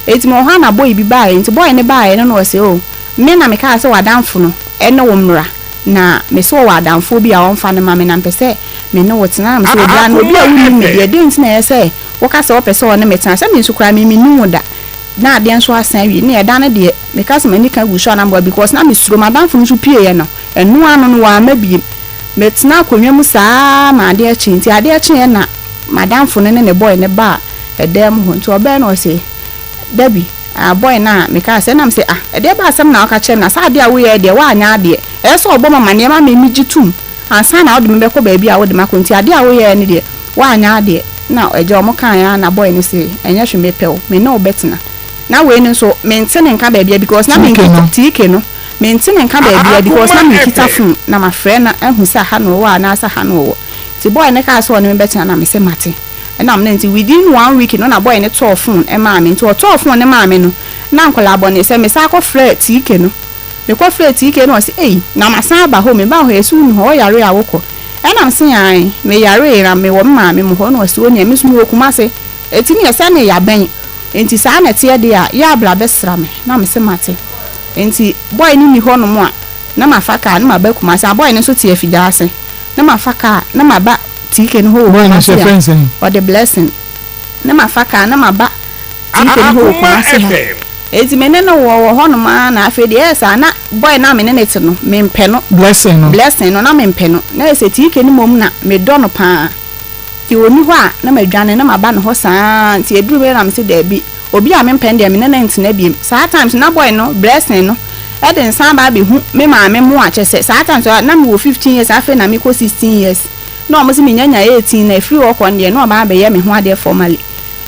Enti mewɔ hɔ a na boy bi baeɛ, nti boy no baeɛ no na ɔse oh, me na mekaa sɛ w'adamfo no ne wo mmra, na mese ɔwɔ adamfoɔ bi a ɔmfa no ma me na mepɛ sɛ me ne wo tena, na mese obra no obi a wonnim me deɛ, dɛn nti na ɛyɛ sɛ woka sɛ wopɛ sɛ ɔne me tena, sɛ me nso koraa me mennim wo da, na adeɛ nso asan awie, ne ɛda no deɛ meka sɛ m'ani ka gu so a na meboa because na mesuro, m'adamfo no nso pieeɛ no ɛno ano no wamma biem, metena akonnwa mu saa ara ma adeɛ kyee, nti adeɛ kyeeɛ na m'adamfo no ne ne boy no baa ɛdan mu hɔ, nti ɔbaeɛ na ɔse Dabi, ah boy no a mekaa sɛ, ɛna mese ah ɛdeɛ ba asɛm na woka kyerɛ me na saa adeɛ a woyɛɛ deɛ woanyɛ adeɛ, ɛyɛ sɛ ɔbɔ me amaneɛ ma me megye tom ansa na wode me bɛkɔ baabi a wode me akɔ nti adeɛ a woyɛɛ no deɛ woanyɛ adeɛ, na agya ɔmo kaeɛ ara na boy no se ɛnyɛ hwee mepɛ wo, me ne wo bɛtena. Na wei no nso mente ne nka baabia because na menkita, TK no, mente ne nka baabia because na menkita phone na mafrɛ no ahu sɛ ha na ɔwɔ anaasɛ ha na ɔwɔ. Nti boy no kaa sɛ ɔne me bɛtena na mese mate. Ɛna me nti within one week no na boy no tɔɔ phone maa me nti ɔtɔɔ phone no maa me no na nkwadaa bɔne sɛ me san kɔ frɛɛ TK no me kɔ frɛɛ TK no ɔse ei na masan aba home me baa hɔ yɛse wo ni hɔ ɔyare a wokɔ ɛna me se ae me yaree na me wɔ me maame mo hɔ ɛna ɔse onua me nso me wɔ Kumase eti neɛ sɛ ne yabɛn nti saa na ɛteɛ deɛ a yɛ abra bɛsra me na me se mate nti boy no ni hɔ nom a na mafa car na maba Kumase a boy no nso te Afidaase. Na mafa car na maba TK no hɔ wɔ Boy no Kumasi nso a, yɛfrɛ no sɛn? ɔde Blessing. Na mafa car na maba TK no hɔ wɔ Akoma Kumasi ha. FM. Enti me ne no wɔ wɔ hɔnom ara na afei deɛ ɛyɛ saa na boy no a me ne no te no, mempɛ no. Blessing no. Blessing no, na mempɛ no. Na ɛyɛ sɛ TK no mmom na medɔ no pa ara. Nti ɔnni hɔ a, na madwane na maba ne hɔ saa ara. Nti ɛduruu baabi na mese daabi, obi a mempɛ no deɛ me ne no ntena biom. Saa times no na boy no, Blessing no, de nsa aba abɛhu me maame mo a kyerɛ sɛ saa times no na mewɔ 15 years afei na mekɔ 16 years. Na wɔn se menya nya 18 na ɛfiri hɔ kɔ no deɛ na ɔba abɛyɛ me ho adeɛ formally.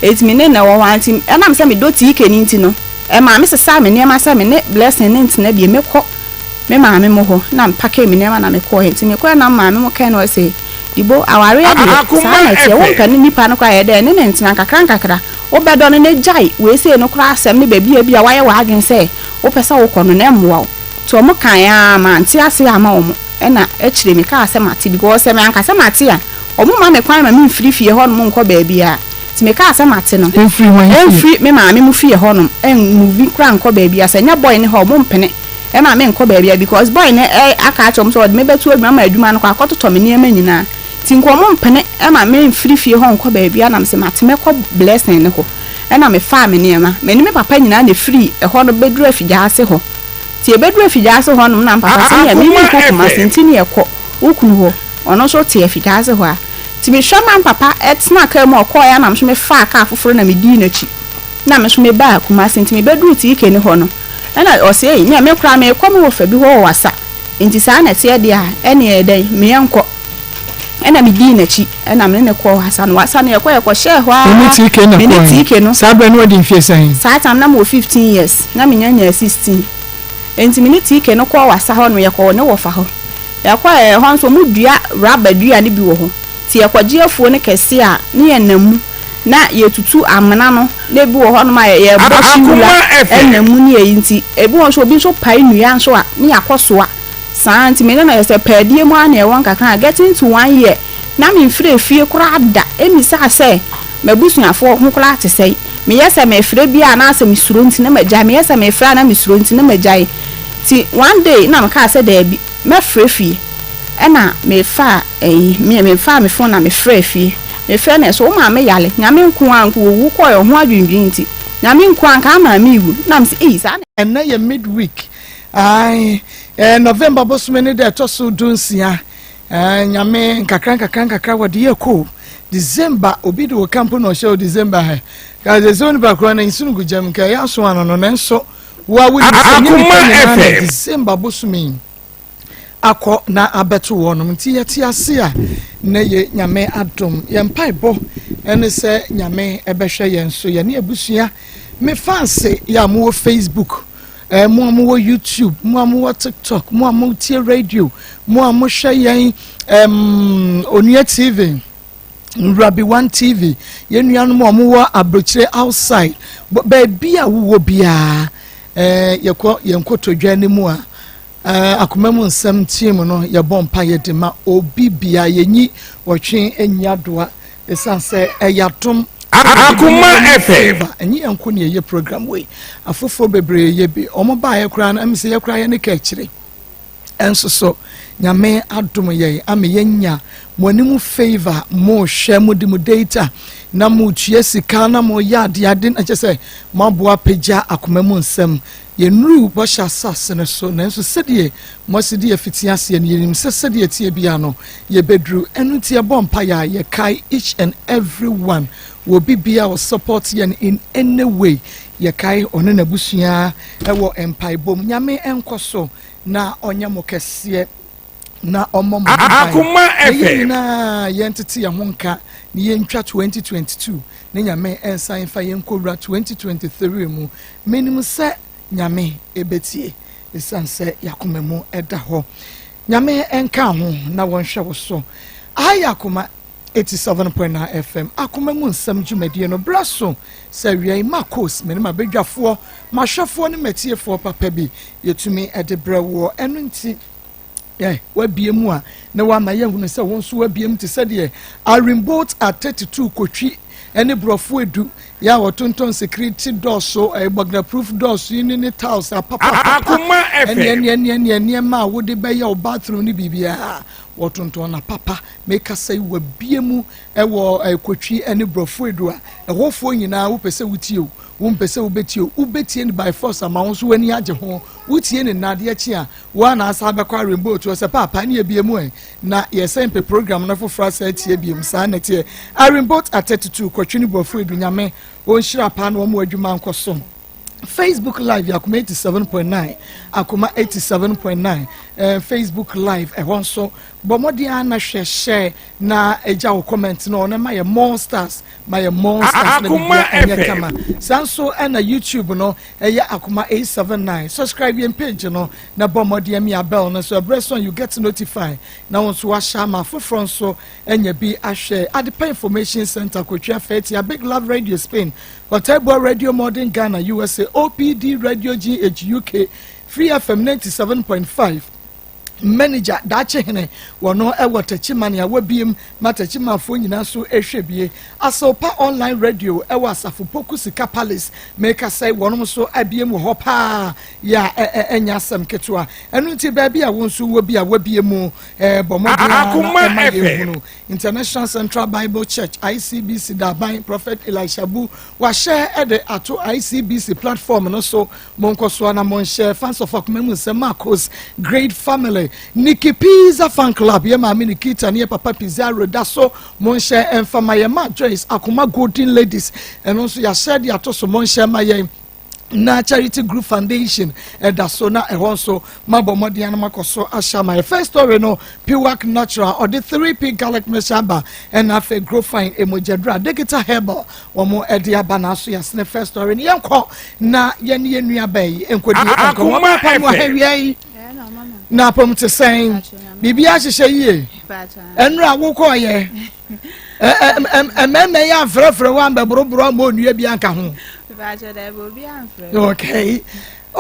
Nti me ne no wɔ hɔ ara nti ɛnam sɛ medɔ TK no nti no, ɛmaa me sesaa me nneɛma sɛ me ne Blessing no ntena biom. Mekɔ me maame mo hɔ na me pakee me nneɛma na mekɔɔɛ. Nti mekɔɔɛ na me maame mo kae na ɔse, Dibo, awareɛ deɛ, saa na ɛteɛ, wompɛ no nipa no koraa ɛyɛ dɛn ne no ntena nkakra nkakra, wobɛdɔ no na gyae wei sei no koraa asɛm ne baabi a ebia woayɛ w'adwene sɛ wopɛ sɛ wokɔ no na ɛmmoa wo. Nti wɔn kaeɛ ara mante aseɛ amma wɔn ɛna akyire mekaa sɛ mate because sɛ manka sɛ mate a wɔn mma me kwan ma memfiri fie hɔnom nkɔ baabiara. Nti mekaa sɛ mate no, Ɛmfiri hwan fie? ɛmfiri me maame mo fie hɔnom, ɛnmuvi koraa nkɔ baabiara, sɛ ɛnyɛ boy no hɔ a wɔmpene ɛma menkɔ baabiara because boy no aka akyerɛ wɔn sɛ ɔde me bɛto adwuma ma adwuma no kɔ akɔtotɔ me nneɛma nyinaa nti nka wɔn mpene ɛma memfiri fie hɔ nkɔ baabiara na mese mate mɛkɔ Blessing no hɔ ɛna mefaa me nneɛma me ne me papa nyinaa na ɛfiri ɛhɔ no bɛduru Afigyaase hɔ nti yɛbɛduru Afigyaase hɔ nom na me papa se neɛ me menkɔ Kumasi nti ne yɛkɔ wo kunu hɔ ɔno nso te Afigyaase hɔ a nti mehwɛ ma me papa tena kaa mu a ɔkɔɔeɛ a na me nso mefaa kaa foforɔ na medii n'akyi na me nso mebaa Kumasi nti mebɛduru TK no hɔ no Ɛna ɔse ei nea me koraa meekɔ me wɔfa bi hɔ wɔ wasa nti saa na ɛteɛ deɛ a ɛneɛ dɛn meɛ nkɔ ɛna me dii n'akyi ɛna me ne no kɔɔ wasa no wasa no yɛkɔ yɛkɔ hyɛɛ hɔ Wo ne aa TK na me ne kɔɔɛ? TK no Saa berɛ no wadi mfeɛ sɛn? Saa time na mewɔ 15 years na me nya nyaa 16 nti me ne TK no kɔɔ wasa hɔ no yɛkɔ ne wɔfa hɔ yɛkɔɛ ɛhɔ nso ɔmo dua rubber dua no bi wɔ hɔ nti yɛkɔ gye afuo no kɛseɛ a ne yɛ nam mu na yɛtutu amena no na ebi wɔ hɔnom a yɛbɔ hye wura nam mu ne ayi nti ebi wɔ nso obi nso pae nnua nso a ne yɛakɔ soa saa nti me ne no yɛ sɛ paadie mu ara na ɛwɔ nkakra a getting to one year na memfrɛ efie koraa da ɛmmisaa sɛ m'abusuafoɔ ho koraa te sɛn meyɛ sɛ mefrɛ bi a na asɛ mesuro nti na magyae meyɛ sɛ mefrɛ a na mesuro nti na magyae nti one day na mekaa sɛ daabi mɛfrɛ fie ɛna mefaa ɛyi me mefaa me phone na mefrɛɛ fie mefrɛ no ɛso wo maame yare Nyame nko ara nko owu kɔɛ ɔho adwendwen nti Nyame nko ara nka ama me wu na mese ei saa na Ɛnnɛ yɛ mid-week, ae, eh, November bosome ne da ɛtɔ so dunsia, eh, Nyame nkakra nkakra nkakra wɔde yɛ kɔ o. December, obi de wo ka mpo na ɔhyɛ o December hɛ. Ka sɛ sɛ onipa korɔ no nsu no gu gyam nka ɛyɛ aso ano no, nanso wo a wonim sɛ nyɛ nipa nyinaa na December bosome yi akɔ na abɛto wɔnom nti yɛte ase a na yɛ Nyame adom. Yɛn mpaebɔ ne sɛ Nyame ɛbɛhwɛ yɛn so yɛne abusua. Me fans yɛ a mowɔ Facebook, eh, mo a mowɔ YouTube, mo a mowɔ TikTok, mo a motie radio, mo a mohwɛ yɛn um, Onua TV, Nwurabi One TV, yɛn nuanom a wɔwɔ aburokyire outside, baabi a wowɔ biara, eh, yɛkɔ yɛn nkotodwe anim a, eh, akoma mu nsɛm team no yɛbɔ mpa yɛde ma obi bia yɛnyi wɔtwe nyi adoa ɛsiane sɛ ɛyɛ adom. Akoma FM. Ɛnyɛ yɛn nko na yɛyɛ program wei. Afoforɔ bebree yɛ bi. Wɔn baeɛ koraa no, ɛmi sɛ yɛ koraa yɛ ne ka akyire. Ɛnso so, Nyame adom yɛn ama yɛnya mo anim favour. Mo hwɛ, mo de mo data na mo tua sika na mo yɛ adeade na kyerɛ sɛ mo aboa pagya Akoma mu Nsɛm. Yɛnnuru bɔhyɛ asase no so, nanso sɛdeɛ mo asi de afiti aseɛ no, yɛnim sɛ sɛdeɛ ɛteɛ biara no, yɛbɛduru. Ɛno nti yɛbɔ mpaeɛ a, yɛkae each and every one wɔ bibia wɔ support yɛn in any way. Yɛkae ɔne n'abusua ɛwɔ mpaebom. Nyame ɛnkɔ so na ɔnyɛ mo kɛseɛ na ɔmmɔ mo ho ban. Akoma Na yɛn FM. nyinaa yɛntete yɛn ho nka na yɛntwa 2022 ne Nyame ɛnsan fa yɛn nkɔwura 2023 mu. Menim sɛ Nyame ɛbɛtie, ɛsiane sɛ yɛakoma mu ɛda hɔ. Nyame ɛnka ho na wɔnhwɛ wo so. Aha yɛ Akoma 87.9 FM, Akoma mu Nsɛm dwumadie no berɛ so sɛ awia yi Marcos me ne mabadwafoɔ, mahwɛfoɔ ne matiefoɔ papa bi yɛtumi ɛde brɛ woɔ. Ɛno nti wabie mu a na wama yɛhunu sɛ wo nso wabie mu te sɛ deɛ Arimboat at 32 Kotwi ɛne borɔfo edu yɛ a wɔtontɔn security doors so, burglar proof doors yi ne tiles apapapa. Akoma ɛne FM. ɛne ɛne nneɛma a wode bɛyɛ wo bathroom ne biribiara wɔtontɔn na papa. Mekasa yi, wabie mu ɛwɔ Kotwi ɛne borɔfo edu a ɛhɔfoɔ nyinaa, wopɛ sɛ wotie o, wompɛ sɛ wobɛtie o, wobɛtie no by force ama wo nso w'ani agye ho. Wotie ne nnadeɛ kyi a, wo a na asa bɛkɔ Arembo otu sɛ paapa ne yɛbie mu ɛ na yɛsɛn pɛ program no foforɔ asa atie biem. Saa na ɛteɛ. Arembo at 32 Kɔtwe ne borɔfo edu. Nyame wɔnhyira paa na wɔn adwuma nkɔ so. Facebook Live yɛ Akoma 87.9, Akoma 87.9 Facebook Live. Ɛhɔ nso bɔ mmɔden a na hwɛ hyɛ na agya wo comment no ɔno ma yɛ more stars, ma yɛ more stars na Akoma biribiara ɛnyɛ FM. kama. Saa nso ɛna YouTube no ɛyɛ Akoma 879. Subscribe yɛn page no na bɔ mmɔden mi bell no so. Ɛbrɛ so you get notify na wɔn nso wahyɛ ama afoforɔ nso anya bi ahwɛ. Adepa Information Center, Kotwa Fɛtia, Big Love Radio Spain, Ɔtɛboa Radio Modern Ghana, USA, OPD Radio GH UK, Free FM 97.5 manager Daakye Hene, wɔno ɛwɔ Tɛkyima a wabiem ma Tɛkyimafoɔ nyinaa so ehwɛ bie. Asawpa Online Radio ɛwɔ Asafo Poku Sika Palace, meka sɛ wɔnom nso abiem wɔ hɔ paa yɛ a ɛnya asɛm ketewa. Ɛno nti baabi a wɔn nso wɔ bi a wabie mu, bɔ mmɔden a na Akoma ɛma yɛn FM. hunu. International Central Bible Church, ICBC Daban, Prophet Elisha Bu wahyɛ ɛde ato ICBC platform no so. Monkɔ so na monhyɛ. Fans of Akoma mu Nsɛm, Marcos Great Family, Nikki Pizza Fan Club, yɛ maame Nikita ne yɛ papa Pizarro da so, monhyɛ ɛmfama yɛ ma Joyce. Akoma Golden Ladies, ɛno nso yɛahyɛ de ato so, monhyɛ ma yɛn. Na Charity Group Foundation ɛda so na ɛhɔ nso mabɔ mmɔden anam akɔ so ahyɛ ama yɛ. First story no, Piwak Natural ɔde 3P garlic mixture aba, ɛna afei Grofine emogyadura Digital Herbal wɔn ɛde aba. Na aso yɛasene first story no, yɛnkɔ na yɛne yɛn nua bɛyi nkɔdi nkɔmɔ. Akoma Papa mu FM. ahawia yi na apɔm te sɛn? Biribi ahyehyɛ yie? Ɛnura wokɔɔyɛ mmarima yi amfrɛfrɛ wo ambɛborɔborɔ ama onua bi anka ho?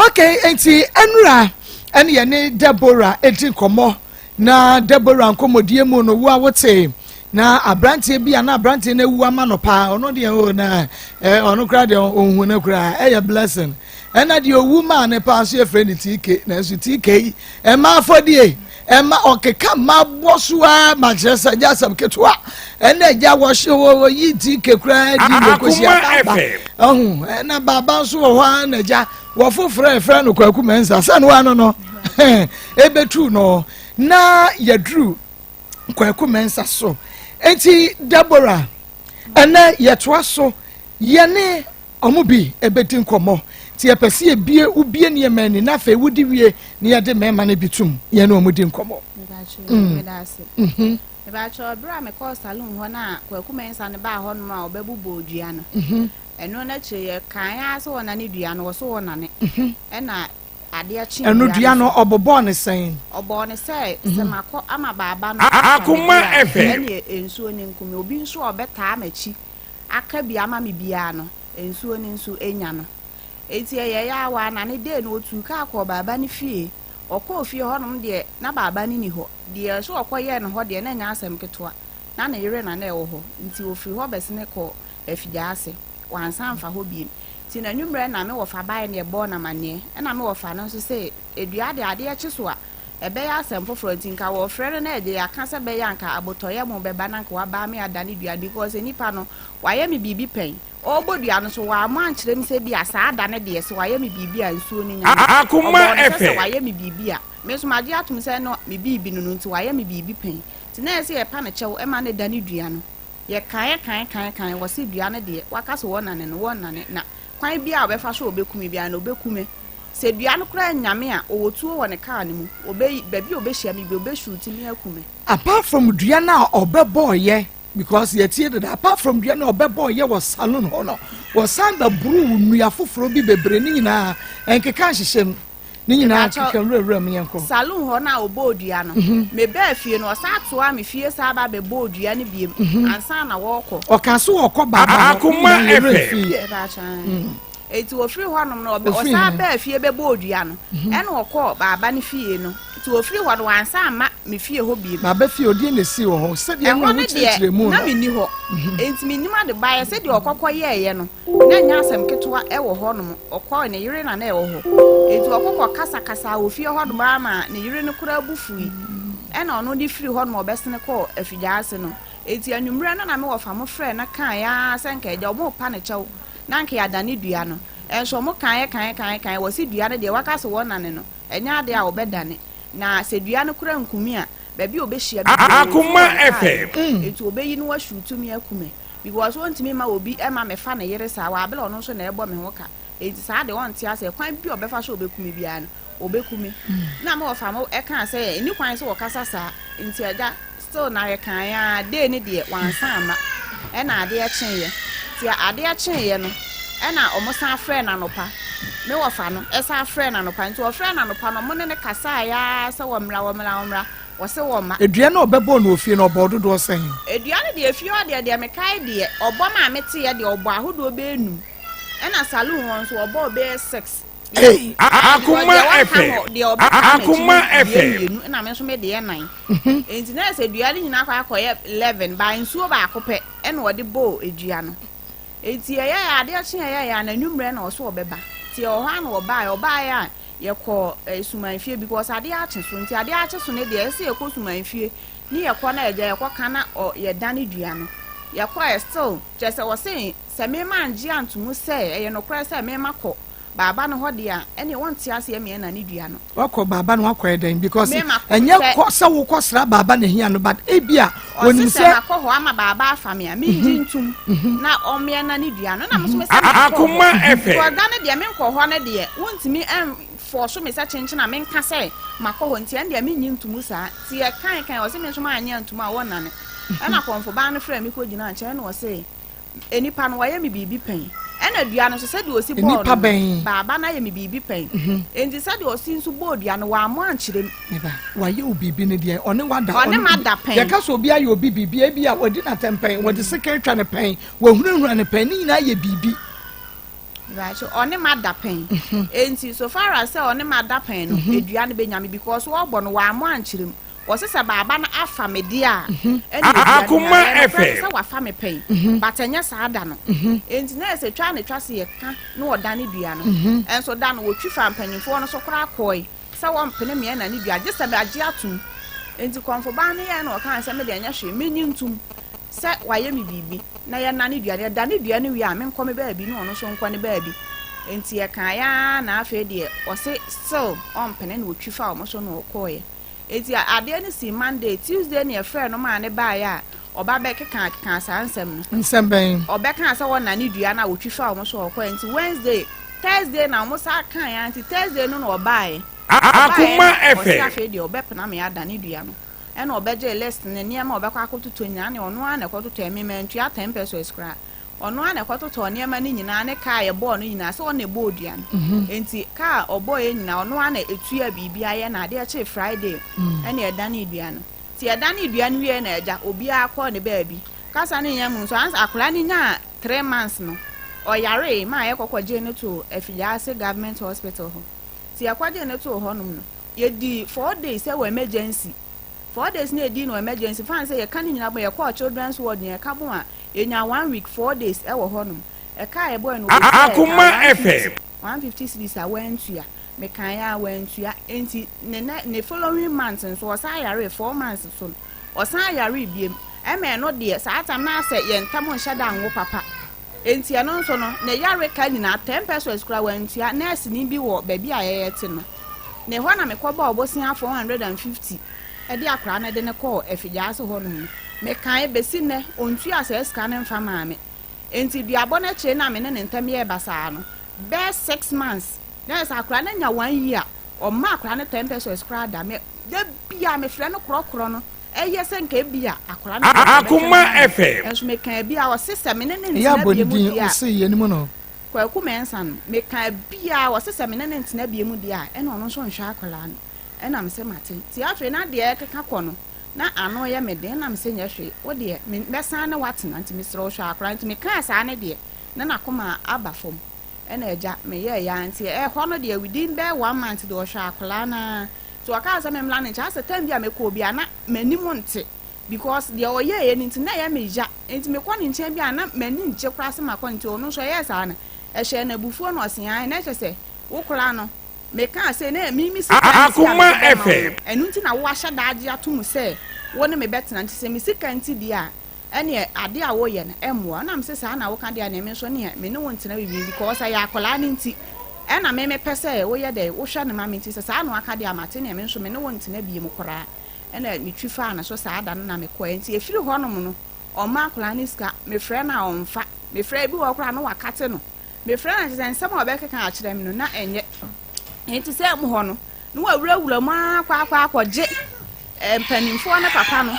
Okay, nti ɛnura ɛne yɛne Deborah edi nkɔmɔ. Na Deborah nkɔmɔdie mu no, wo a wote na aberanteɛ bi a na aberanteɛ no awu ama no paa, ɔno deɛ o na ɔno koraa deɛ ɔnhu no koraa ɛyɛ blessing. Ɛna deɛ owu maa ne paa so yɛfrɛ no TK, nanso TK yi ɛma afɔdie ɛma ɔkeka mma bɔ so a ma kyerɛ sɛ ɛgya asɛm ketewa. Ɛna ɛgya wɔhye wɔyi TK koraa di ne ekosi Akoma ababa FM. ɔho. Ɛna baaba nso wɔ hɔ a na ɛgya wɔ foforɔ a yɛfrɛ no Kwaku Mɛnsa sɛ no ano no ebetu no na yɛduru Kwaku Mɛnsa so. Eti Deborah, ɛnɛ yɛtoa so, yɛne ɔmo bi ebedi nkɔmɔ. Nti yɛpɛ sɛ yɛbie wobie nneɛma ani na afei wodi wie na yɛde mmarima no bi tum yɛne ɔmo di nkɔmɔ. Mebakyɛ, berɛ a mekɔɔ saloon hɔ no a Kwaku Mɛnsa no baa hɔnom a ɔbɛbobɔ dua no, ɛno no akyire yɛ kan ara sɛ wɔnane dua no, wɔ so wɔnane, ɛna adeɛ kye. Ɛno dua no ɔbobɔɔ ne sɛn? Ɔbɔɔ ne sɛ makɔ ama baaba no Akoma FM. ɛne nsuo ne nkumi obi nso a ɔbɛtaa m'akyi aka bi ama me biara no, nsuo no nso enya no. Eti ɛyɛ yɛ awa na ne dee no otu kaa kɔɔ baaba ne fie. Ɔkɔɔ fie hɔnom deɛ na baaba no ni hɔ deɛ so ɔkɔyɛɛ no hɔ deɛ na ɛnyɛ asɛm ketewa, na ne yere na ɛwɔ hɔ. Nti ofiri hɔ bɛsene kɔ. Afigyaase. Wansan amfa hɔ biem. Nti n'anwummerɛ na me wɔfa baeɛ na yɛbɔɔ no amanneɛ. Ɛna me wɔfa no nso se dua deɛ adeɛ kye so a, ɛbɛyɛ asɛm foforɔ nti nka wɔfrɛ no na ɛde aka sɛ bɛyɛ a nka abotɔyam bɛba na nka waba me adane dua no because nipa no wayɛ me biribi pɛn. Ɔrebɔ dua no nso wammɔ ankyerɛ me sɛ bi a saa da no deɛ sɛ wayɛ me biribi a nsuo no nya me. Akoma Ɔbɔɔ no sɛ sɛ FM. wayɛ me biribi a me nso magye atom sɛ no me biribi no no nti wayɛ me biribi pɛn. Nti na ɛyɛ sɛ yɛpa no kyɛw ma no dane dua no. Yɛkaeɛ kae kae kae wɔse dua no deɛ waka sɛ wɔnnane no wɔnnane na kwan biara a ɔbɛfa so a ɔbɛku me biara no ɔbɛku me. Sɛ dua no koraa nnya me a, ɔwɔ tuo wɔ ne car no mu, ɔbɛ, baabi a ɔbɛhyia me biara ɔbɛ shoot me aku me. Apart from dua no a ɔbɛbɔɔyɛ because yɛtie deda, apart from dua no a ɔbɛbɔɔyɛ wɔ saloon hɔ no, wɔsan bɛboroo nnua foforɔ bi bebree, ne nyinaa ɛnkeka nhyehyɛ mu. Ne nyinaa Mepakyɛw, keka nwurawura mu yɛnkɔ. Saloon hɔ no a ɔbɔɔ dua no, mebaa fie no, ɔsan toaa me fie saa ba bɛbɔɔ dua no biem ansa na wɔrekɔ. Ɔkaa so ɔkɔ baaba hɔ, ne Akoma nyinaa yɛwerɛ FM. mfii yɛ. Mepakyɛw, Enti ofiri hɔnom no, ɔbɛ, Ofiri ɔsan he? baa fie bɛbɔɔ dua no, ɛna ɔkɔɔ baaba no fie no. Nti ofiri hɔ no, wansan amma me fie hɔ biem. Baaba fie, ɔdeɛ na esii wɔ hɔ? Sɛdeɛ Ɛhɔ na no deɛ, wokyerɛkyerɛ mu na no. menni hɔ. Enti mennim ade baeɛ. Sɛdeɛ ɔkɔkɔ yɛeɛ no, na ɛnyɛ asɛm ketewa wɔ hɔnom. Ɔkɔe, ne yere na na ɛwɔ hɔ. Enti ɔkɔ kɔkasakasaa wɔ fie hɔnom ara maa ne yere no koraa bo fui. Ɛna ɔno de firii hɔnom a ɔbɛsene kɔɔ afigyaase no. Enti anwummerɛ no na me wɔfa mo frɛɛ no kaeɛ ara sɛ nka agya wɔrepa no kyɛw na anka yɛadane dua no. Nso wɔkaeɛ kaeɛ kaeɛ kaeɛ, wɔse dua no deɛ waka sɛ wɔnnane no, ɛnyɛ adeɛ a wɔbɛdane. Na sɛ dua no koraa nkumi a, baabi a ɔbɛhyia me biara, ɔwɔ tuo Akoma wɔ ne kaa FM. mu. Enti ɔbɛyi no ashuutu me aku me. Because ɔntumi mma obi mma mɛfa ne yere saa wɔ abere a ɔno nso na ɛrebɔ me ho ka. Enti saa deɛ ɔnte aseɛ. Kwan bi a ɔbɛfa so a ɔbɛku me biara no, ɔbɛku me. Na me wɔfa mo kaa sɛ ɛnni kwan sɛ wɔkasa saa. Nti agya, still na yɛkaeɛ ara, day no deɛ wansan amma. Ɛna adeɛ kyeeɛ. Nti adeɛ kyeeɛ no, ɛna wɔsan frɛɛ no anɔpa. Me wɔfa no san frɛɛ no anɔpa. Nti wɔfrɛɛ no anɔpa no, wɔne no kasaeɛ ara sɛ wɔmmra, wɔmmra, wɔmmra. Wɔse wɔmma. Dua no a ɔbɛbɔɔ no wɔ fie no, ɔbɔɔ dodoɔ sɛn? Dua no deɛ, efie hɔ deɛ, deɛ mekae deɛ, ɔbɔ maa meteeɛ deɛ, ɔbɔɔ ahodoɔ bɛyɛ num. Ɛna saloon hɔ nso, ɔbɔɔ bɛyɛ six. Hey! Akoma Because deɛ waka FM. hɔ, deɛ ɔbɛka m'akyi Akoma no deɛ FM. mmienu, ɛna me nso me deɛ nan. Enti na ayɛ sɛ dua no nyinaa akɔ akɔyɛ 11, by nsuo baako pɛ ɛna ɔde bɔɔ dua no. Enti ɛyɛɛ adeɛ kye ɛyɛɛ a, n'anwummerɛ na ɔso ɔbɛba. Nti ɛwɔ hɔ a na ɔbaeɛ, ɔbaeɛ a yɛkɔɔ eh, Sumanfie because adeɛ akye so. Nti adeɛ akye so no deɛ, ɛsɛ sɛ yɛkɔ Sumanfie ne yɛkɔ na agya yɛkɔka na ɔ, yɛdane dua no. Yɛkɔɛ still, kyerɛ sɛ ɔse sɛ me mangye anto mu sɛ ɛyɛ nokorɛ sɛ me makɔ baaba no hɔ deɛ a, ɛneɛ wɔnte aseɛ me ɛnane dua no. Wakɔ baaba no wakɔyɛ dɛn? Because Me makɔ ɛnyɛ sɛ kɔ sɛ wokɔ sra baaba na ehia no, but ebi a ɔse onim sɛ sɛ makɔ hɔ ama baaba afa me a, mengye ntom na ɔmmeɛnane dua no. Na me nso me sɛ menkɔɔ hɔ. Akoma Because FM. da no deɛ menkɔ hɔ no deɛ, wontumi ɛnfɔɔso me sɛ kyenkyen a menka sɛ makɔ hɔ nti ɛno deɛ mennye ntomu saa. Nti yɛkae kae, ɔse me nso mannye antom a wɔnnane. Ɛna kɔmfobaa no frɛɛ me kɔgyinaa nkyɛn na ɔse nnipa no wɔayɛ me biribi pɛn. Ɛna dua no nso sɛdeɛ ɔsi bɔɔ Nnipa no no, bɛn? baaba no ayɛ me biribi pɛn. Enti sɛdeɛ ɔsi nso bɔɔ dua no, wammɔ ankyerɛ mu. Meba, wayɛ wo biribi no deɛ, ɔne wada. Ɔne mada pɛn. Yɛka sɛ obi ayɛ obi biribi, ebi a wadi n'atɛm pɛn, wɔde sekan atwa no pɛn, wɔahunahuna no pɛn, ne nyinaa yɛ biribi. Right, ɔne mada pɛn. Enti so far as sɛ ɔne mada pɛn no, dua no bɛnya me because wɔbɔ no, wammɔ ankyerɛ mu. Wɔse sɛ baaba no afa me deɛ a, ɛne dua no Akoma nya. Ɛyɛ nokorɛ FM. sɛ wafa me pɛn, but ɛnyɛ saa da no. Enti na ɛsɛ twa ne twa se yɛka na ɔdane dua no. Ɛnso da no, wɔtwi fa mpanyimfoɔ no so koraa kɔe sɛ wɔmpene me ɛna ne dua, gye sɛ magye atom. Enti kɔmfobaa no yɛɛ na ɔkaa sɛ me deɛ ɛnyɛ hwee, menyi ntom sɛ wayɛ me biribi na yɛnane dua no. Yɛdane dua no wie a, menkɔ me baabi na ɔno nso nkɔ ne baabi. Enti yɛkaeɛ ara na afei deɛ ɔse still ɔmpene na ɔtwi fa wɔn so na ɔkɔeɛ. Enti adeɛ no sii Monday, Tuesday na yɛfrɛɛ no maa no baeɛ a ɔba bɛkekaa kekaa saa nsɛm no. Nsɛm bɛn? Ɔbɛkaa sɛ wɔnane dua no a wɔtwi faa wɔn so a ɔkɔeɛ. Nti Wednesday, Thursday na wɔn san kaeɛ ara nti Thursday no na ɔbaeɛ. Ɔbaeɛ Akoma na ɔse FM. afei deɛ ɔbɛpena me adane dua no. Ɛna ɔbɛgyee list no, nneɛma a ɔbɛkɔ akɔtotɔ nyinaa ne ɔno ara na ɛkɔtotɔɛ, me mantua ten pesewas koraa. Ɔno ara na ɛkɔtotɔɔ nneɛma no nyinaa ne kaa a yɛbɔɔ no nyinaa, sɛ ɔno na ɛbɔɔ dua no. Enti kaa a ɔbɔeɛ nyinaa, ɔno ara na ɛtuaa biribiara yɛ na adeɛ kyee Friday ɛna ɛdanee dua no. Nti yɛdanee dua no wieeɛ na agya, obiara kɔɔ ne baabi. Kasa no nnya mu nso, ansa akwadaa no nyaa 3 months no, ɔyaree maa yɛkɔ kɔgyee no too Afigyaase Government Hospital hɔ. Nti yɛkɔgyee no too hɔnom no, yɛdii 4 days wɔ emergency. 4 days na edi no emergency fan sɛ yɛka ne nyinaa bɔ, yɛkɔɔ children's ward ne yɛka bɔ a, yɛnya one week 4 days ɛwɔ hɔnom. Ɛka yɛ bɔ no Akuma FM. 150 cedis a wantua, mekan a wantua. Nti ne following month nso ɔsan yare, 4 months so no ɔsan yare biem. Ɛmɛ ɛno deɛ, saa tam na asɛ yɛn ntam nhyɛ da nwo papa. Nti ɛno nso no, ne yare ka nyinaa 10 pesewas kora wantua. Nurse ni bi wɔ baabi a yɛyɛ te no ne hɔ na mekɔbɔ ɔbosia 450 ɛde akwaraa no de ne kɔɔ afidie ase hɔ nom no. Mekan besi nnɛ ontua saa sika no mfa maame. Nti duabɔ no akyire na me ne ne ntam yɛ basaa no bɛɛ 6 months na sɛ akwaraa no anya one year, ɔma akwaraa no 10 pesewas koraa da. Me da bia mefrɛ no korɔkorɔ no, ɛyɛ sɛ nka ebi a akwaraa no Akuma FM. Ɛnso meka bi a, ɔse sɛ me ne ne Ɛyɛ ntena abɔ bie ne mu din deɛ a ɔse yɛ nimu no. Kwaku Mɛnsa no, meka bia ɔse sɛ me ne ne ntena bie mu deɛ a, ɛna ɔno nso nhwɛ akwaraa no. Ɛna me sɛ mate. Nti afei na deɛ ɛkeka kɔ no na ano yɛ me den, ɛna me sɛ nyɛ hwee, wo deɛ me mɛsan ne watena, nti mesrɛ wo hwɛ akwaraa. Nti mekaa saa ne deɛ na n'akoma aba fam. Ɛna agya meyɛɛ ya. Nti ɛhɔ no deɛ, within bɛɛ one month deɛ, ɔhwɛ akwaraa naa. Nti ɔkaa sɛ memmla ne nkyɛn asɛ time bi a mekɔ obi a na m'anim nte because deɛ ɔyɛɛyɛ no nti na ɛyɛ me ya. Nti mekɔ ne nkyɛn bi a, na m'ani ngye koraa sɛ makɔ. Nti ɔno nso ɛyɛɛ saa no, ɛhyɛ no abufuo na ɔse ae na ɛkyɛ sɛ wo koraa no mekaa sɛ na mimi sika nti a Akuma mede bɛma wo FM. no. Ɛno nti na woahyɛ daagye ato mu sɛ wo ne me bɛtena. Nti sɛ me sika nti deɛ a, ɛneɛ ade a woyɛ no ɛmmoa. Ɔnam sɛ saa na woka deɛ a, neɛ me nso neɛ me ne wo ntena bibi because ɛyɛ akwaraa no nti ɛna me mepɛ sɛ woyɛ dɛ wohwɛ ne ma me. Nti sɛ saa na waka deɛ a, mate. Neɛ me nso me ne wo ntena bie mu koraa. Ɛna metwi faa no so saa da no na mekɔɛ. Nti ɛfiri hɔnom no, ɔma akwaraa no sika, mefrɛ no a ɔmfa. Mefrɛ bi wɔ koraa no wakate no. Mefrɛ no sɛ nsɛm a ɔbɛkeka akyerɛ me no na ɛnyɛ. Nti sɛ mu hɔ no na wawurawura mu akɔ akɔ akɔgye mpanimfoɔ no papa no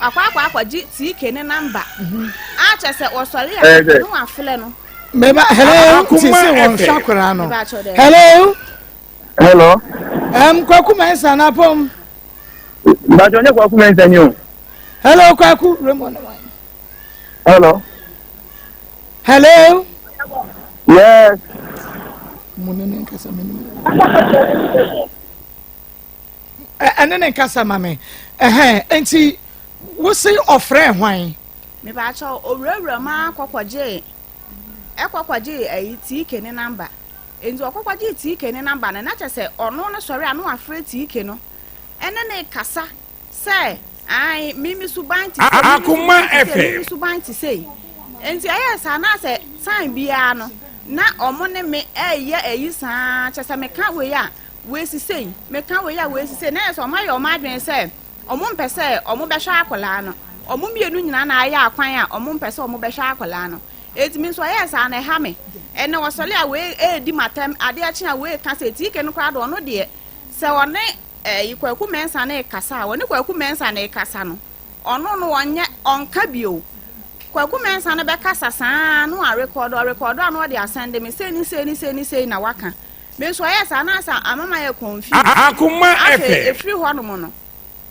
akɔ akɔ akɔgye TK ne number akyɛ sɛ ɔsɔre a ne wafrɛ no. Meba, hello. Akuma Ti sɛ wɔn FM. hwɛ akwaraa no. Meba akyerɛ dɛ. Hello. Hello. Kwaku Mɛnsa na pɔm. Mbàjɔ nye Kwaku Mɛnsa ni o. Hello, Kwaku Raymond wan. Hello. Hello. Yes. Mo ne ne nkasa mi ni. Ɛne ne nkasa ma me. Ɛhɛn, nti wosi ɔfrɛ hwan? Meba akyɛw, owurawura mu akɔkɔgye ɛkɔkɔgye ɛyi TK ne number. Nti ɔkɔkɔgye TK ne number no na kyɛ sɛ ɔno no sɔre a na wafrɛ TK no ɛne ne kasa sɛ ae, mimi suban te sɛ mimi Akuma suban te sɛ FM. Mimi suban te sɛ. Nti ɛyɛ saa na sɛ time biara no na ɔmo ne me ɛyɛ ɛyi saa kyɛ sɛ meka wei a wei sisei, meka wei a wei sisei, na yɛ sɛ ɔmo ayɛ ɔmo adwene sɛ ɔmo mpɛ sɛ ɔmo bɛhwɛ akwadaa no. Ɔmo mmienu nyinaa na ayɛ akwan a ɔmo mpɛ sɛ ɔmo bɛhwɛ akwadaa no. Etimi nso ɔyɛ saa na ɛha me. Ɛnna wɔsɔre a wei edi matam, adeɛ kye a wei ka sɛ TK no koraa do, ɔno deɛ sɛ ɔne ɛyi Kwaku Mɛnsa ne kasa a, ɔne Kwaku Mɛnsa ne kasa no, ɔno no ɔnyɛ ɔnka bio. Kwaku Mɛnsa no bɛkasa saa no a record, ɔrecord a na ɔde asɛnde me sei ne sei ne sei ne sei na waka. Me nso ɔyɛ saa na asa amama yɛ confuse. Akuma Afei FM. efiri hɔnom no,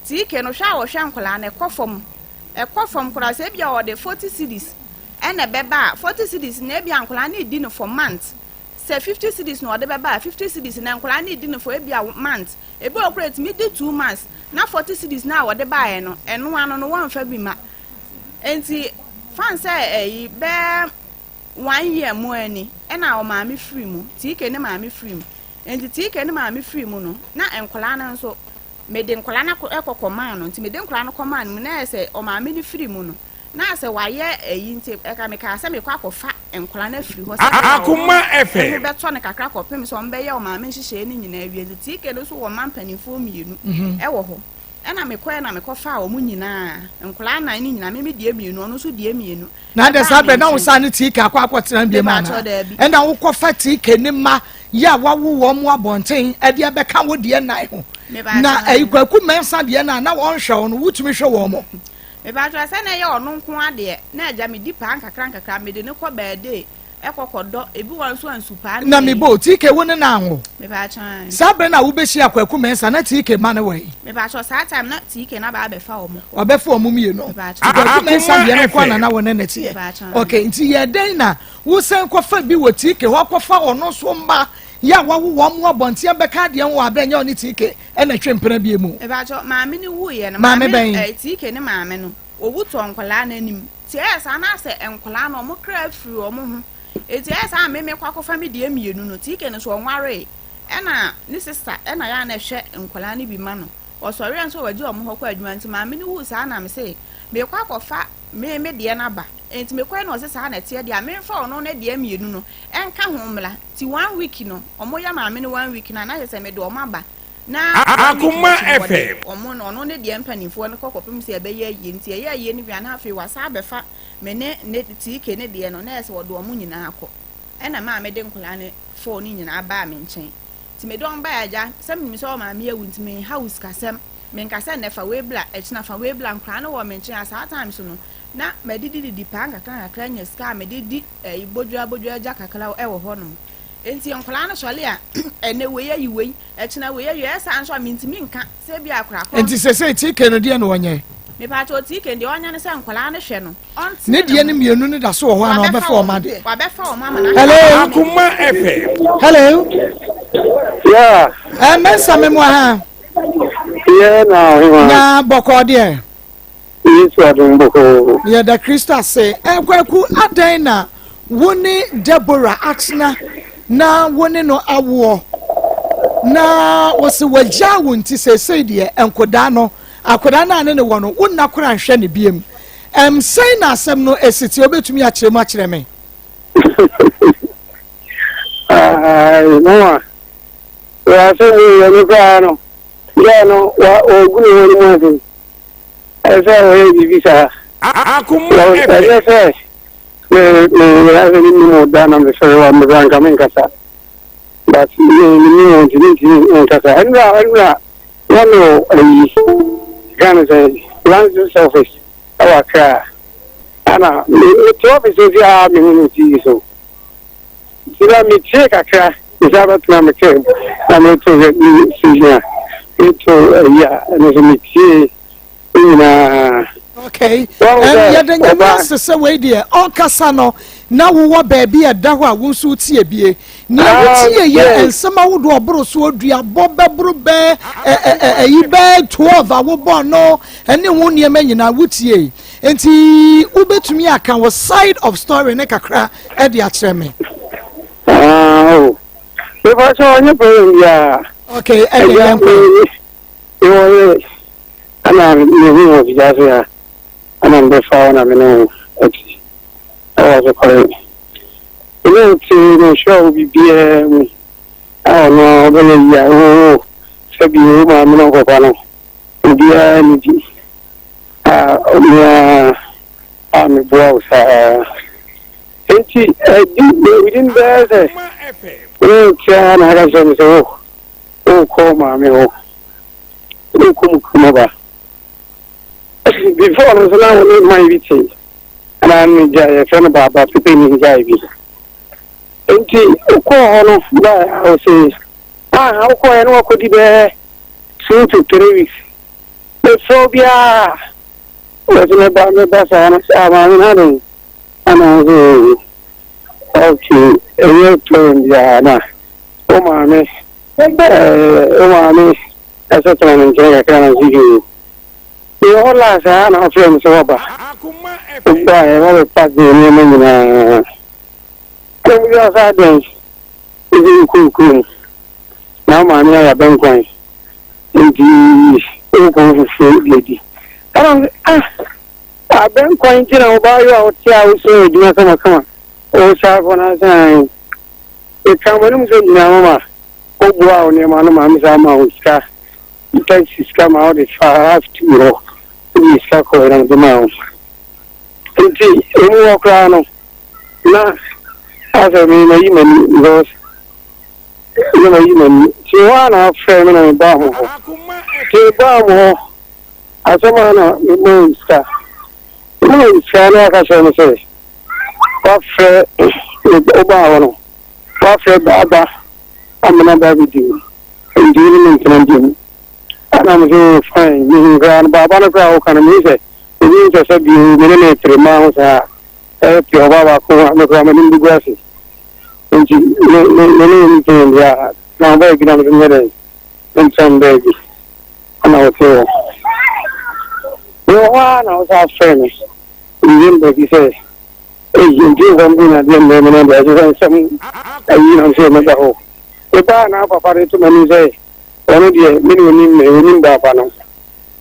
TK no hwɛ a wɔhwɛ nkwadaa no ɛkɔ fam, ɛkɔ fam koraa sɛ ebi a ɔde 40 cedis ɛna ɛbɛba a, 40 cedis na ebi a nkwadaa no di no for month. Sɛ 50 cedis na ɔde bɛba a, 50 cedis na nkwadaa no di no for ebi a month, ebi wɔ koraa etumi di 2 months na 40 cedis na a wɔde baeɛ no, ɛno ano no wɔnfa bi ma. Nti fan sɛ ɛyi bɛɛ one year mu ani ɛna ɔmaame firi mu, TK ne maame firi mu. Nti TK ne maame firi mu no, na nkwadaa no nso mede nkwadaa no ɛkɔ kɔmaa no. Nti mede nkwadaa no kɔmaa no mu na yɛ sɛ ɔmaame no firi mu no na sɛ wayɛ ɛyi. Nti ɛka meka sɛ mekɔ akɔfa nkwadaa no afiri hɔ sɛ Akuma ɛho FM. bɛtɔ no kakra kɔpem sɛ ɔmo bɛyɛ ɔmaame nhyehyɛeɛ no nyinaa wie. Nti TK no nso wɔ mma mpanimfoɔ mmienu ɛwɔ hɔ. Ɛna mekɔɛ na mekɔfaa ɔmo nyinaa, nkwadaa nnan no nyinaa, meme deɛ mmienu, ɔno nso deɛ mmienu. Na de saa Ɛbaa bɛ na me wo nkyɛn. saa ne TK akɔ akɔtena bi mu Mepa ana? kyɛw, daabi. Ɛna wokɔfa TK ne ma yɛ a wawo wɔn mu abɔnten ɛde ɛbɛka wo deɛ nan ho Mepa na kyɛw. ɛyi Kwaku Mɛnsa deɛ na wɔnhwɛ wo no, wotumi hwɛ wɔn mo? Mepa kyɛw, sɛ na ɛyɛ ɔno nko adeɛ na agya medi paa nkakra nkakra, mede ne kɔ bɛɛde ɛkɔ kɔdɔ ebi wɔ nso ansu paa. Na mebɔ TK wo ne na anwo? Mepa kyɛw. Saa bere na wobɛhyia Kwaku Mɛnsa na TK ma ne wɔ yi? Mepa kyɛw, saa time na TK na ba abɛfa ɔmo. Wabɛfa ɔmo mmienu? Mepa kyɛw. Kwaku Mɛnsa deɛ no Akuma kɔ na na wɔ ne ne teɛ? Mepa kyɛw. Ok, nti yɛ dɛn na wosan kɔfa bi wɔ TK hɔ akɔfa ɔno nso mma? yɛ a wawo wɔn mo abɔnten abɛka adeɛ ho wɔ aberɛ nyɛ ɔne TK ɛna ɛtwe mpena bie mu. Mepakyɛw, maame no wuiɛ no, Maame bɛn? TK ne maame no, owu tɔɔ nkwadaa no anim. Nti ɛyɛ saa na asɛ nkwadaa no wɔn kra firi wɔn ho. Nti ɛyɛ saa a me mekɔ akɔfa me deɛ mmienu no, TK no nso ɔnwaree. Ɛna ne sista ɛna yɛ a na ɛhwɛ nkwadaa no bi ma no. Ɔsɔre a nso wagye wɔn hɔ kɔ adwuma nti maame no wuu saa na mese mekɔ akɔfa me me deɛ no aba. Nti mekɔɛ na ɔse saa na ɛteɛ deɛ a memfa ɔno ne deɛ mmienu no ɛnka ho mmra. Nti one week no ɔmo yɛ maame no one week no a na kyerɛ sɛ mede ɔmo aba na one week no Akoma akyi no wɔde FM. ɔmo no ɔno ne deɛ mpanimfoɔ no kɔ kɔpem sɛ ɛbɛyɛ ayie. Nti ɛyɛ ayie no wie a na afei wasan abɛfa me ne ne TK ne deɛ no na ɛyɛ sɛ wɔde ɔmo nyinaa kɔ. Ɛna maa mede nkwadaa no four no nyinaa baa me nkyɛn. Nti mede wɔn baeɛ agya, sɛ menim sɛ wo maame awu nti menha wo sikasɛm, menka sɛ nnɛ fa wei bla, ɛkyena fa wei bla, nkwadaa no wɔ me nkyɛn a saa times no na madidididi paa nkakra nkakra anya sika a mede di ɛyi bodwaa bodwaa gya kakra wɔ hɔnom. Nti nkwadaa no sɔre a ɛnɛ wei ayi wei, ɛkyena wei ayi wei, ɛyɛ saa nso a mentumi nka sɛ ebi akwadaa korɔ. Nti sesei TK no deɛ na ɔnyɛ? Mepaakyɛw TK deɛ ɔnyɛ ne sɛ nkwadaa no hwɛ no. Ne deɛ no mmienu no da so wɔ hɔ ana ɔbɛfa wɔn adeɛ. Wabɛfa wɔn ama na. Hello. Akoma FM. Hello. Yeah. Ɛ mɛnsa mi mu aha. Yeah na ɔhema. Na bɔkɔɔ deɛ. Yesu adum bɔkɔɔ. Yɛda Kristo ase. Ɛ Kwaku adɛn na wo ne Deborah atena na wo ne no awoɔ na wɔsi wɔgyaa wo nti seesei deɛ nkodaa no akwadaa no a ne ne wɔ no wo nna koraa nhwɛ ne biem. Ɛm, sɛn na asɛm no si teɛ? Wobɛtumi akyerɛ mu akyerɛ me? Ai, mama, wɔ asɛm wei yɛ no koraa no, yɛ no, wɔgu ne ho no mu ase. Ɛsɛ sɛ wɔyɛ biribi saa. Akoma Ɛnyɛ FM. sɛ me me yɛrɛ sɛ ne nim da na mesɔre wa mebra nka menkasa. But me me nim wɔn nti mentumi nkasa. Ɛnura ɛnura na me wɔ ayi, ka no sɛ lands office. Ɛwɔ Accra. Ɛna mete office nti a mehu no TV so. Nti na metie kakra, mesan bɛtena me kaa mu na meto station a meto ayi a ɛno nso metie ne nyinaa. Okay. Yɛda Nyame ase sɛ wei deɛ ɔnkasa no na wowɔ baabi a ɛda hɔ a wo nso wotie bie. Nea wotie yɛ nsɛm ahodoɔ ɔboro so duabɔ bɛboro bɛɛ ɛyi bɛɛ 12 a wobɔ no ɛne ho nneɛma nyinaa wotiei nti wobɛtumi aka wo side of story ne kakra ɛde akyerɛ me. Ah, oh. Mefa sɛ ɔnyɛ problem biara. Okay, ɛde yɛn kɔ. Mewɔ yɛ ana mehu wɔ figya ase ha ana mebɛfa wo na me ne wo ati ɛwɔ so kɔre. Mene wo te mehyɛ wo biribiara mu a ɔno ɔbɛyɛ yi a wo sɛ bi wo maame no papa no. Obiara nni bi a me ara a meboa wo saa. Enti ɛdi within bɛyɛ sɛ wonte ara na aka kyerɛ me sɛ wo wokɔ wo maame hɔ wokɔ mu kurom aba. Before no nso na wo ne man bi te ɛna ne gya yɛfrɛ no baaba pepe ne gyae bi. Enti wokɔɔ hɔ no ba a ɔse aha wokɔɛ no wakɔdi bɛyɛ 2 to 3 weeks. Mefrɛ wo biara wɔsɛ mɛba mɛba saa no sɛ maame no adɛn ana wo sɛ okay ɛnyɛ problem biara na wo maame wo maame ɛsɛ tena ne nkyɛn kakra na nso dwo meyɛ hɔ laa saa na ɔfrɛ me sɛ waba wobaeɛ wabɛpa de nneɛma nyinaa na mobia sɛ adɛn ɛsɛ wokɔ kurom na wo maame ayɛ abɛnkwan nti wokɔ fufuo de adi ɛna sɛ ah abɛnkwan nti na wobaa yɛ a wote a wosua adwuma kamakama wosaa kɔ no asan ɛka m'anom sɛ nyinaa mama woboa wo nneɛma no maame saa ma wo sika taxi sika ma wode fa half to hɔ wode sika kɔɛ na mede maa wo nti ɛmu hɔ koraa no na asɛ me mayi m'ani because na mayi m'ani nti hɔ a na afrɛ me na mebaa mo hɔ nti mebaa mo hɔ asɛm a na mema wo sika mema wo sika na waka kyerɛ me sɛ wafrɛ wobaa hɔ no wafrɛ baaba amena ba bɛdi mu nti wo ne me ntena bio ana me sɛ fine mehu koraa no baaba no koraa woka no mehu sɛ obi nsɛ sɛ bio me ne ne pere maa ho saa ɛyɛ pɛ ɔbaa baako a me koraa m'anim bɛgu ase. Nti me me me ne wɔn ntɛn bi a na ɔbaa bi na me nyɛ dɛ ntɛn baabi ɛna ɔte hɔ. Mewɔ hɔ ara na ɔsan frɛ me December bi sɛ eyi nti nkɔm bi na adeɛ mmerɛ me na deɛ ɛsɛ sɛ nsɛm ayi na sɛ mɛba hɔ. Mebaa na papa de to m'anim sɛ ɔno deɛ me ne onim me onim baaba no.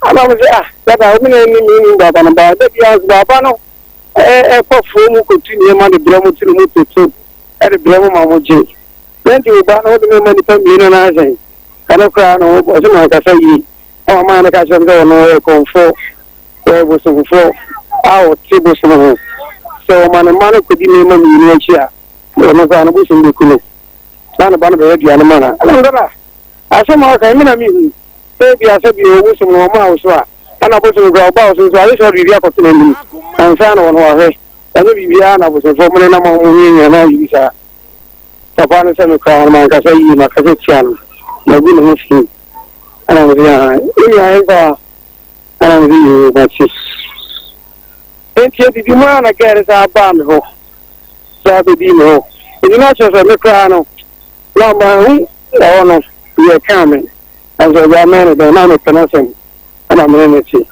Ana me sɛ ah dada wo me na onim me onim baaba no baa da biara nso baaba no ɛkɔ afuo mu kɔtu nneɛma de brɛ mo tiri mu toto de brɛ mo ma mo gye. Na nti wo ba no wode no ma nnipa mmienu anaa sɛn? Ɛno koraa no ɔse mankasa yie. Na ɔmaa no ka kyerɛ me sɛ ɔno ɔyɛ kɔmfoɔ, ɔyɛ bosomfoɔ a ɔte bosom ho. Sɛ ɔma ne mma no kɔdi nneɛma mmienu akyi a, ɔno koraa no bosom bɛku no. Na ne ba no bɛyɛ aduane ma no. Ɛna dada, asɛm a ɔka yi me na mehu. Sɛ ebia sɛ bio bosom no ɔmaa wo so a, ɛna bosom koraa ɔbaa wo so nso ayɛ sɛ ɔde biribi akɔto n'anim ansa na ɔno wahwɛ. Ɛnyɛ biribiara na abosomfoɔ mo nenam a wɔnwiawia na ayɛ bi saa. Papa no sɛ me koraa no mankasa yie, makasa tia no, magu ne ho fi. Ɛna me sɛ aha, wo nua ɛmfa a, ɛna me sɛ yoo mate. Enti adidi mu ara na gɛɛ no saa baa me hɔ, saa bɛdii me hɔ. Enti na kyerɛ sɛ me koraa no, na mahu ɛhɔ no, deɛ ɛkaa me. Nanso agya mɛn no dɛn, na mepɛ n'asɛm, ɛna me ne no te.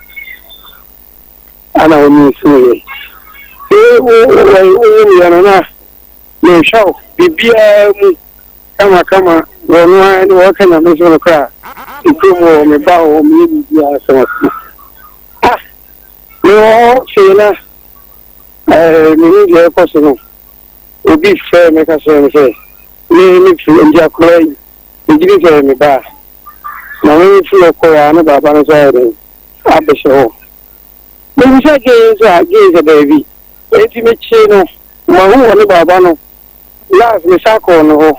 Ɛna ɔnyinsɛneeɛ. Wowuiɛ no na mehwɛ wo biribiara mu kamakama wɔ no ara ne wɔka nyame so no koraa kurom hɔ meba hɔ meyɛ biribiara kamakama. Ah, mewɔ hɔ fei na mehu deɛ ɛkɔ so no obi frɛ me ka kyerɛ me sɛ me mefiri nti akwadaa yi megye di sɛ ɛyɛ me ba a na me mefiri hɔ kɔeɛ a ne baaba no nso ayɛ dɛn abɛhyɛ hɔ. Mebisa Jane nso a, Jane sɛ daabi. Enti mekyee no, mahu wɔ ne baaba no. Last mesan kɔɔ ne hɔ.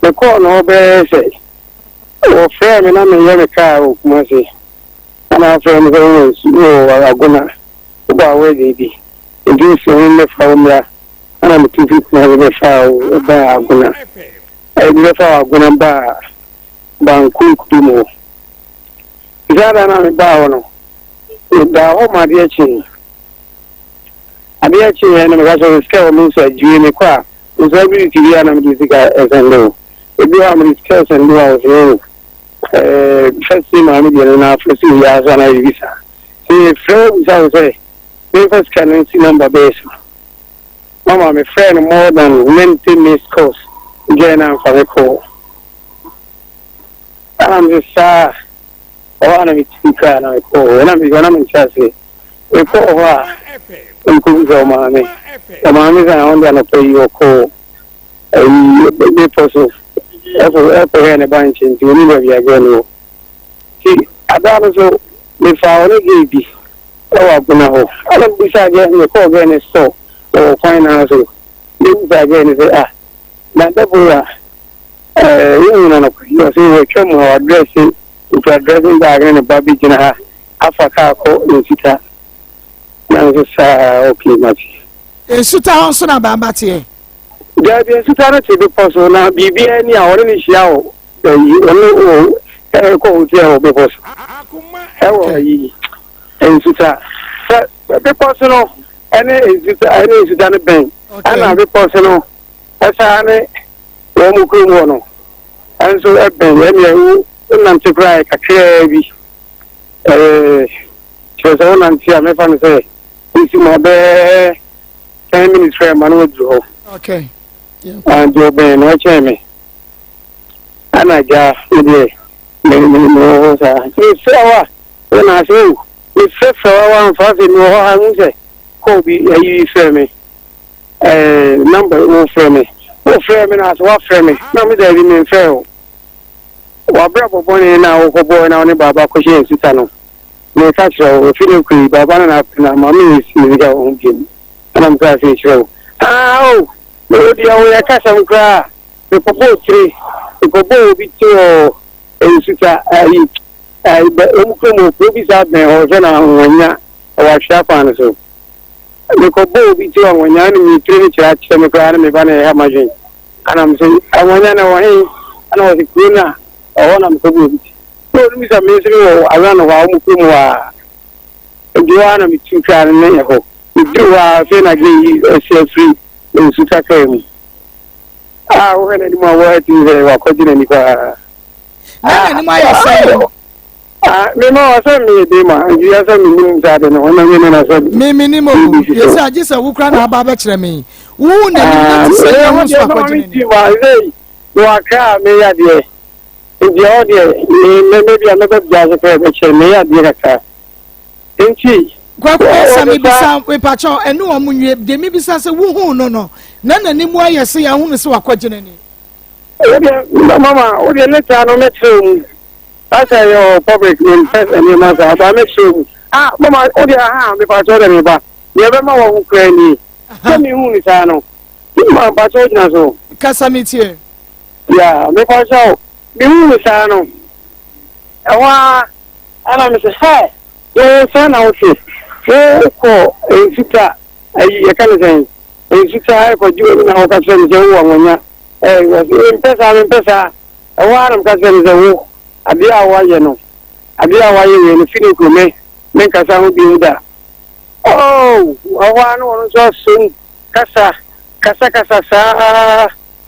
Mekɔɔ ne hɔ bɛyɛ sɛ wɔfrɛɛ me na meyɛ me kaa wɔ Kumasi. Ɛna afrɛ me sɛ wowɔ nsu wɔ Agona, wobaa wedding bi. Enti nsi ho mmɛfa wo mmra. Ɛna metu fi Kumasi bɛfaa wo baa Agona. Ɛde bɛfaa Agona baa Banku kurom hɔ. Saa da no a mebaa hɔ no, medaa hɔ ma adeɛ kyee. Adeɛ kyeeɛ no meka kyerɛ sɛ sika wɔ me nsa adwie mekɔ a nsa bi ti bi a na mede sika ɛsɛnde wo. Ebi hɔ a mede sika ɛsɛnde wo a wɔsɛ o ɛɛ fɛsi maame deɛ no na afrɛ sɛ oyi aso anaa biribi saa. Sɛ yɛfrɛ wo bisa wo sɛ memfa sika no nsi namba bɛyɛ so. Mama mefrɛ no more than 90 missed calls gɛɛ no amfa me kɔɔ. Ɛna mese saa ɛhɔ a na metumi kaa na mekɔɔ hɔ na mehwɛ na mente aseɛ mekɔɔ hɔ a mekɔbisa ɔmaame ɔmaame sɛ ɔno de anɔpa yi ɔkɔɔ ayi bepɔ so ɛkɔ ɛkɔhwɛɛ ne ba nkyɛn nti ɔnim baabi agorɔ no wɔ nti ada no so mefaa ɔne gay bi ɛwɔ agona hɔ ɛna mebisa gɛ mekɔɔ gɛ ne store wɔ kwan naa so mebisa gɛ ne sɛ ah na Deborah Ɛɛ, wohu no anɔpa yi, ɔse watwa mu a wadrɛse, okura dressing bag ne ne ba bi gyina ha afa kaa kɔ Nsuta. Nanso saa, okay, mate. Nsuta hɔ nso na baaba teɛ? Daabi, Nsuta no te bepɔ so na biribiara ni a ɔne no hyia wɔ ayi, ɔne wɔ ɛkɔ hotel wɔ bepɔ so. Ɛwɔ ayi, Nsuta. Sɛ bepɔ so no ɛne Nsuta, ɛne Nsuta no bɛn, ɛna bepɔ so no ɛsaa ne wɔn mo kurom hɔ no nso bɛn ɛnneɛ wo wonante koraa yɛ kakraa bi ɛɛ kyerɛ sɛ wonante a mɛfa no sɛ nsi ma bɛɛ 10 minutes koraa ma no waduru hɔ. Okay. Nti ɔbɛn no ɛkyɛn me ɛna gya me deɛ me me me wɔ hɔ saa nti mefrɛ wo a wo na ase o mefrɛfrɛ wo a woamfa. Afei mewɔ hɔ ha hu sɛ kɔɔ bi ayi frɛ me ɛɛ number wo frɛ me wo frɛ me na ase woafrɛ me na me daabi memfrɛ wo. Wabrabɔ bɔne na wokɔbɔɔ na wo ne baaba kɔhyɛ nsuta no meka kyerɛ wo ɛfi ne kɔ yi baaba no na na ma me si me sika wɔ ho biom ɛna meka sɛ kyerɛ wo aa o wo deɛ woyɛ kasɛm koraa mekɔbɔɔ tire mekɔbɔɔ obi tire wɔ nsuta ayi ayi bɛ ɔmu kurom wɔ kuro bi saa bɛn hɔ sɛ na ahoɔnya ɛwɔ ahwea kwan no so mekɔbɔɔ obi tire wɔ ahoɔnya ne me tire no kyerɛ akyerɛ me koraa ne me ba no ɛha madwen ana me sɛ ahoɔnya na wɔ he ana wɔ sɛ kuro no a ɛhɔ na mekɔbɔɔ obi ti na ɔno bisa me nso mewɔ awura no hɔ a ɔmu kurom hɔ a nti hɔ a na metu kaa no ne ɛhɔ meduru hɔ a afei na gye yi asi afiri nsu kakra mu. A wohwɛ n'anim a wɔatumi sɛ wakɔgye n'ani paa. Na n'anim ayɛ sɛn? Ah, me ma ɔsɛ me de ma nti yɛ sɛ menim saa de no ɔna nyɛ ne na sɛ me menim o yɛ sɛ agye sɛ wo kora na aba abɛkyerɛ me wo n'anim na te sɛ yɛ ho so akɔgye n'ani. Ma sɛ wakra a meyɛ adeɛ nti ɛhɔ deɛ me me bi a mɛbɛ bia so kora ɛbɛkyerɛ meyɛ adeɛ kakra nti. Kwaku Mensah mebisa mepakyɛw ɛne wɔn nwie deɛ mebisa sɛ wohuu no no na n'anim ayɛ sɛ yɛahunu sɛ wakɔgye n'ani. Wodeɛ mama wodeɛ ne saa no mɛkyerɛ mu asɛ yɛ wɔ public mempɛ nneɛma saa ba mɛkyerɛ mu ah mama wodeɛ aha mepakyɛw dɛ meba deɛ ɛbɛma wɔ ho kura nie sɛ mehu ne saa no ma mpakyɛw gyina so. Kasa metie. Ya mepakyɛw mehu ne saa no ɛhɔ a ɛna mesɛ hɛ Wo saa na wote? Wokɔ nsuta ayi yɛka ne sɛn? Nsuta ɛkɔgye w'ani na woka kyerɛ me sɛ wowɔ anwanya. Ɛɛ wɔse mempɛ saa mempɛ saa. Ɛhɔ ara na meka kyerɛ no sɛ wo adeɛ a woayɛ no adeɛ a woayɛ wei no fi ne kuro me menkasa ho bio da. Oh ɛhɔ ara na ɔno nso asom kasa kasa kasa saa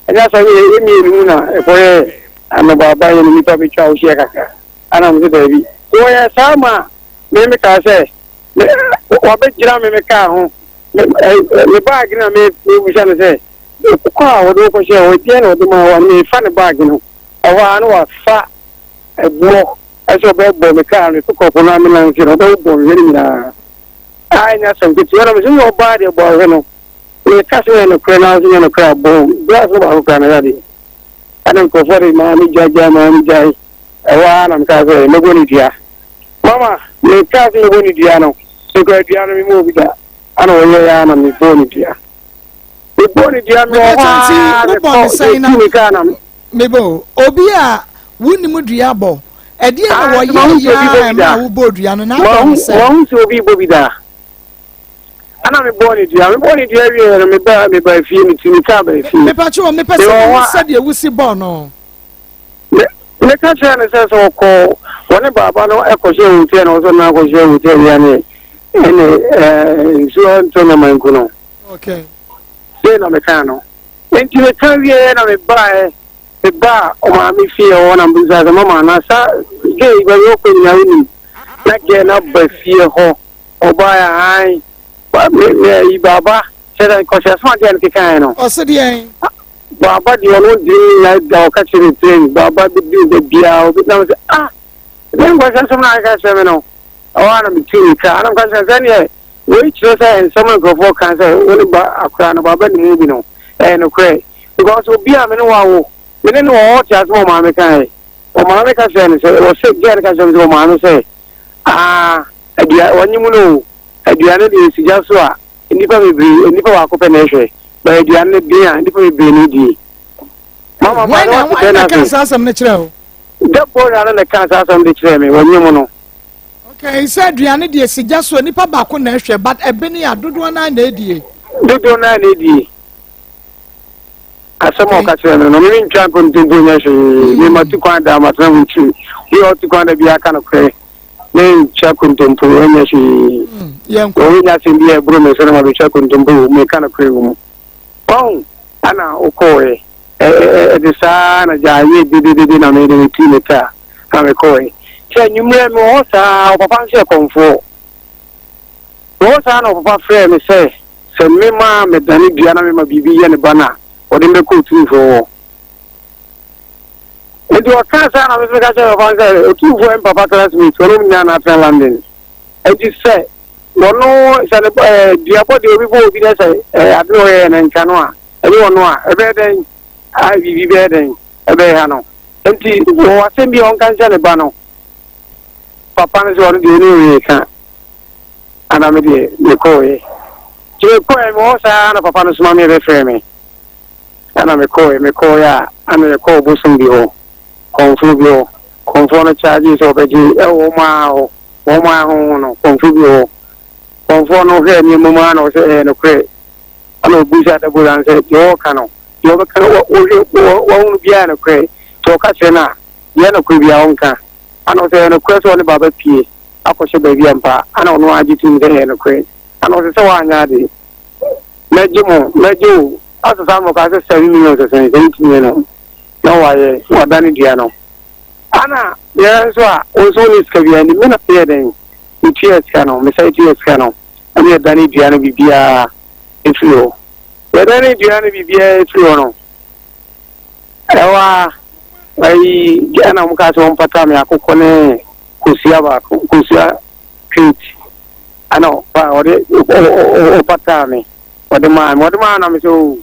ɛnyɛ asɛm yɛ yɛ mmienu mu na ɛkɔyɛ anɔbaaba yɛ no nipa bɛtwa wo hyia kakra. Ɛna mese daabi. Wɔyɛɛ saa ma me mekaa sɛ me wabɛgyina me me kaa ho me me baage na me mebisa no sɛ kɔ a wɔde wokɔhyɛ hɔ deɛ na ɔde ma wa mefa ne baage no ɛhɔ a na wafa ɛboɔ ɛsɛ ɔbɛbɔ me kaa no pekɔpo no amenanse no ɔbɛbɔ nhwɛ no nyinaa a ɛnyɛ asɛm ketewa na mesɛ yɛ ɔbaa deɛ bɔ ahwɛ no meka sɛ yɛ nokorɛ na sɛ nyɛ nokorɛ abɔ glass no baako koraa na yɛadeɛ ɛna nkurɔfoɔ de maa me gyaagyaa maa me gyae Ɛhɔ ara na mekaa sɛ, Mɛbɔ no dua. Mama, mekaa sɛ mɛbɔ no dua no, mekura dua no, memmɔɔ bi da. Ɛna wɔyɛeɛ ara na mebɔɔ no dua. Mebɔɔ no dua no, wɔ hɔ ara mekɔ, yɛtuu me kaa na. Mebɔ obi a wonim dua bɔ. Ɛdeɛn na wɔyɛeɛ a ɛmaa wobɔɔ dua no? Na abɔ no sɛn? Mahu sɛ obi rebɔ bi da. Ɛna mebɔɔ no dua. Mebɔɔ no dua wieeɛ no, mebaa mebaa fie, metuu me kaa baa fie. Mepa kyɛw, mepɛ sɛ mehu sɛdeɛ wosi bɔɔ no. Me, meka kyerɛɛ no sɛ sɛ ɔkɔ wɔne baaba no kɔhyɛ hotel na ɔsɛ ɔno akɔhyɛ hotel bi ane ɛne ɛɛ nsuo ntɔ na manku no. Okay. Sei na mekaa no. Nti meka wieɛ na mebaeɛ mebaa ɔmaame fie hɔ na mbisa sɛ mama na sa gay baabi ɔkɔ nyinaa wonim na gay na ba fie hɔ ɔbaeɛ han me me baaba kyerɛ sɛ nkɔhyɛ so adeɛ no kekaeɛ no. Ɔse deɛn? Baaba deɛ ɔno deɛ ne nya da ɔka kyerɛ ne train baaba bɛdi da biara obi nam sɛ ah ɛdeɛ nkwahyɛ nsɛm na aka kyerɛ me no ɛhɔ a na metu ne ka ana mka kyerɛ sɛ neɛ wei kyerɛ sɛ nsɛm a nkurɔfoɔ ka sɛ wo ne ba akora no baaba ne mu bi no ɛyɛ nokorɛ because obi a me ne wawo me ne no wɔ hɔ te asɛm ɔmaame kaeɛ ɔmaame ka kyerɛ no sɛ ɔsɛ gya no ka kyerɛ me sɛ ɔmaame sɛ ah adua wɔnye mu no aduane deɛ ɛsi gya so a Nnipa bebree, nnipa baako pɛ na ɛhwɛ. Ba aduane no den a, nnipa bebree na edie. Mama ba na wate bɛn na ase. saa asɛm no kyerɛ o? Deborah no na ɛka saa asɛm de kyerɛ me, wɔnyɛ mu no. Okay, sɛ aduane deɛ si gya so nnipa baako na ɛhwɛ, but ɛbene a dodoɔ naa na edie. Dodoɔ naa na edie. Asɛm a ɔka kyerɛ me no, me mentwa nkontompo nyɛ hwee. Me matu kwan da, matena ho nkyiri. Bi a ɔtu kwan da biara ka nokorɛ. Mentwa kontompo nyɛ hwee. Wɔnya asɛm bi a ɛboro me so na mabɛtwa kontompo wɔ mu, meka nokorɛ wɔ mu. Ɔn, ana wokɔɔɛ? Ɛde saa na gyaa yɛ dededede na mede metuu me kaa na mekɔɔɛ. Sɛ anwummerɛ mewɔ hɔ saa, ɔpapa nso yɛ kɔmfoɔ. Mewɔ hɔ saa na ɔpapa frɛɛ me sɛ, sɛ mema medane dua na mema biribi yɛ ne ba no a, ɔde me bɛkɔ otumfoɔ hɔ. Nti ɔkaa saa na me nso meka kyerɛɛ papa no sɛ Otumfoɔ yɛ me papa classmate, ɔne wɔn nyinaa na atena London. Nti sɛ ɔno sɛ ne ɛɛ duabɔ deɛ obi bɔ obi na sɛ ɛɛ ade na ɔyɛ no nka no a, ɛnyɛ ɔno a, ɛbɛyɛ dɛn a biribi bɛyɛ dɛn ɛbɛyɛ ha no. Nti wɔwɔ asɛm bi a ɔnka nkyerɛ ne ba no. Papa no sɛ ɔno deɛ ɔne hwee ka. Ana me deɛ mekɔɔeɛ. Nti mekɔɔeɛ mewɔ hɔ saa na papa no soma me bɛfrɛ me. Ɛna mekɔɔe, mekɔɔe a, ɛna yɛkɔɔ bosom bi hɔ, kɔmfoɔ bi hɔ. Kɔmfoɔ no kyaagye sɛ ɔbɛgye ɛwɔ wɔn ara hɔ, wɔn ara ho ho no, kɔmfoɔ bi hɔ. Kɔmfoɔ no hwɛɛ nneɛma mu ara na ɔsɛ ɛyɛ nokorɛ. Ɛna ɔbusaa Deborah no sɛ, deɛ ɔreka no, deɛ ɔbɛka no, wohwɛ, wahunu biara yɛ nokorɛ. Nti ɔka kyerɛ no a, deɛ ɛyɛ nokorɛ biara ɔnka. Ɛna ɔsɛ ɛyɛ nokorɛ sɛ ɔne baaba pie akɔhyɛ baabi ampa. Ɛna ɔno ara gye tom sɛ ɛyɛ nokorɛ. Ɛna ɔsɛ sɛ woanyɛ ade. Mɛgye mo, mɛgye wo. Asesa mɔ ka sɛ 7 million sɛ sɛn 7 million no na wayɛ wadane dua no. Ana yɛn nso a wo nso wone sika biara ni, me na meyɛ dɛn metua sika no, mesan tua sika no ɛne yɛdane dua no biribiara ɛfiri hɔ. Yɛdane dua no biribiara ɛfiri hɔ no, ɛwɔ a ayi ɛna wɔn kaa sɛ wɔn pata me akokɔ ne kosua baako, kosua crate, ɛna ɔde ɔpataa me, ɔde maa me, ɔde maa na me sɛ o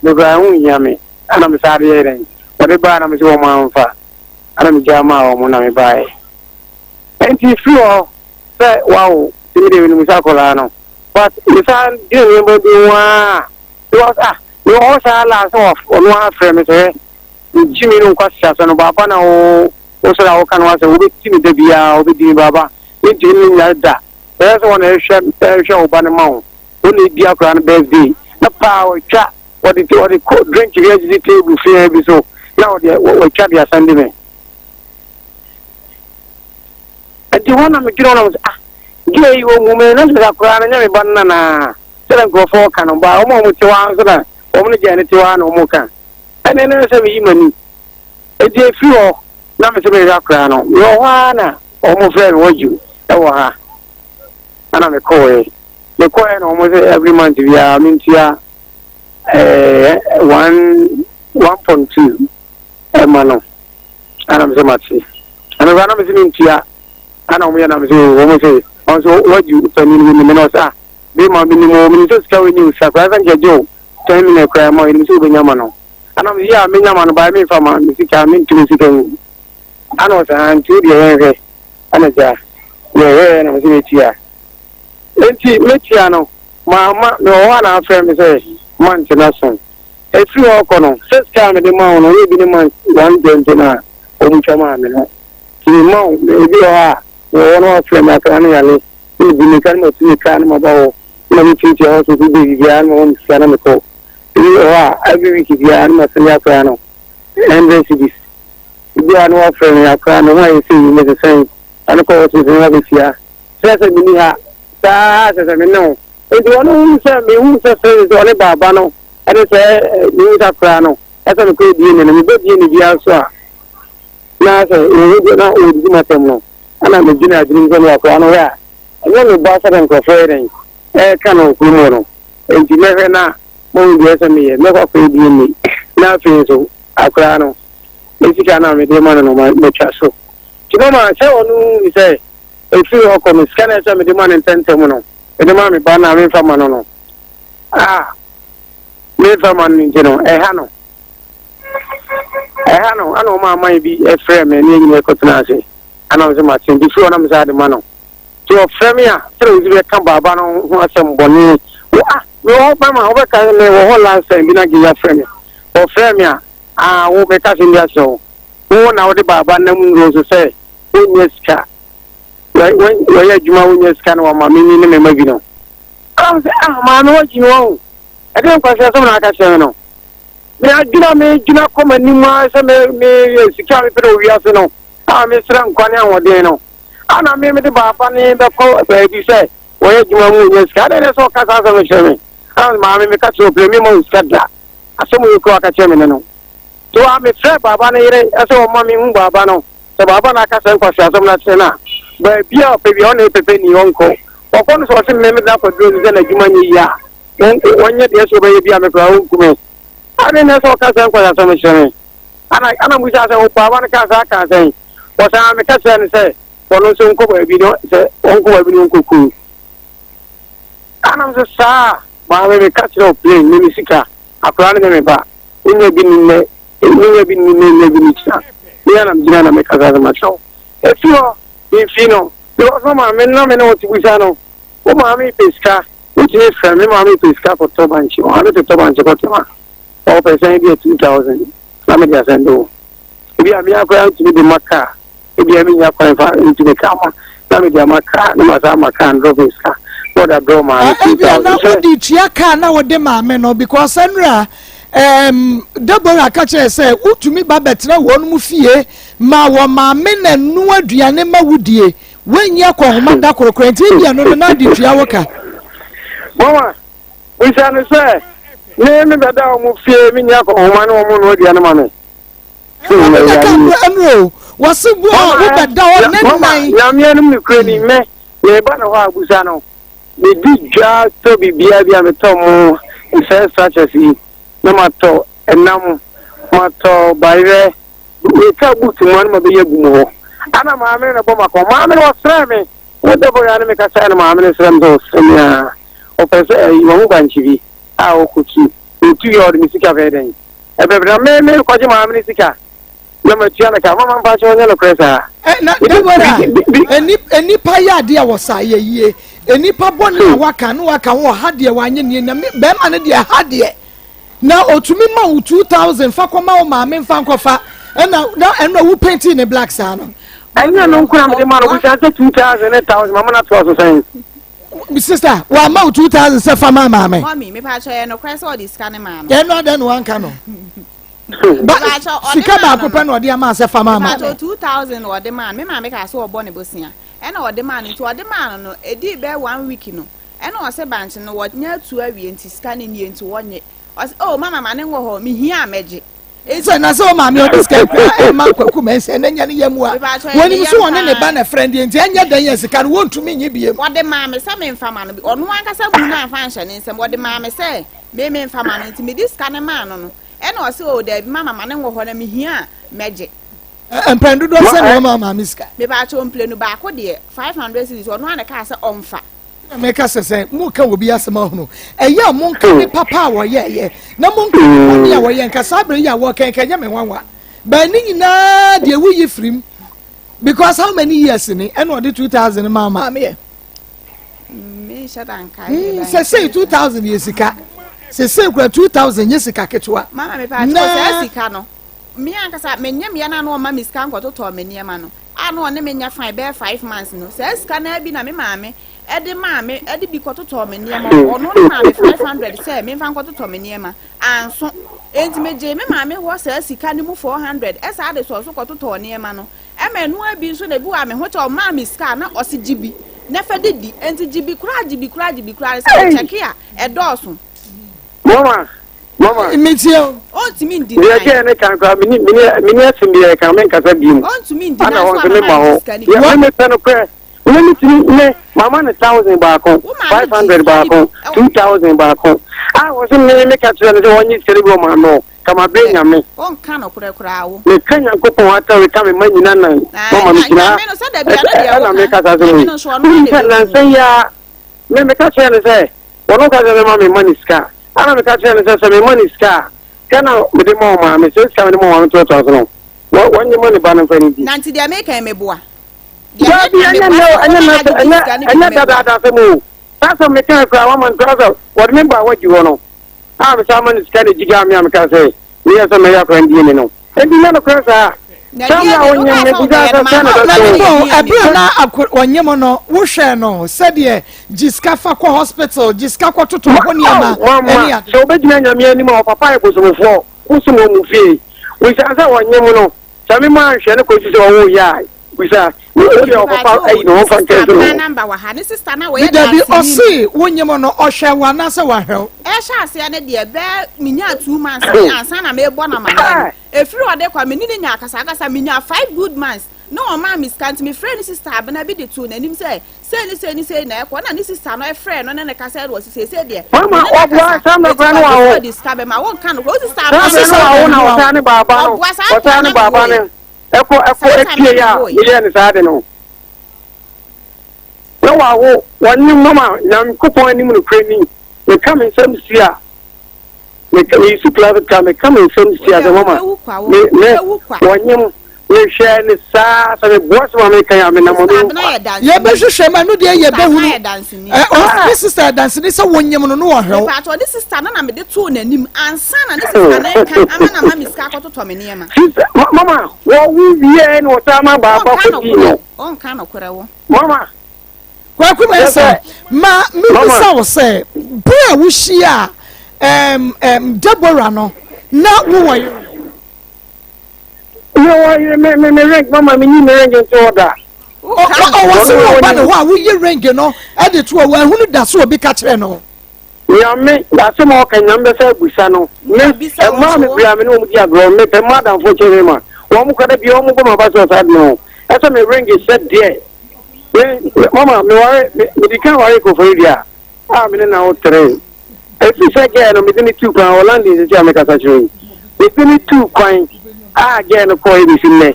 mekura ɛho nhia me. Ɛna me saa de yɛ dɛn ɔde baa na me sɛ wɔn amfa, ɛna me gya maa wɔn na me baeɛ. Nti firi hɔ sɛ wawo tumi de menim sɛ akwadaa no, but mesan dwene nneɛma bi ho a, because ah, mewɔ hɔ saa la sɛ ɔno afrɛ me sɛ megye me no nkwasi asɛ no baaba na wo wo sɔrɔ a woka no asɛ wobɛti me da biara, wobɛdi me baaba, mentumi ne nyare da. Ɛyɛ sɛ wɔn ɛhwɛ ɛhwɛ wo ba no ma wo, wo na edi akwadaa no birthday na paa wɔtwa wɔde ko drink bi asisi table fia bi so na wɔde wɔtwa de asan de me. Nti hɔ na medwene hɔ na mesɛ, ah, gye yi wɔ mu me na sɛ akwadaa no nyɛ me ba no nanaa sɛdeɛ nkurɔfoɔ ka no ba wɔn a wɔte hɔ ara nso na wɔn no gya ne te hɔ ara na wɔn ka ɛne ne sɛ meyi m'ani. Nti efiri hɔ na mesɛ mehwɛ akwadaa no, mewɔ hɔ ara na wɔn frɛ me wɔdwu ɛwɔ ha, ɛna mekɔɔɛ mekɔɔɛ na wɔn sɛ every month biara mentua 1 1.2 ɛma no. Ɛna mesɛ mate, ɛna kora na mesɛ mentua, ɛna wɔn yɛ na mesɛ wɔn sɛ wɔn nso wɔdwu panin bi ne me na ɔsɛ ah, bɛrima mi nim o, menim sɛ sika wɔ ni o, sika koraa sɛ nkyɛn gye o 10 million koraa ma o, enim sɛ wobɛnya ma no. Ɛna mesɛ yɛ a menya ma no baa memfa ma me sika, mentumi sika ngu. Ɛna ɔsɛ ah, nti wo deɛ yɛnhwɛ. Ɛna gya yɛhwɛ na mesɛ metua, nti metua no ma mewɔ hɔ a na afrɛ me sɛ month no so. Ɛfiri hɔ kɔ no sɛ sika a mede ma wo no ɔyɛ bi ne month 120 no a ɔmu twa maa me no, nti mema wo. Ebi wɔ hɔ a mewɔ hɔ no afrɛ me akra no yale na medi mirika no matu mirika no maba hɔ na metuatua hɔ so so baabi biara no ma me sika na mekɔ. Ebi wɔ hɔ a every week biara no masɛne akra no 100 cedis. Ebi a no wafrɛ me akra no ho ayɛ sɛ yi mesesɛn ɛno kɔ hospital no wabɛtua kyerɛ sɛ menni ha saa sɛ sɛ me ne wo. Nti ɔno hu sɛ mehu sɛ sɛ sɛ ɔne baaba no ɛne sɛ mehu sɛ akora no ɛsɛ mekɔ DNA no, mebɛ DNA biara so a na sɛ wɔhu deɛ na wɔdidi m'asɛm no, ɛna medwene adwene mu sɛ ne akora no hwɛ a ɛnyɛ me ba sɛdeɛ nkurɔfoɔ yɛ dɛn ɛɛka no kurom hɔ no. Nti mɛhwɛ na mahu deɛ ɛsɛ meyɛ, mɛkɔ akɔyɛ DNA na afei nso akora no ne sika no a mede ma no no matwa so. Nti mama sɛ ɔno hu sɛ ɛfiri hɔ kɔ no sika no ɛsɛ mede ma no ntɛntɛm no mede ma me ba no a memfa ma no no a memfa ma no nti no ɛha no ɛha no. Ana ɔma aman bi ɛfrɛ me ne ɛnyina ɛkɔtena ase, ana sɛ mate. Nti firi hɔ na mesɛ ade ma no, nti ɔfrɛ me a sɛde wosi bɛka baaba no ho asɛm bɔne wo ah, mewɔ hɔ bama wobɛka me wɔ hɔ. Last time bi na gye yɛfrɛ me, ɔfrɛ me a ah, wo meka sɛm bi akyerɛ wo, wo na wode baaba nam nnuro so sɛ wonyɛ sika, wɔyɛ adwuma wonyɛ sika no wama memi ne mema bi no. Ɔm sɛ ah, maame wɔgyi me wɔn ɛde nkwasi asɛm na aka kyerɛ me no. Me adwena me gyina kɔ m'anim a sɛ me meyɛ sika a mepɛ dɛ owiase no a mesrɛ nkwa ne ahoɔden no ana me mede baaba ne bɛkɔ baabi sɛ wɔyɛ adwuma mu wɔnya sika adɛn ne sɛ ɔka saa asɛm no kyerɛ me. Ana maame meka kyerɛ ɔpɛ me ma wo sika da asɛm yɛ kura aka kyerɛ me ne no. Nti wa mefrɛ baaba no yere ɛsɛ ɔma me hu baaba no sɛ baaba no aka sɛ nkwasi asɛm no akyerɛ no a baabi a ɔpɛ bi a ɔna ɛpɛpɛ ni ɔnkɔ ɔkɔ no sɛ ɔse me mede akɔduro no sɛ n'adwuma nyɛ yie a wɔnyɛ deɛ sɛ ɔbɛyɛ bi a mekora ɔnkume ade ne sɛ ɔka sɛ nkwasi asɛm kyerɛ me. Ana ana musa sɛ wo baaba no ka saa ka sɛn wɔsan meka kyerɛ no sɛ ɔno nso nkɔ baabi no sɛ ɔnkɔ baabi no ɔnkɔ kuu. Anam sɛ saa maame meka kyerɛ wo plain me me sika akwaraa no nyɛ me ba, wonya bi ni nnɛ, wonya bi ni nnɛ, nya bi ni kyina. Me anam gyina na meka saa sɛ makyerɛ wo ɛfi hɔ mfi no because wo maame na me ne wo te busa no, wo maame pɛ sika wotumi frɛ me maame pɛ sika kɔtɔ bankye, maame totɔ bankye kɔtɔ ma ɔpɛ sɛn bi a 2000 na mede asɛnde wo. Ebi a me akora ntumi de ma kaa, ebi a menya kwan fa ntumi kaa ma na mede ama kaa na ma saa ama kaa no drop sika na ɔda drɔ maa no 2000. Ebia na wode tua kaa na wode maame no because ɛnura Deborah ka kyerɛ sɛ wotumi ba bɛtena wɔn mu fie ma wɔ maame na nua aduane ma wodie wɔnyi akɔnhoma da korokoro, nti ebia no no na de tua wo ka. Mama bisa no sɛ. Me me bɛda wɔn fie me nya akɔnhoma ne wɔn no aduane ma me. Ɛna ka ɛnu o wɔsi bu a wobɛda hɔ ne nan. Nyame anim ne kure ni me meba ne hɔ abusa no medi dwa tɔ biribiara bi a metɔ mo nsɛ structures yi na matɔ ɛnam matɔ bayerɛ metwa boot mu ano ma bɛyɛ gu mu hɔ ana maame no na bɔ makɔn maame no ɔsrɛ me wo dɛbɔ yɛ ne mekasa no maame no srɛ me sɛ ɔsrɛ me a ɔpɛ sɛ ɛyi wɔn ho bankye bi a ɔkɔtu ɔtu yɛ ɔde me sika bɛyɛ dɛn ɛbɛbrɛ me me kɔgye maame no sika na matua no ka mama mpa kyɛ ɔnyɛ nokorɛ saa. Na Deborah, nnipa yɛ adeɛ a wɔsa yɛ yie nnipa bɔne a waka ne waka ho ɔha deɛ wanyɛ nie na bɛrima no deɛ ha deɛ na otumi ma wo 2000 fa kɔma wo maame mfa nkɔfa ɛna na ɛna wo painting ne black saa no. Ɛnyɛ no nkura mede ma no busa sɛ 2000 ne 1000 mama no atoa so sɛn. Sister wama wo 2000 sɛ fa ma maame. Mɔmi mepa kyɛ yɛ nokorɛ sɛ ɔde sika ne maa no. Ɛno adɛn na wanka no. Ba sika baako pɛ na ɔde ama sɛ fa ma maame. Mepa kyɛ 2000 na ɔde maa no me maame kaa sɛ ɔbɔ ne bosia ɛna ɔde maa no nti ɔde maa no no ɛdii bɛɛ one week no ɛna ɔsɛ bankye no wɔnya atu awie nti sika no nie nti wɔnye ɔsɛ oh mama ma ne nwɔ hɔ mehia a mɛgye. Sɛ na sɛ ɔmaame ɔde sika kura ɛma kwaku mɛnsa ɛna nya ne yam a wɔnim so wɔne ne ba na frɛ deɛ nti ɛnyɛ dɛn yɛ sika no wɔntumi nye biem. Wɔde maa me sɛ memfa ma no bi ɔno ankasa mu no amfa anhyɛ ne nsam wɔde maa me sɛ me memfa ma no nti mede sika no maa no no ɛna ɔse oh daabi mama ma ne nwɔ hɔ na mehia a mɛgye. Mpɛn dodoɔ sɛ na ɔma maame sika. Mepaakyɛw mplenu baako deɛ 500 cedis ɔno ara na ɛkaa sɛ ɔmfa. Na meka sɛ sɛ moka obi asɛm ahunu ɛyɛ a monka ne papa a wɔyɛɛyɛ na monka ne bɔne a wɔyɛ nka saa berɛ yi a wɔka nka ɛnyɛ me nwanwa bɛn ne nyinaa deɛ woyi firim because how many years ni ɛna ɔde 2000 maa maameɛ sɛ sɛ 2000 yɛ sika sɛ sɛ kura 2000 nyɛ sika ketewa na sika no me ankasa menyɛ meɛ no a na ɔma me sika nkɔtotɔ me nneɛma no a na ɔne me nyɛ fine bɛyɛ 5 months no, saa sika no ara bi na me maame de maa me de bi kɔtotɔɔ me nneɛma. Ɔno no maa me 500 sɛ memfa nkɔtotɔ me nneɛma. Anso. Enti megyee me maame hɔ saa sika no mu 400 ɛsaa de sɔɔ so kɔtotɔɔ nneɛma no. Ɛma ɛno ara bi nso na ebi wɔ a me ho kyɛ ɔmaa me sika a na ɔse gye bi na fa didi. Enti gye bi koraa gye bi koraa gye bi koraa no sɛ mekyɛke a ɛdɔɔso. Mama, mama. Metie o. Ɔntumi ndi Deɛ ɛgye ne kan koraa mini mini mini asɛm bi ɛka me nkasa bi mu. Ɔntumi ndi Ana nan wɔn so nso a me mama ma ne hɔ. sika no Yɛ bi. me mepɛ no korɛ. Me me tumi me mama ne 1000 baako, Wo maame 500 gye sika no baako, bi. 2000 baako. A wɔ so me me ka kyerɛ no sɛ wɔnye sika no bi wɔ maa no. Kama bere nyame. Wonka nokorɛ koraa wo. Meka Nyankopɔn atare ka me ma nyina nan. Na Mama me gyina ha. nyame no sɛ dabi ano deɛ Ɛna woka. me kasa so Nyame yi. no nso ɔno Wonim ara sɛ na ɛbɛhu. nansa yi ara me meka kyerɛ no sɛ wɔn ka sɛ mema me ma ne sika. Ana meka kyerɛ no sɛ sɛ mema ne sika a sika na mede ma ɔmaame sɛ sika mede ma ɔmaame toatoa so no wɔnye ma ne ba no mfa ne di. Na nti deɛ meka yi meboa. Deɛ Dabi meka ɛnyɛ meboa nnɛ sɛ ɛnyɛ woma nnɛ no agye ɛnyɛ sika no bi ɛnyɛ no meboa. dadaada asɛm o. Saa asɛm meka koraa wama no koraa sɛ wɔde me ba wagyi hɔ no a mesa ma no sika na gyigaa me a meka sɛ meyɛ sɛ mɛyɛ akora ndie ne no. Enti nyɛ nokorɛ saa. Na Saa deɛ mmerɛ a ne wonyem wokaa me sɛ bisa wobɛyɛ sɛ no sɛ mamma na wo bɛto sika wo. no Bo, bi anni. ɛberɛ a na ɔnyem no, wohwɛɛ no sɛdeɛ gye sika fa kɔ hospital, gye sika kɔtotɔ hɔ nneɛma Mama, ɛne ade. sɛ wobɛgyina Nyame anim a ɔpapa yɛ bosomfoɔ, wosom wɔ mu fie. Bisa sɛ ɔnyem no, sɛ me maa nhwɛ no kɔsi sɛ ɔwo yɛ a, bisa. Wo deɛ ɔpapa ayi ne ho mfa Sister nkyɛn so Abena no. number wɔ ha. Ne sister na wɔyɛ Dabi, danseni. ɔse wonyem no, ɔhwɛ wo anaasɛ wahwɛ wo? Ɛhyɛ aseɛ no deɛ bɛɛ menyaa 2 months ne ansa na mebɔ no amanneɛ no. Ɛfiri ɔde kɔ me ne no nyaa akasakasa menyaa 5 good months na ɔmaa me sika nti mefrɛɛ ne sister Abena bi de too n'anim sɛ sei ne sei ne sei na ɛkɔ na ne sister no ɛfrɛɛ no ne ne kasa ɛna ɔse seesei deɛ Mama, me ne no ɔboa akasa saa mmerɛ enti koraa ne ɔde wawo. sɛ ɔde sika bɛma wonka no korɔ wo sister Saa Abena berɛ no wawo na ɔsan ne baaba no, ɔboa saa ɔsan time ne na baaba mewoe no ɛkɔ ɛkɔ saa time ɛpie na a mewoe meyɛɛ no saa de no. Na wawo, wɔnyem mama Nyankopɔn anim nokorɛ ni, meka me nsɛm si a, meka meyi so plastic car meka me nsɛm si a sɛ mama wobɛwu kwa wo me me wobɛwu kwa wɔnyem mehwɛ ne saa sɛ meboa sɛ ma meka yɛ a menam sister ɔno Abena kwa yɛ danseni Yɛbɛhwehwɛ mu, ɛno deɛ sister Abena yɛbɛhunu. yɛ danseni Ɛ, ɔ, ne sister yɛ danseni sɛ wonyem no na ɔhwɛ wo. mepatɔ ne sister no na mede too n'anim ansa na ne sister no reka ama na ma me sika akɔtotɔ me nneɛma. Sister mama wɔwo wie na wɔsan ma baako Ɔnka akɔdii nokorɛ no ɔnka nokorɛ wo. mama Kwaku Mensah, ma mebisa wo sɛ, bere a wohyiaa um, um, Deborah no, na wowɔ yere? Mewɔ yere, me me me ring, mama me nyi me ring nto hɔ da. Ɔwɔ sɛ wɔba ne hɔ a woyi ring no de to hɔ, wɔahunu da so obi ka kyerɛ no. Nyame, asɛm a ɔka Nyame bɛsa abusa no. Me, mmaa bebree a me ne wɔn di agorɔ, mepɛ mmaa adamfoɔ kyɛn me ma. Wɔn kora da biara wɔn bɔ m'aba so wɔ saa ade no ho. Ɛsɛ me ring hyɛ deɛ. Me, mama, me ware, me, medi kan ware Koforidua a me ne na wo tere. Ɛfiri sɛ gɛɛ no mede ne tuu kwan wɔ London sisi a mekasa kyerɛ yi. Mede ne tuu kwan a gɛɛ no kɔɔ ebesi nnɛ.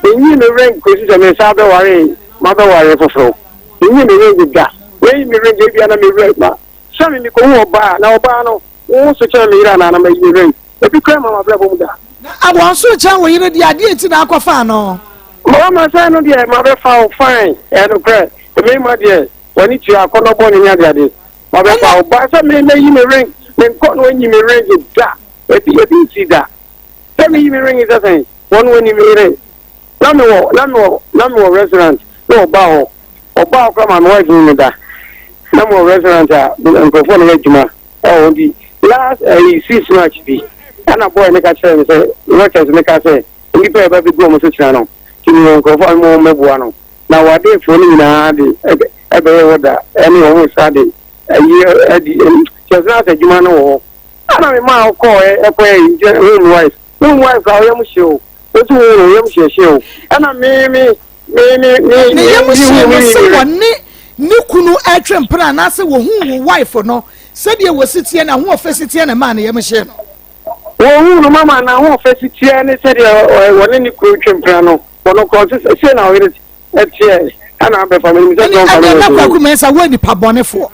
Menyii me ring kɔsi sɛ me nsa abɛware, mabɛware foforɔ. Menyii me ring da. Meyi me ring ebia na me werɛ ma sɛ me mekɔhu ɔbaa na ɔbaa no wo so kyɛn me yere anaa na mayi me ring. Ebi koraa ma m'abrabɔ mu da. Na wɔn so kyɛn wo yere deɛ adeɛ nti na akɔfaa no. Mama sɛ no deɛ mabɛfa wo fine ɛyɛ nokorɛ mmarima deɛ wɔne tua akɔnnɔ bɔne ne adeade mabɛfa wo ba sɛ me mɛyi me ring menkɔ na wɔnyi me ring da ebi ebi nsi da sɛ meyi me ring sɛ sɛn wɔn wɔni me yere na mewɔ na mewɔ na mewɔ restaurant na ɔba hɔ ɔba hɔ koraa ma me wife me da na mewɔ restaurant a nkurɔfoɔ na yɛ adwuma ɛwɔ hɔ bi last ɛyi six march bi ɛna boy ne ka kyerɛ me sɛ workers ne ka sɛ nnipa yɛ ba bi gu wɔn so kyerɛ no ti mewɔ nkurɔfoɔ a wɔn mɛboa no na wadefoɔ no nyinaa de ɛbɛyɛ wɔ da ɛne wɔn nsa de ɛyi ɛdi kyerɛ sɛ asɛ adwuma no wɔ hɔ ɛna me maa ɔkɔɔ ɛkɔɛ yi nkyɛn home wife home wife a ɔyɛ mo hyew wotu wo no yam hyehyɛ o ɛna me me me me me ne yam hye no sɛ wɔne ne kunu ɛtwe mpena anaasɛ wɔhu wo wife no sɛdeɛ wɔsi teɛ na ahoɔfɛ si teɛ na ɛmaa ne yam hye no. Wɔhu no mama na ahoɔfɛ si teɛ ne sɛdeɛ wɔne ne kunu twe mpena no wɔno korɔ sɛ sɛ na ɔyere ɛteɛ ɛna abɛfa me sɛ ɛne ɛne na Kwaku Mensah wo nipa bɔnefoɔ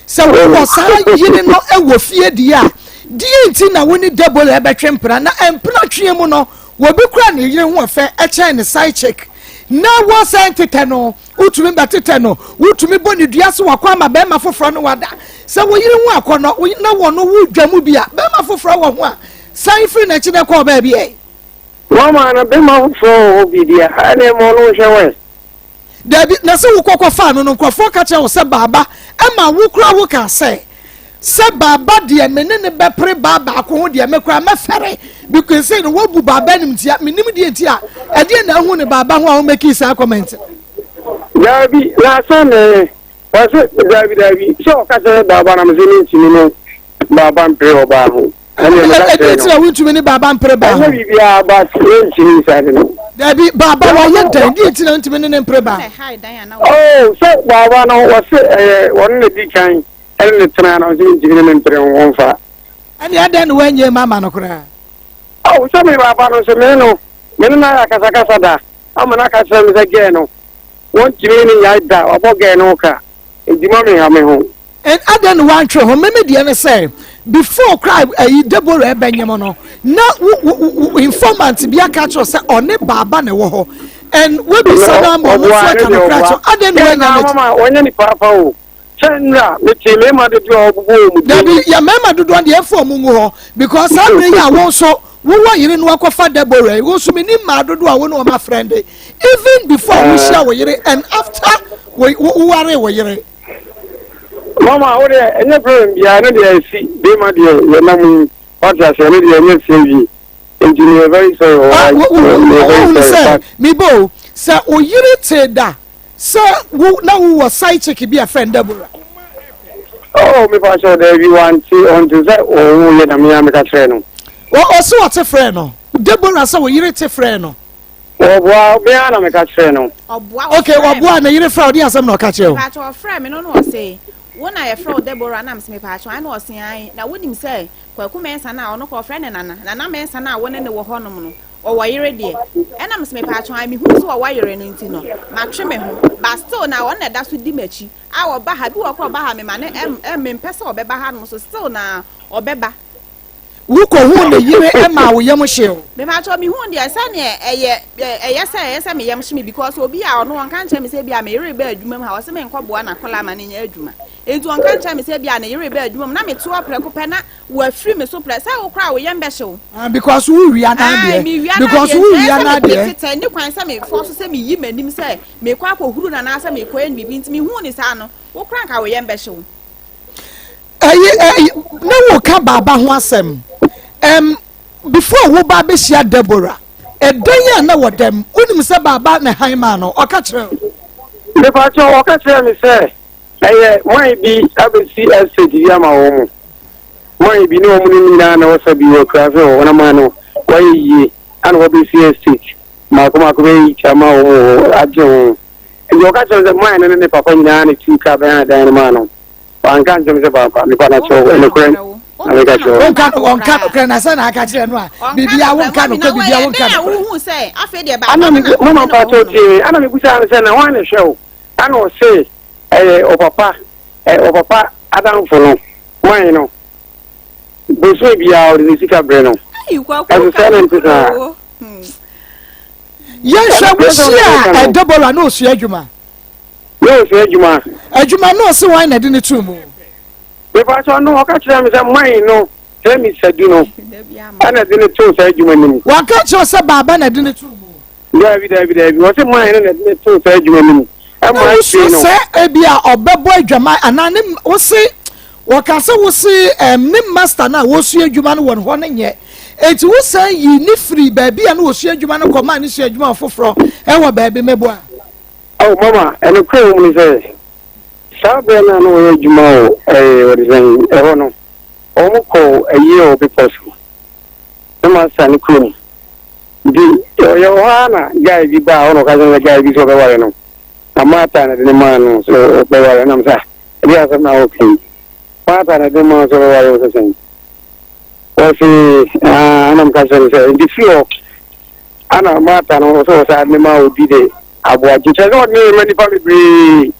sɛ wowɔ saa yere no wɔ fie deɛ a deɛ nti na wo ne Deborah ɛbɛtwe mpena na mpena tweɛ mu no wɔbi kura ne yere ho ɔfɛ ɛkyɛn ne side chick na wɔsɛn tetɛ no wotumi bɛtetɛ no wotumi bɔ ne dua so wakɔ ama bɛrima foforɔ no wada sɛ wo yere ho akɔnɔ na wɔn no wo dwa mu bi a bɛrima foforɔ wɔ ho a san firi n'akyi na kɔɔ baabi ɛ. Mama na bɛrima foforɔ wɔ hɔ bi deɛ ɛna ɛma ɔno nhwɛ wɛ. Dabi na sɛ wokɔ kɔfaa no no nkurɔfoɔ ka kyerɛ wo sɛ baaba ɛma wo koraa wo kaa sɛ sɛ baaba deɛ me ne ne bɛpere baa baako ho deɛ me koraa mɛfɛre because sɛ no wobu baaba nim ntia menim deɛ nti a ɛdeɛ na ahu ne baaba ho a womɛkii saa comment. Dabi na sɛ ne wɔse dabi dabi sɛ ɔka kyerɛ baaba na mese mentumi ne baaba mpere ɔbaa ho. Ɛdeɛ nti na wontumi ne baaba mpere baa ho? Ɛnyɛ biribiara but yɛntumi nsa de no. Dabi baaba wayɛ dɛn deɛ nti na wontumi ne ne mpere baa? Oh sɛ baaba no wɔse ɛyɛ wɔne na di kan ɛne ne tena na ɔsɛ mentumi ne ne mpere ho wɔmfa. Ɛne adɛn na woanyɛ ma ama no koraa? Oh sɛ me baaba no nso me no me ne no ayɛ akasakasa da ama no aka kyerɛ me sɛ gɛɛ no wɔntumi ne nyae da wabɔ gɛɛ no ho ka nti ma me ha me ho. And adɛn na wantwe ho? Meme deɛ ne sɛ before koraa ayi Deborah ɛbɛnyem no na wo wo informant bi aka kyerɛ sɛ ɔne baaba na ɛwɔ hɔ and wabisa no ama ɔno nso aka no koraa kyerɛ adɛn na wanya no. Mama wɔnyɛ nipa afa o sɛ nnura mete mmarima dodoɔ a wɔbobɔ wɔn mu din. Dabi yɛ mmarima dodoɔ deɛ ɛmfa wɔn ngu hɔ because saa bere yi a wɔn nso wowɔ yere no akɔfa Deborah yi wo nso menim mmaa dodoɔ a wo ne wɔn afrɛnde even before wohyia wo yere and after woware wo yere. Mama wo deɛ ɛnyɛ problem biara ɛno deɛ ɛsi bema deɛ yɛ nam yi wate ase ɛno deɛ ɛnyɛ sɛ wie nti meyɛ very sorry wɔ ah, meyɛ very sorry but mebo o sɛ o yere te da sɛ wo na wo wɔ side chick bi a friend Deborah. Oh mepa kyɛw daabi wante ɔnte sɛ ɔwo yɛ na mea meka kyerɛ no. Ɔse ɔte frɛ no Deborah sɛ o yere te frɛ no. Wɔboa me ara na meka kyerɛɛ no. Ɔboa Okay, ɔfrɛɛ me. wɔboa ne yere frɛ wo, deɛ asɛm na ɔka kyerɛ wo? Mepaakyɛw ɔfrɛɛ me no na ɔse wo na yɛfrɛ wo Deborah na mese mepaakyɛw ae na ɔse ae na wonim sɛ Kwaku Mensah no a ɔno koraa ɔfrɛ no Nana Nana Mensah no a wo ne no wɔ hɔnom no ɔwɔ yere deɛ ɛna mese mepaakyɛw ae mehuu sɛ ɔwɔ yere no nti no matwe me ho but still na ɔno na ɛda so di m'akyi a ɔba ha bi wɔ hɔ koraa ɔba ha mema no ɛm ɛm mempɛ sɛ ɔbɛba hanom so still na ɔbɛba. Wokɔhuu ne yere maa wo yam hyee wo? Mepakyɛw mehuu deɛ sɛdeɛ ɛyɛ ɛyɛ sɛ ɛyɛ sɛ me yam hye me because obi a ɔno ɔnka nkyerɛ me sɛ ebia me yere reba adwuma mu ha ɔse menkɔ boa n'akwadaa ma no nyɛ adwuma enti ɔnka nkyerɛ me sɛ ebia ne yere reba adwuma mu na mete hɔ prɛko pɛ na wafiri me so prɛ sɛ wo koraa wo yam bɛhye wo. Ah, because wo wia na adeɛ. Mewia na Because adeɛ wo nti wia ɛyɛ na sɛ adeɛ. metetɛ ne kwan sɛ mefɔ so sɛ meyi m'anim sɛ mekɔ akɔhuru no anaasɛ mekɔyɛ no biribi nti mehuu ne saa no wo koraa nka wo yam bɛhye wo. ɛyi ɛyi ne wo ka baaba ho asɛm ɛm before wo ba bɛhyia Deborah ɛdan a na wɔ dɛm wonim sɛ baaba ne han maa no ɔka kyerɛ wo. Mepakyɛ ɔka kyerɛ me sɛ Ɛyɛ man bi abɛsi estate bi ama wɔn mo. Man bi ne wɔn no nyinaa na wɔsa bi wɔ akuraase hɔ na man no wɔayɛ yie ana wɔbɛsi estate mako mako bɛyɛ yi ama wɔn wɔ hɔ agye ho. Nti ɔka kyerɛ sɛ man no ne ne papa nyinaa na tu kaa bɛn adan no maa no. Wanka nkyɛm sɛ papa mepa no kyɛw ɛnokorɛ na meka kyerɛ wo. Wonka no wɔnka nokorɛ na sɛ na aka kyerɛ no a biribia wonka nokorɛ biribia wonka nokorɛ. Ana me mama mpakyɛw tie me ana mebusaa no sɛ na hwan na ɛhwɛ wo ana ɔse ɛyɛ ɔpapa ɛ ɔpapa adamfo no man no bosome biara ɔde ne sika brɛ no ɛso sɛ ne nte saa. Yɛnhwɛ wohyia Deborah na ɔsua adwuma. Na ɔsua adwuma. Adwuma no ɔse wan na ɛde ne too mu? Mepakyɛw no ɔka kyerɛɛ me sɛ man no sɛ Mister Du no ɛna ɛde ne too saa adwuma no mu. Wanka kyerɛ wo sɛ baaba na ɛde ne too mu? Daabi daabi daabi ɔse man no na ɛde ne too saa adwuma no mu. Na wosuro sɛ ebi a ɔbɛbɔ adwaman anaa ne wose wɔka sɛ wose ɛm ne master no a wɔsua adwuma no wɔ ne hɔ no nyɛ eti wosan yi ne firi baabi a na wɔsua adwuma no kɔ maa ne sua adwuma foforɔ ɛwɔ baabi meboa. Oh, mama, ɛnokorɛ wɔ mu ne sɛ, saa berɛ no a na wɔyɛ adwuma wɔ ɛɛ wɔde sɛn ɛhɔ no, wɔn kɔɔ ayie wɔ bepɔ so, ne masta ne kurom. Nti ɔyɛ wɔ hɔ ara na guy bi baa hɔ na ɔka kyerɛ no sɛ guy bi sɛ ɔbɛware no, na Martha na de ne maa no sɛ ɔbɛware, ɛnam sɛ ɛde asɛm na ɔka yi, Martha na de ne maa no sɛ ɔbɛware wo sɛ sɛn? Ɔse ah, ɛnam ka kyerɛ no sɛ nti firi hɔ ana Martha no ɔsɛ ɔsaa de ne maa obi de Aboagye kyerɛ sɛ ɔde ne rema nnipa bebree.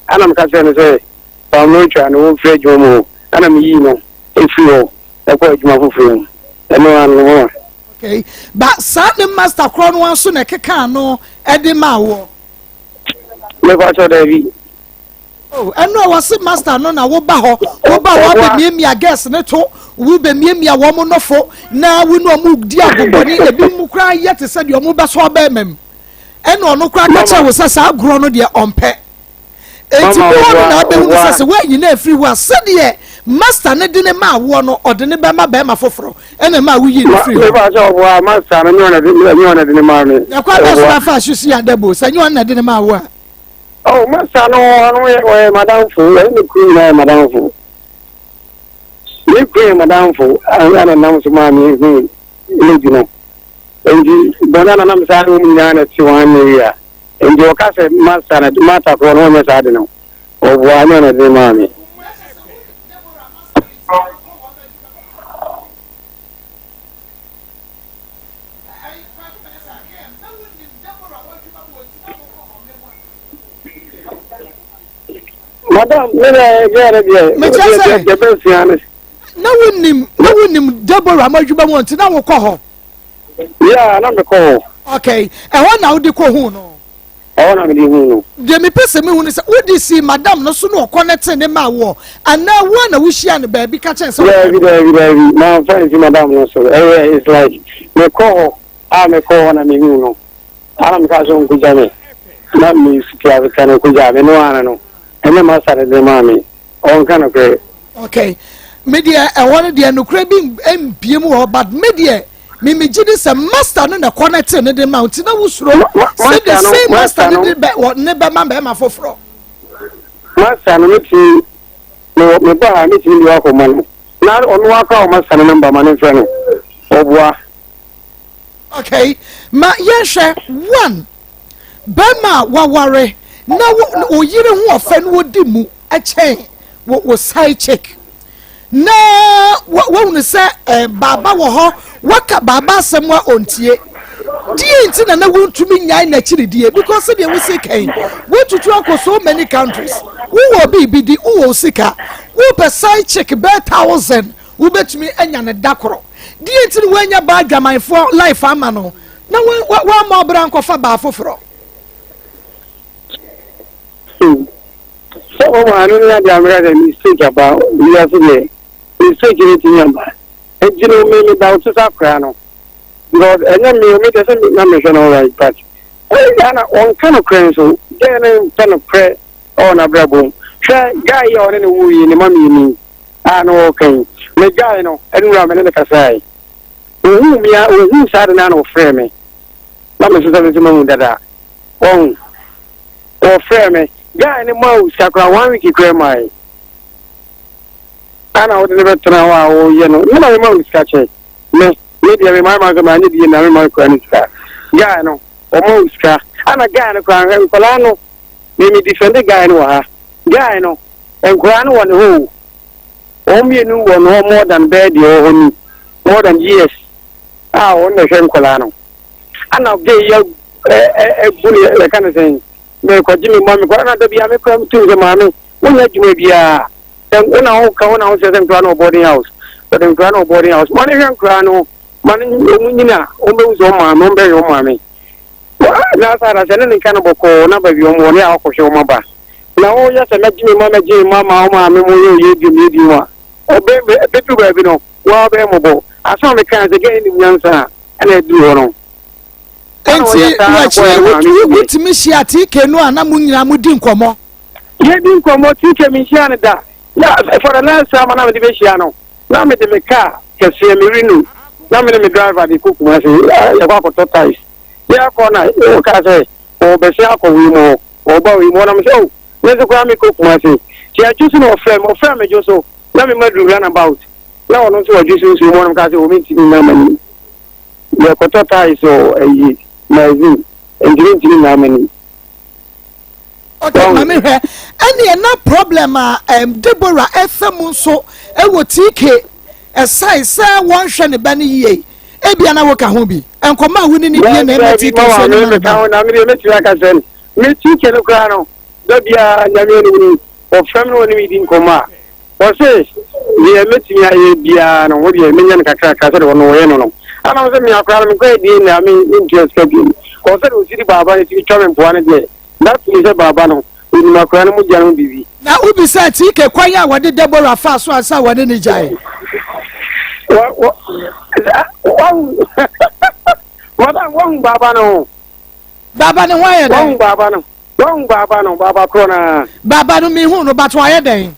Ɛna meka kyerɛɛ no sɛ, Pam no twa na wɔmfiri adwuma mu hɔ. Ɛna meyii no firii hɔ kɔɔ adwuma foforɔ mu. Ɛno ara no, mama. Okay, ba saa ne master korɔ no ara nso na ɛkeka ano de maa woɔ? Mepa kyɛw, daabi. Oh, ɛno a wɔse master no na woba hɔ, woba hɔ abɛmiamia girls ne to, wobɛmiamia wɔn nofo, na wo ne wɔn di agobɔne, ebi mu koraa yɛ te sɛ deɛ wɔn bɛsɔ ɔbɛrima mu. Ɛna ɔno koraa ka kyerɛ wo sɛ saa agorɔ no deɛ ɔmpɛ. Enti bi hɔ no na abɛhu no sɛ sɛ woanyi no afiri hɔ a sɛdeɛ master no de ne maa woɔ no ɔde ne bɛma bɛrima foforɔ ɛna ɛma woyii no firi hɔ. Ɔboa master no nyɛ ɔna de ne maa me. Ɛkwan bɛn so na afa asusu adabo sɛ nyɛ ɔna de ne maa wo a? Oh, master no ɔno yɛ ɔyɛ madamfo ɔne ne kunu nyinaa yɛ madamfo. Ne kunu yɛ madamfo ɛna nam so maa me hu lady no. Enti bɔne a na nam saa ne wɔn nyinaa na ɛte wɔn anyɛ a. Enti wɔka sɛ Marta na Marta korɔ no ɔnyɛ saa de no, ɔboa nyɛ ɔna de maa me. Madam, me na ɛyɛ ne deɛ, Mekyerɛ sɛ- deɛ bɛsua ne. Na wonim na wonim Deborah mo adwuma mu nti na wokɔ hɔ. Yeah, na mekɔ hɔ. Okay, ɛhɔ na wode kɔ hu no. Ɛhɔ na mede hu no. Deɛ mepɛ sɛ mehu no sɛ wode si madam no so na ɔkɔ ne te ne ma woɔ anaa wo na wohyia no baabi ka kyɛn sɛ. Daabi daabi daabi, mamfa nsi madam no so. Ɛyɛ it's like mekɔ hɔ a mekɔ hɔ na mehu no. Ana meka sɛ ɔnkogya me na mesiti asesa no kogya me no ana no. Ɛnyɛ masa no de maa me. Ɔnka nokorɛ. Okay. Me deɛ ɛhɔ no deɛ nokorɛ bi mpie mu hɔ but me deɛ me me gye di sɛ master no na connect ne de ma nti na wosuro sɛ the same master no de bɛ wɔ ne bɛma bɛrima foforɔ. Master no metumi me me ba ha metumi de wakɔ ma no na ɔno akɔ a master no namba ma ne mfrɛ no ɔboa. Okay ma yɛnhwɛ one bɛrima a waware na wo oyere ho ɔfɛ no wɔdi mu kyɛn wo wo side chick na wahunu sɛ eh, baaba wɔ hɔ waka baaba asɛm a ɔntie deɛ nti na na wontumi nyae n'akyiridie because sɛdeɛ wosi kan wotutu akɔ so many countries wowɔ biribi di wowɔ sika wopɛ side chick bɛɛ thousand wobɛtumi anya ne da korɔ deɛ nti na woanya baa adwamanfoɔ life ama no na woamma ɔbra nkɔfa baa foforɔ. Sɛ wɔn ano ne adeɛ ameka sɛ mistake aba wiase deɛ mistake ne tumi aba nti no me me da wo sa koraa no because ɛnyɛ me me deɛ sɛ na mehwɛ no alright but ɛyɛ na ɔnka nokorɛ nso gɛɛ no mpɛ nokorɛ ɔwɔ n'abrabɔ mu hwɛ guy yi a ɔne ne wo yi ne ma mmienu a na ɔka yi me guy no ɛnura me ne ne kasae ohuu me a ohuu saa de no a na ɔfrɛ me na me nso sɛ me nso mahu dada ɔhu Wɔfrɛɛ me. Guy no maa wo sika koraa one week koraa mmae. Ana wode no bɛtena hɔ a woyɛ no. Me na mema wo sika kyɛ. Me, me deɛ me maa ma sɛ maanyɛ bie na mema koraa ne sika. Guy no, ɔma wo sika. Ana guy no koraa hwɛ nkwadaa no. Me me defend guy no wɔ ha. Guy no, nkwadaa no wɔ ne hɔ o. Wɔn mmienu wɔ ne hɔ more than bɛyɛ deɛ ɔwɔ hɔ ni. More than years a wɔn na ɛhwɛ nkwadaa no. Ana guy yi abu ne yɛka ne sɛn. Merekɔgye me mma mekɔ na da biara mekora metum sɛ maame wonyɛ adwuma biara sɛ wo na woka wo na wo sɛ sɛ nkora no wɔ boarding house wɔde nkora no wɔ boarding house ma ne hwɛ nkora no ma ne wɔn nyina wɔn bɛhu sɛ wɔn maame wɔn bɛhwɛ wɔn maame na asa na sɛ ne ne nka no bɔkɔɔ na baabi wɔn wɔ ne a wakɔhwɛ wɔn aba na wɔyɛ sɛ mɛgye me mma mɛgye me mma ma wɔn maame mo yɛ oyɛ bi mu bi mu a ɔbɛ bɛduru baabi no wɔn abɛyɛ mmɔbɔ asɛm a meka sɛ gɛn nim nyansa a ɛna aduru hɔ no. Nti wakyiri wotumi hyia TK no a na mo nyinaa mo di nkɔmɔ. Yɛdi nkɔmɔ TK mi nhyia no da na for the last time na mede bɛhyia no na mede me car kɛseɛ me Renault na me ne me driver de kɔ Kumasi yɛkɔ akɔtɔ tiles yɛkɔ na ɔkaa sɛ ɔbɛsɛ akɔ wei mu hɔ ɔba wei mu hɔ na me sɛ oh me nso koraa mekɔ Kumasi nti adwo so na ɔfrɛ me ɔfrɛ me dwo so na me ma duru runabout na ɔno nso ɔdwo so nsuo mu hɔ na mekaa sɛ ɔmentumi nna m'anim Yɛkɔtɔ tiles wɔ ayi magazine nti mentumi nyaa m'ani. Okay, maame hwɛ ɛneɛ na problem a um, Deborah ɛfɛ mu nso ɛwɔ TK ɛsae sɛ wɔnhwɛ ne ba no yie ebia na woka ho bi nkɔmɔ a wone ne die na ɛma TK nso ne ma ne ba. Na me deɛ mɛtumi aka sɛ no me TK no koraa no da biara nyame anim ni ɔfrɛ me na ɔne me di nkɔmmɔ a Ɔse deɛ mɛtumi ayɛ biara no wo deɛ mɛnya no kakrakra sɛdeɛ ɔno ɔyɛ no no. Ana wo sɛ me akora no mekɔyɛ DNA a mentua sika bio. Kɔɔ sɛdeɛ ɔsi de baaba no tumi twa me mpoa no deɛ na fili sɛ baaba no ɔnim akora no mogya no ho biribi. Na wobisaa TK kwan a wɔde Deborah faa so ansa wɔne no gyae. Wa, wa, wahu, madam, wahu baaba no ho. Baaba no ho ayɛ dɛn? Wahu baaba no. Wahu baaba no, baaba korɔ no ara. Baaba no mehu no, but wayɛ dɛn?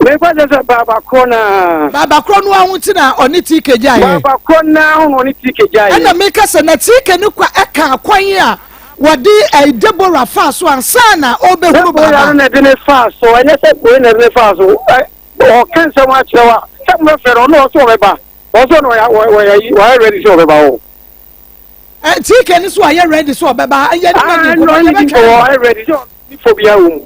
Mefa kyɛ sɛ baaba korɔ no ara. Baaba korɔ no ara ho nti na ɔne TK gyaeɛ. Baaba korɔ no ara ho na ɔne TK gyaeɛ. Ɛna meka sɛ na TK no kwa ɛka kwan a wɔde ɛyi Deborah faa so ansa na ɔrebɛhunu baaba. Deborah no na ɛde ne faa so, ɛnyɛ sɛ wei na ɛde ne faa so. Ɔka nsɛm akyerɛ wo a, sɛ mobɛfrɛ no, ɔno ɔsɛ ɔbɛba. Ɔsɛ ɔno ɔyɛ ready sɛ ɔbɛba hɔ. Eh, TK no so ayɛ ready so ɔbɛba yɛ ne ma di nkɔmɔ yɛ bɛtwɛn no. Ɔyɛ ready sɛ ɔne phobia wɔ mu.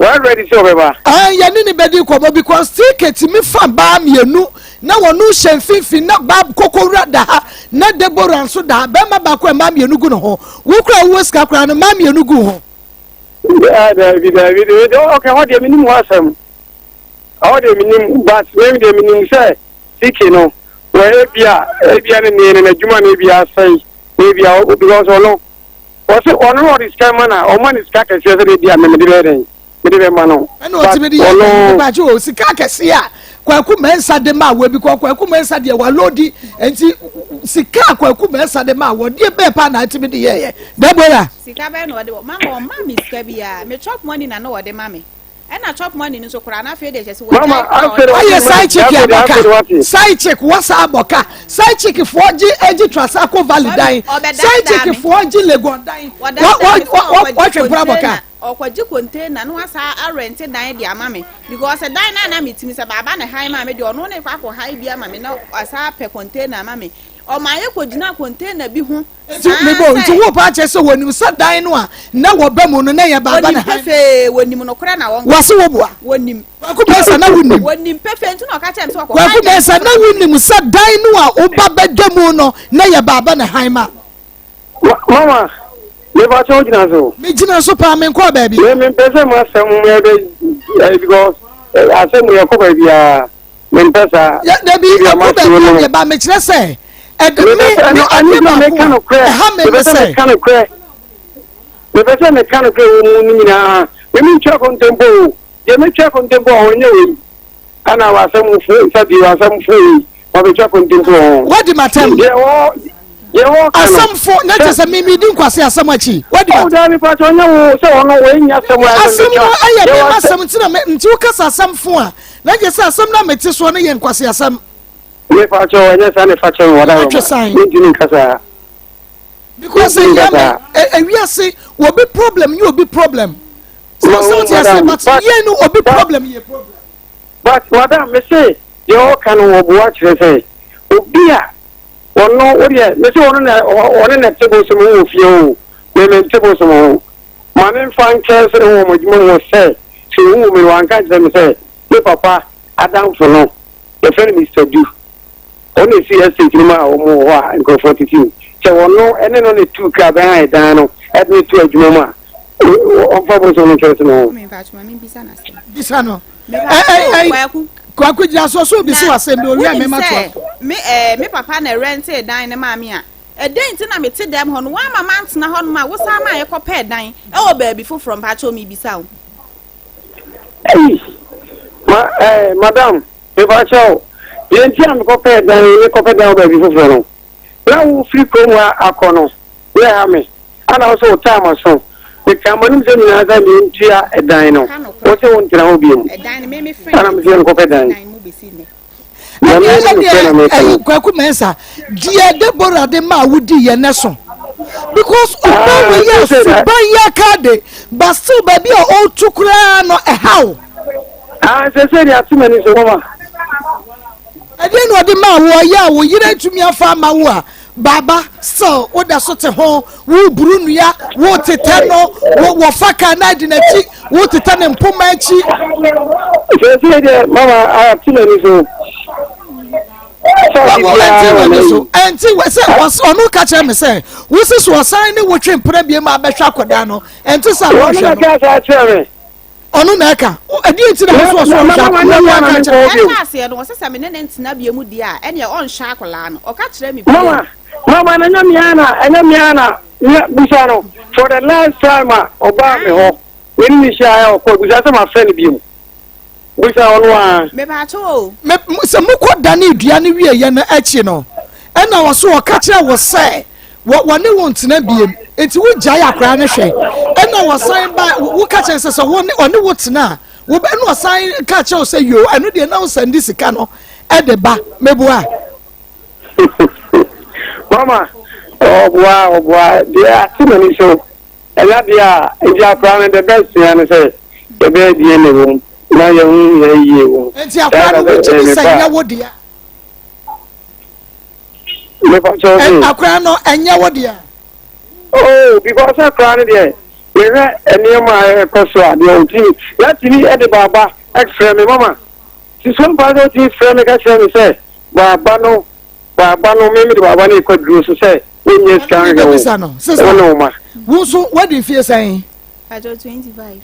Ɔyɛ ready sɛ ɔbɛba. Ah, yɛ ne ne bɛdi nkɔmɔ because TK tumi fa baa mmienu na wɔn hyɛ mfimfini na baa kokowura da ha na Deborah nso da ha bɛrima baako a mmaa mmienu gu ne ho wo kura wowɔ sika koraa no mmaa mmienu gu ho. Dabi dabi dabi ɔkɛ hɔ deɛ menim hɔ asɛm hɔ deɛ menim but mem deɛ menim sɛ Tiki no wɔ ebia ebia ne ne ne n'adwuma na ebia asɛe na ebia because ɔno wɔsi ɔno na ɔde sika ma na ɔma ne sika kɛseɛ sɛ ebia mɛ mede bɛyɛ dɛn mede bɛ ma no. Ɛna ɔtumi de yɛ dɛn nípa o sika kɛseɛ a Kwaku Mensah de ma wɔ bi kɔ Kwaku Mensah deɛ walodi nti sika a Kwaku Mensah de ma wɔ deɛ bɛɛ paa na atumi de yɛɛyɛ Deborah. Sika bɛn na ɔde wɔ mama ɔma me sika biara me chop money na na ɔde ma me. Ɛna chop money no nso koraa na afei deɛ kyɛ sɛ wɔgyae koraa ɔde. Wayɛ side chick abɔ ka side chick wasa abɔ ka side chick foɔ gye egye Trasaco Valley dan side chick foɔ gye Legon dan wɔtwe mpena abɔ ka. Ɔkɔgye container na wasa arɛnte dan de ama me because dan no a na metumi sɛ baaba na han maa me deɛ ɔno ne kɔ akɔ han bi ama me na ɔsa apɛ container ama me ɔma yɛ kɔgyina container bi ho. Nti mebɔ nti wo pa kyerɛ sɛ wɔnim sɛ dan no a na wɔba mu no na yɛ baaba na han. Pefee wɔnim nokorɛ na wɔn. Wɔse wo boa. Wɔnim. Kwaku Mensah na wonim. Wɔnim pefee nti na ɔka kyerɛ me sɛ ɔkɔ. Kwaku Mensah na wonim sɛ dan no a woba bɛda mu no na yɛ baaba na han ma. Mama mepa kyɛw gyina so. Me gyina so paa menkɔɔ baabi. Me mempɛ sɛ mo asɛm mo ɛbɛ because asɛm yɛ kɔ baabi a. Mempɛ saa. Yɛ dabi ɛkɔ baabi a deɛ ba mekyerɛ sɛ ɛde me me ade baako a ɛha me ne sɛ. Mepɛ sɛ meka nokorɛ wɔ mu no nyinaa. Me mentwa kontompo o. Deɛ mɛtwa kontompo wɔ ho nyɛ wei. Ɛna w'asɛm fo sɛbi w'asɛm fo wei wɔbɛtwa kontompo wɔ ho. Wadi m'atɛm. Deɛ wɔ deɛ wɔka no. Asɛm fo na kyerɛ sɛ me medi nkwasi asɛm akyi. Wadi m'atɛm. Ɔwɔ dabi pàtó ɔnyɛ wo sɛ ɔno wei nyɛ asɛm wɔ asɛm no ɛyɛ me m'asɛm nti na me nti wokasa asɛm fo a Na gye sɛ asɛm no a mete soɔ no yɛ nkwaseasɛm. Mepa kyɛw, ɛnyɛ saa na ɛfa kyɛw me wada Atwe san. Mentumi nka saa. Because Mentumi nka ɛhia me saa. ewiase obi problem nye obi problem. Sɛ sɛ wote ase but yɛn no obi problem yɛ problem. But madam me se deɛ ɔka no ɔboa kyerɛ sɛ obi a ɔno wodeɛ me se ɔno na ɔne na te bosom ho wɔ fie o me me nte bosom ho ma me nfa nkyɛn sɛ wɔ mo adwuma mu hɔ sɛ sɛ ohu me no wanka nkyerɛ me sɛ me papa adamfo no yɛfrɛ no Mister Du ɔno na esi estate no mu a wɔn wɔ hɔ a nkurɔfoɔ tete mu sɛ ɔno ɛne no na tu kaa bɛn ayɛ dan no ɛde no to adwuma mu a ɔmfa bosom no nkyerɛ sɛ no ho. Bisa no. Kwaku gyina so so obi si wasɛm bi owia mɛma to. Me eh me papa na rente dan ne maame a. Ɛdɛn nti na mete dɛm hɔ no woama mantena hɔ nom a wosan ma yɛkɔpɛɛ dan ɛwɔ baabi foforɔ mpakyɛw mebisa wo. Ei ma eh madam mepakyɛw deɛ nti a mekɔpɛɛ dan mekɔpɛ dan wɔ baabi foforɔ no na wofiri kurom ha akɔ no na ɛha me Ana wo sɛ wo taa m'aso? Mekaa m'anom sɛ nyinaa sɛ mentua ɛdan no. Wo se wontena hɔ bio. Ana me sɛ yɛnkɔpɛ dan. Nyame ne nokorɛ na meka no. Kwaku Mensah, deɛ Deborah de maa wo di yɛ nɛ so. Because ɔbaa wei yɛ suban yɛ aka de, but still baabi a ɔretu koraa no ɛha wo. Ah, sɛ sɛ deɛ ate m'ani so mama. Ɛdeɛ na ɔde maa wo ɔyɛ a wo yere ntumi afa ama wo a Baaba, still wo da so te ho, wo buru nnua, wo tetɛ no, wo wɔfa kaa na adi n'akyi, wo tetɛ ne mpoma akyi. Sɛsɛ deɛ mama ate n'ani so. Wawo ɛnti w'ani so, ɛnti wɔ sɛ ɔno ka kyerɛ me sɛ wosi so ɔsan ne wo twe mpena bie ma abɛhwɛ akwadaa no, ɛnti sɛ akɔhwɛ no. Wɔn na ɛka kyerɛ me. Ɔno na ɛka. Ɛdeɛ nti na woso ɔso ɔnhwɛ akwadaa no aka kyerɛ. Ɛhyɛ aseɛ no ɔsɛ sɛ me ne ne ntena bie mu deɛ a ɛneɛ ɔnhwɛ akwadaa no ɔka kyerɛ me bio. Mama mama na ɛnyɛ mea na ɛnyɛ mea na mea busa no for the last time a ɔbaa me hɔ me ne ne hyia a ɔkɔ busa sɛ mafrɛ no bio busa ɔno a. Mepaakyɛw o. Me sɛ mokɔ dane dua no wieɛ no akyi no ɛna ɔso ɔka kyerɛ wo sɛ Wɔ wɔne wo ntena biem nti wo gyae akwaraa no hwɛ ɛna wɔsan ba wo ka kyerɛ sɛ sɛ wɔne ɔne wo tena a wo bɛ ɛna ɔsan ka kyerɛ wo sɛ yoo ɛno deɛ na wo sɛn de sika no ɛde ba meboa. Mama ɔboa ɔboa deɛ ate m'ani so ɛnya deɛ a nti akwaraa no the best thing ne sɛ yɛbɛyɛ DNA wɔ mu na yɛhu yɛ yie wɔ mu. Nti akwaraa no wogye di sɛ nyɛ wo dea. Akora no ɛnyɛ wo deɛ. Oh, because akora no deɛ mehwɛ nneɛma a ɛkɔ so a deɛ ɔtumi yɛatumi ɛde baaba ɛfrɛ me mama sisuo mpa sɛ ɔtumi frɛ me ka kyerɛ me sɛ baaba no baaba no me mede baaba no ɛkɔ duro so sɛ wonyɛ sika nhwɛ wo wo ne wo ma. Wo nso wadi mfie sɛn?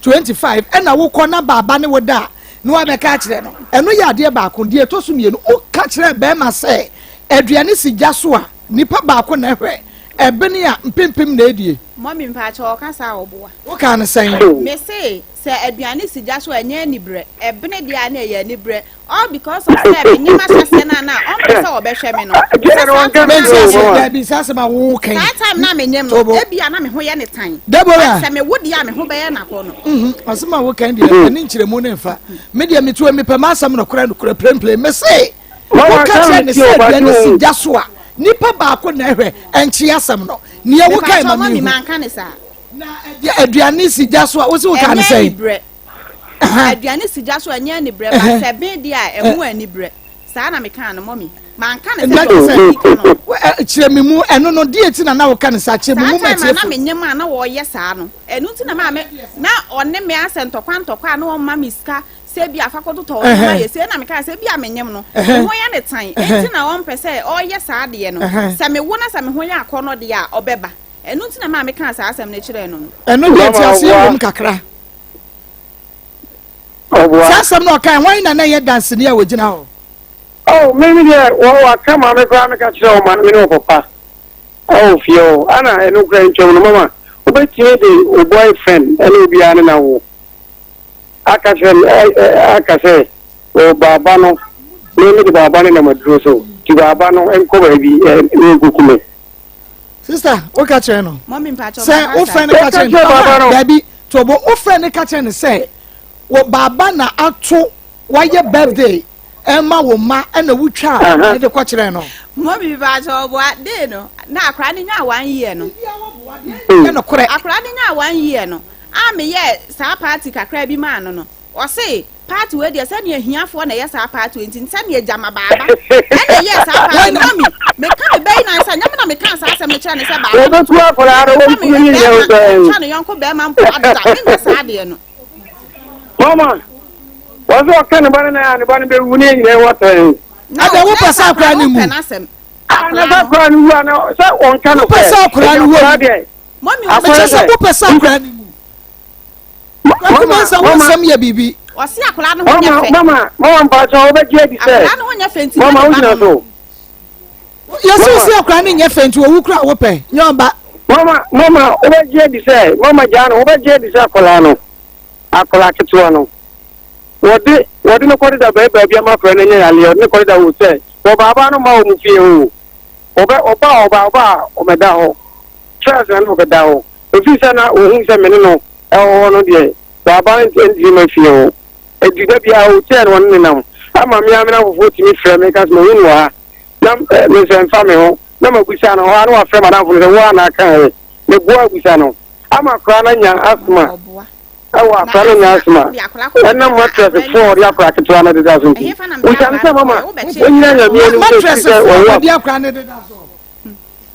25 ɛna wokɔ na baaba ne wo da a na wabɛka akyerɛ no ɛno yɛ adeɛ baako deɛ ɛtɔ so mmienu woka kyerɛ bɛrima sɛ aduane si gya so a nipa baako na ɛhwɛ ɛbene a mpempem na ɛdie. Mɔmi mpakyɛ ɔka saa ɔboa. Woka no sɛn? Mese sɛ aduane si gya so a ɛnyɛ anibrɛ ɛbene deɛ a na ɛyɛ anibrɛ all because of sɛ me nyɛ m'ahyɛseɛ no a na ɔmpɛ sɛ ɔbɛhwɛ me no. Sɛ saa time na Menti ase dabi saa asɛm a wo kan. Saa time na me nyem no ebi a na me ho yɛ ne tan. Deborah. But sɛ me wo deɛ a me ho bɛyɛ na kɔ no. Mhm asɛm a wo kan deɛ ɛne nkyerɛmu ne nfa. Me deɛ me tuo me pɛ m'asɛm no korɛ no korɛ plenplen me se. Wo ka kyerɛ ne sɛ aduane si gya so a nipa baako na ɛhwɛ ɛnkye asɛm no. Nea wo kan ma me hu. Na aduane si gya so a wo se wo ka ne sɛn. Aduane si gya so a ɛnyɛ anibrɛ but sɛ ɛben deɛ a ɛho anibrɛ saa na mekaa no mummy manka no sɛ deɛ ɔsɛ ka no. Kyerɛ me mu ɛno no deɛ ti na na woka no saa kyerɛ me mu ma tie fo. Saa time a na menyem a na wɔyɛ saa no ɛno nti na maa me na ɔne me asɛ ntɔkwa ntɔkwa a na ɔmma me sika sɛ bi afa kɔtotɔ nneɛma yɛ sei na mekaa sɛ bi a menyem no me ho yɛ ne tan ɛnti na ɔmpɛ sɛ ɔyɛ saa deɛ no sɛ mewo na sɛ me ho yɛ akɔnnɔ deɛ a ɔbɛba ɛno nti na maa mekaa saa asɛm no kyerɛɛ no no. Ɛno deɛ nteaseɛ wom kakra. Ɔboa. Saa asɛm no ɔkae, hwan na na ɛyɛ danseni a ogyina hɔ? Oh, me me deɛ, wɔ waka ma me koraa meka kyerɛ wo ma me ne wo papa ɛwɔ fie hɔ, ana ɛno koraa ntwam no mama wobɛtumi de wo boyfriend ɛne obiara ne na wo aka kyerɛ me aka sɛ o baaba no me me de baaba no nam aduro so ti baaba no nkɔ baabi ɛ ne nkuku me. Sister, woka kyerɛ no sɛ wofrɛ no ka kyerɛ no dabi tobo wofrɛ no ka kyerɛ no sɛ wɔ baaba na ato wayɛ birthday ɛma wo mma ɛna wotwa a ɛde kɔ kyerɛ no. Mɔmi mpakyɛ ɔboa day no na akora no nyaa one year no. Yɛ no korɛ. Akora no nyaa one year no. A meyɛɛ saa party kakra bi maa no no, ɔse party wei deɛ sɛdeɛ ahiafoɔ na ɛyɛ saa party wei nti sɛdeɛ gyama baaba ɛna ɛyɛɛ saa party no. Mami, meka me bɛyi nan sɛ nyɛ me na mekaa saa asɛm no kyerɛ no sɛ baaba no Wɔbɛku akwadaa no, mfa wɔnku me no nyɛ wo bɛrima sɛn. ntwa ne yɔnko bɛrima mpo ada, menyɛ saa adeɛ no. Mama, wɔn sɛ ɔka ne ba no na ne ba no bɛwu ne nyinaa wɔ tɛn. Na Ada, wopɛ na sɛ akwadaa no wopɛ wu? n'asɛm. Ah, na sɛ akwadaa no wu a na sɛ ɔnka no Wopɛ sɛ akwadaa no wu? Akwadaa deɛ. Mami, Akwadaa Mekyɛ sɛ deɛ. wopɛ sɛ akwadaa no wu? Kwaku Mensah, wo nsɛm yɛ biribi. Ɔse akwadaa no ho nyɛ Mama, fɛ. mama, mama mpatsɔ wobɛgye adi sɛ. Akwadaa no ho nyɛ fɛ nti Mama na ne ba wogyina no no. so. Yɛsɛ Mama. wosi akwadaa no nyɛ fɛ nti owu koraa wopɛ nyɛ ɔba. Mama, mama wobɛgye adi sɛ mama gyaa no wobɛgye adi sɛ akwadaa no akwadaa ketewa no wɔde wɔde no kɔdeda baabi baabi ama akwadaa no anya yareɛ wɔde no kɔdeda wɔ sɛ wɔbaabaa no ma wɔn fie o ɔbɛ ɔba a ɔba ɔba a ɔbɛda hɔ first na na ɔbɛda hɔ efiri sɛ na ohun sɛ mene no ɛwɔ hɔ no deɛ baaba no ntumi ma fie hɔ edi da biara hotel no ɔne nenam ama me amena fofoɔ tumi frɛ me ka sɛ mahu no wɔ ha na me sɛ mfa me ho na mabusa no hɔ a na wafrɛ madamfo no sɛ wo a na aka ɛ meboa abusa no ama akora no anya asoma ɛwɔ akora no anya asoma ɛnam mattress foɔ ɔde akora ketewa no deda so nti wosa no sɛ mama ɔnyina nyame anim sɛ Mattress ɛfiri sɛ foɔ wɔwo ɔde akwadaa no deda so.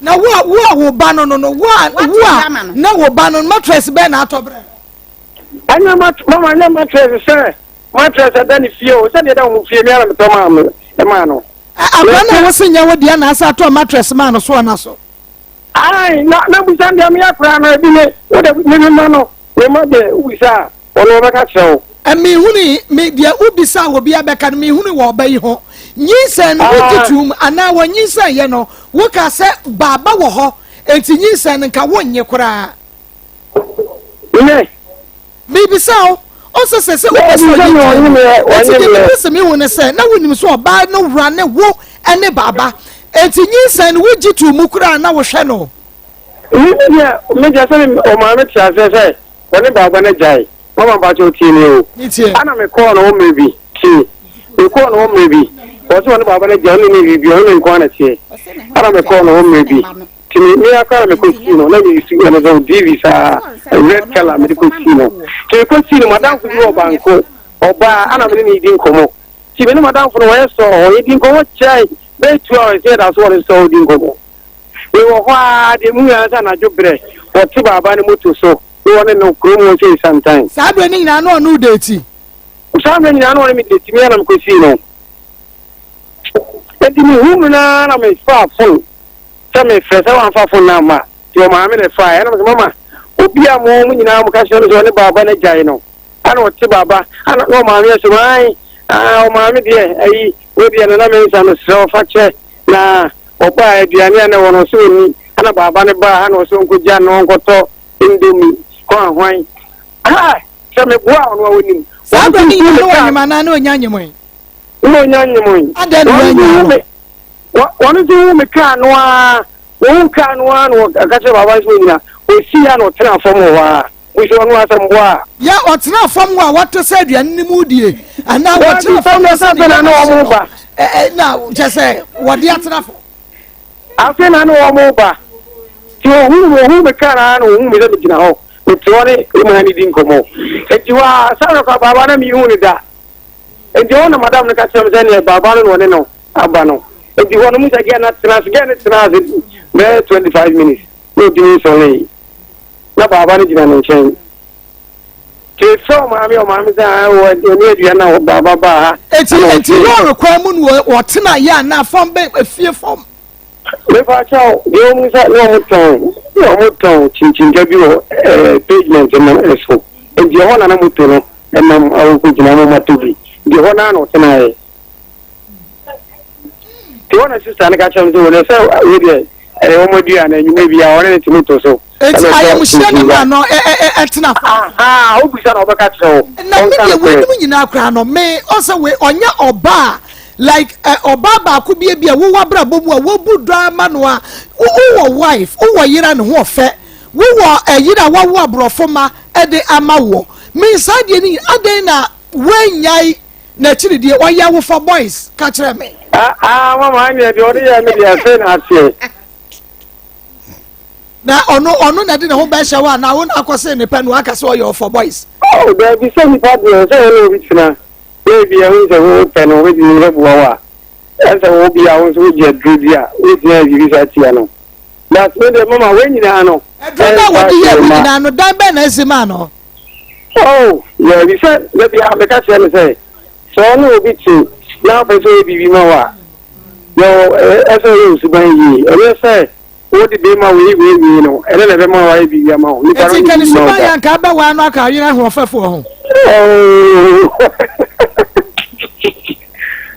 Na wo a wo a wo ba no no no wo a Wate wo a ama no. na wo ba no mattress bɛn na atɔ brɛ no? ɛnyɛ mat mama ɛnyɛ mattress sɛ mattress ɛda ne fie o sɛdeɛ ɛda wɔn fie mi ara metɔ maa me maa no. Ɛ, Akwadaa no a wose nyɛ wo deɛ na asa atɔ mattress maa no so ɔna so. Ayi na na busa deɛ meyɛ koraa no ebi ne wo de me me ma no me ma deɛ wobisa a ɔno ɔbɛka kyerɛ wo. Mehunui, me deɛ wobisa a obi abɛka no mehunui wɔ ɔba yi ho. Nyinsɛn no wogye tom anaa wɔnyinsɛn yɛ no woka sɛ baaba wɔ hɔ enti nyinsɛn no nka wonnye koraa. Me. Mebisa wo, ɔsɛ sɛ sɛ wopɛ sɛ ɔyɛ gyae no enti deɛ mepɛ sɛ mehu ne sɛ na wonim sɛ ɔbaa no wura ne wo ne baaba enti nyinsɛn no wogye too mu koraa na wohwɛ no. Me deɛ me deɛ sɛ ɔmaame te aseɛ sɛ ɔne baaba no agyae. Mama mpakyɛw tie me o. Ana me kɔɔ no hɔ mmerɛ bi tie me kɔɔ no hɔ mmerɛ bi ɔsɛ ɔne baaba no gya ɔne ne biribi ɔne ne nko ana teɛ ana me kɔɔ no hɔ mmerɛ bi ti me me akora na me kɔ sii no na me si ɛno sɛ DV saa red color me de kɔ sii no ti me kɔ sii no madamfo bi wɔ banko ɔbaa ana me ne ne di nkɔmɔ ti me ne madamfo no wɔyɛ sɔɔ hɔ yɛdi nkɔmɔ kyɛe bɛyɛ 2 hours yɛ da so wɔne sɔɔ di nkɔmɔ mewɔ hɔ a deɛ mu yɛ sɛ anadwo berɛ wɔte baaba no moto so Ne wɔne no kurom hɔ sei santan. Saa berɛ no nyinaa na ɔne wo deeti? Saa berɛ nyinaa na ɔne me deeti, me ara na mekɔsii no. Enti mehuu no no ara na mefaa fon sɛ mefrɛ sɛ wamfa fon no amma. Nti ɔmaame na ɛfaeɛ. Ɛna mesɛ mama, obi a mo mo nyinaa moka kyerɛ no sɛ ɔne baaba no agyae no, ana ɔte baaba? Ana na ɔmaame yɛ sɛ ae, ah, ɔmaame deɛ ayi, wei deɛ Nana Mensah mesrɛ wo fa kyɛ na ɔbaa aduane a na ɛwɔ no ɔsɛ ɔnni. Ana baaba no baa ha na ɔsɛ ɔnkɔgya no ɔnkɔtɔ Indomie, hwan hwan. Ah, sɛ meboa ɔno a onim. Saa bere no nyinaa na ɔnyem anaa na onya nyemoe? Na onya nyemoe. Adɛn na wannya no? Wɔn nso hu me kaa no ara, wɔhu kaa no ara na wɔka kyerɛ baaba sɛ onyina. Osii a na ɔtena fam wɔ hɔ ara. Musi ɔno asɛm boa a. Yɛ ɔtena fam hɔ a wɔte sɛ aduane no mu die anaa wɔtena fam hɔ sɛ ne yam ahye no na kyɛ sɛ wɔde atena fam. Afei na ne wɔreba. Nti ohuu me, ohuu me kaa no ara na ohuu me sɛ megyina hɔ. Mete hɔ ne me maa no di nkɔmmɔ. Enti hɔ ara, saa na ɔkɔ baaba na menhuu no da. Enti hɔ na madam no ka kyerɛɛ me sɛ neɛ baaba no na ɔne no aba no. Enti hɔ no, muhu sɛ gɛɛ no atena ase. Gɛɛ no tenaa ase bɛyɛ 25 minutes na ɔtumi nsɔree. Na baaba no gyina ne nkyɛn. Nti mefrɛ ɔmaame, ɔmaame sɛ ah, wɔ ɛne aduane na baaba baa ha. Eti eti lɔɔre kwan mu na wɔtena yɛ anaa fam bɛ efie fam. Mepa kyɛw deɛ wɔn sɛ na wɔn tɔn wɔn tɔn kyinkyinkya bi wɔ ɛɛ pavement no so nti ɛhɔ na na moto no ɛnam awokɔ gyina wɔn ato bi nti ɛhɔ naa na ɔtena yɛ nti hɔ na sista no ka kyerɛ me sɛ wɔn sɛ wei deɛ ɛyɛ wɔn aduane anwummerɛ bi a wɔne ne te moto so. Eti ayamhyia ne maa no ɛtena fa. Aha, wobisa na ɔbɛka kyerɛ wo. Na me deɛ weinom nyinaa koraa no me ɔsɛ wei ɔnyɛ ɔbaa like ɔbaa baako bi ebi a wowɔ abrabɔ mu a wobu dɔ ama no a wowɔ wife wowɔ yere a ne ho ɔfɛ wowɔ ɛyere a wawo aborɔfo ma ɛde ama woɔ me saa deɛ no nyinaa adɛn na woanyae n'akyiri deɛ ɔyɛ wo for boys ka kyerɛ me. Ah ah mama ɛnneɛ deɛ ɔde yɛ me deɛ afei na aseɛ. Na ɔno ɔno na ɛde ne ho bɛhyɛ wo anaa wo na akɔse ne pɛ no aka sɛ ɔyɛ ɔfɔ boys? Oh, daabi sɛ nipa deɛ sɛ ɔne obi tena na ebi ɛho sɛ wo pɛ no wobɛtumi bɛboa wo a ɛsɛ wo bi a wo nso wogye aduro bi a wobɛtumi ayɛ biribi saa tia no. But me deɛ mama wei nyinaa no. Aduro no a wɔde yɛ wo nyinaa no dan bɛn na asi maa no? Oh, daabi sɛ da biara meka kyerɛ no sɛ sɛ ɔne obi te na wopɛ sɛ ɔyɛ biribi ma wo a yɛwɔ ɛsɛ ɔyɛ wo suban yie ɛnyɛ sɛ wode bɛma wei wei wei no ɛne na ɛbɛma wayɛ biribi ama wo nipa no Eti nyɛ nka ne biribi ma wo suban da. yɛ anka abɛwaa no aka ayere ahoɔfɛfoɔ ho. Oh.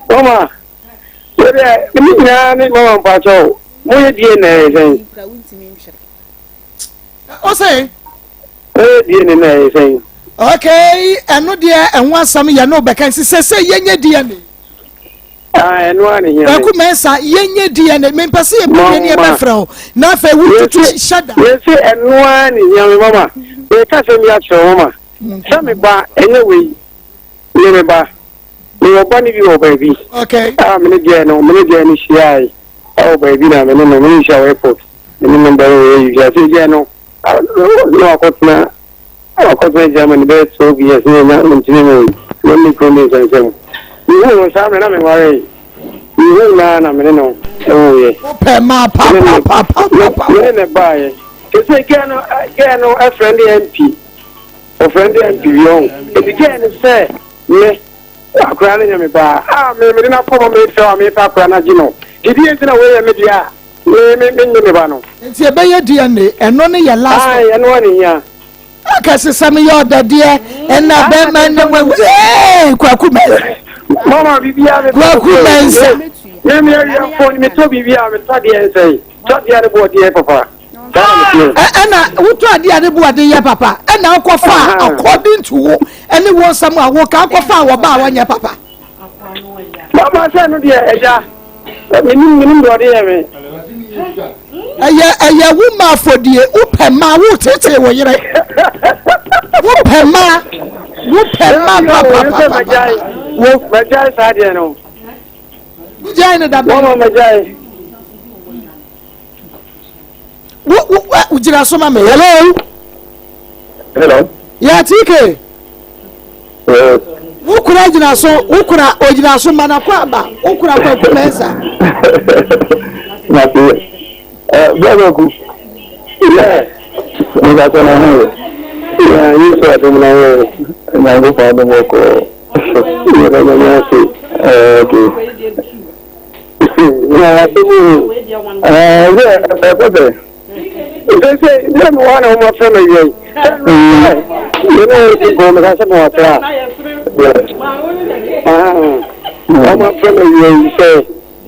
Mama, wode ne nyinaa ne mama mpakyɛw moyɛ die na ɛyɛ sɛn? O sɛ? Moyɛ die na ɛyɛ sɛn? Okay, ɛno deɛ ɛho asɛm yɛ no bɛka nsi sɛ sɛ yɛnyɛ DNA. Ah, ɛno ara ne hia me. Kwaku Mensah, yɛnyɛ DNA. Mempɛ sɛ yɛbɛwie ne yɛbɛfrɛ wo. Na afei wotutu hyɛ da. Yɛse ɛno ara ne hia me mama. Meka sɛm bi akyerɛ wo mama. Sɛ me ba, ɛnyɛ wei. Me me ba. Mewɔ ba no bi wɔ baabi. Okay. A me ne deɛ no, me ne deɛ no hyiae. Ɛwɔ baabi na me ne no, me ne hyia wɔ airport. Me ne no bɛyɛ yɛ yi. Sɛ deɛ no, na wakɔtena Ɔkɔtena Germany bɛyɛ 12 years na ɔnya ntumi nwoo na ne kunu ne nsɛnsɛm. Mehuu no saa mmerɛ na menwaree. Mehuu no ara na me ne no woeɛ. Wopɛ maa papaapapapa. Me ne no baeɛ. Sese girl no girl no friend MP. Ɔfriend MP bi ɔho. Eti girl no sɛ me akora no nyɛ me ba a me mede no akɔ ma mefrɛ a mefa akora no agye no. Didi nti na wei yɛ me deɛ a me me menye me ba no. Nti ɛbɛyɛ DNA ɛno ne yɛ last. Ae ɛno ara ne hia. Aka se sɛ meyɛ ɔdɛdeɛ ɛna bɛma ne wɔ ee Kwaku Mensah. Mama biribiara me Kwaku Mensah. Me me awia phone me tɔ biribiara me tɔ adeɛ nsɛn tɔ adeɛ ne bo adeɛ papa. Ɛna wotɔ adeɛ a ne bo ade yɛ papa ɛna akɔfa according to wo ɛne wo nsɛm a woka akɔfa a wɔba a wɔnyɛ papa. Mama sɛ no deɛ ɛgya menim menim deɛ ɔde yɛ me. Ɛyɛ ɛyɛ wo ma afɔdie wopɛ ma wo tete wo yere wopɛ ma wopɛ ma papapapa wo. Magyae saa deɛ no. Wogyae no dabɛn. Mama magyae. Wo wo wo gyina so ma me. Hello. Hello. Yeah, TK. Yes. Wo kura gyina so, wo kura ogyina so mana kɔ aba, wo kura Kwaku Mensah. Mate. Eh, brother ku. Yeah. Mo ka sɛ na ho yɛ. Yeah, yi sɛ adom na ho. Nyankopɔn adom wɔ kɔ. Yɛ bɛ nyame ase. Eh, okay. Sɛ sɛ mewɔ na womafrɛ me awiai mene wo ti kɔn meka sɛ mewɔ tra wɔmafrɛ me awiai sɛ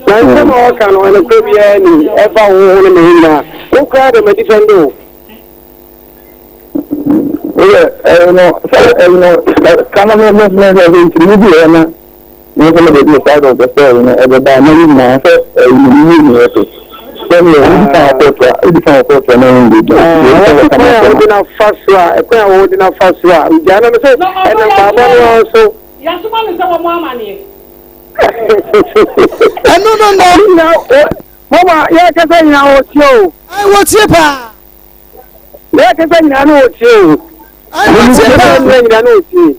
na nsɛm a wɔka no ɛnokorɛ biara ni ɛfa wo ho ne me ho nyinaa wo koraa de madi fɛnde o. Woyɛ ɛyi no sɛ ɛyi no kama me me me me nkyerɛmu bi wɔ na me nso mede me side of the story no ɛbɛba na ne nyinaa sɛ ɛyi no ne yie ne ɛso sɛ ne wodi kan wɔ kɔɔto a wodi kan wɔ kɔɔto a na wɔn de di ɛkwan a wode no afa so a ɛkwan a wode no afa so a gyaa no sɛ ɛnam baaba no ara so. Yasoma no sɛ wɔn amaneɛ. Ɛno no no. Mama yɛkasa nyinaa wɔtie o. Wɔtie paa. Yɛ kasa nyinaa na wɔtie o. Wɔtie paa. Yɛ nyinaa na wɔtie.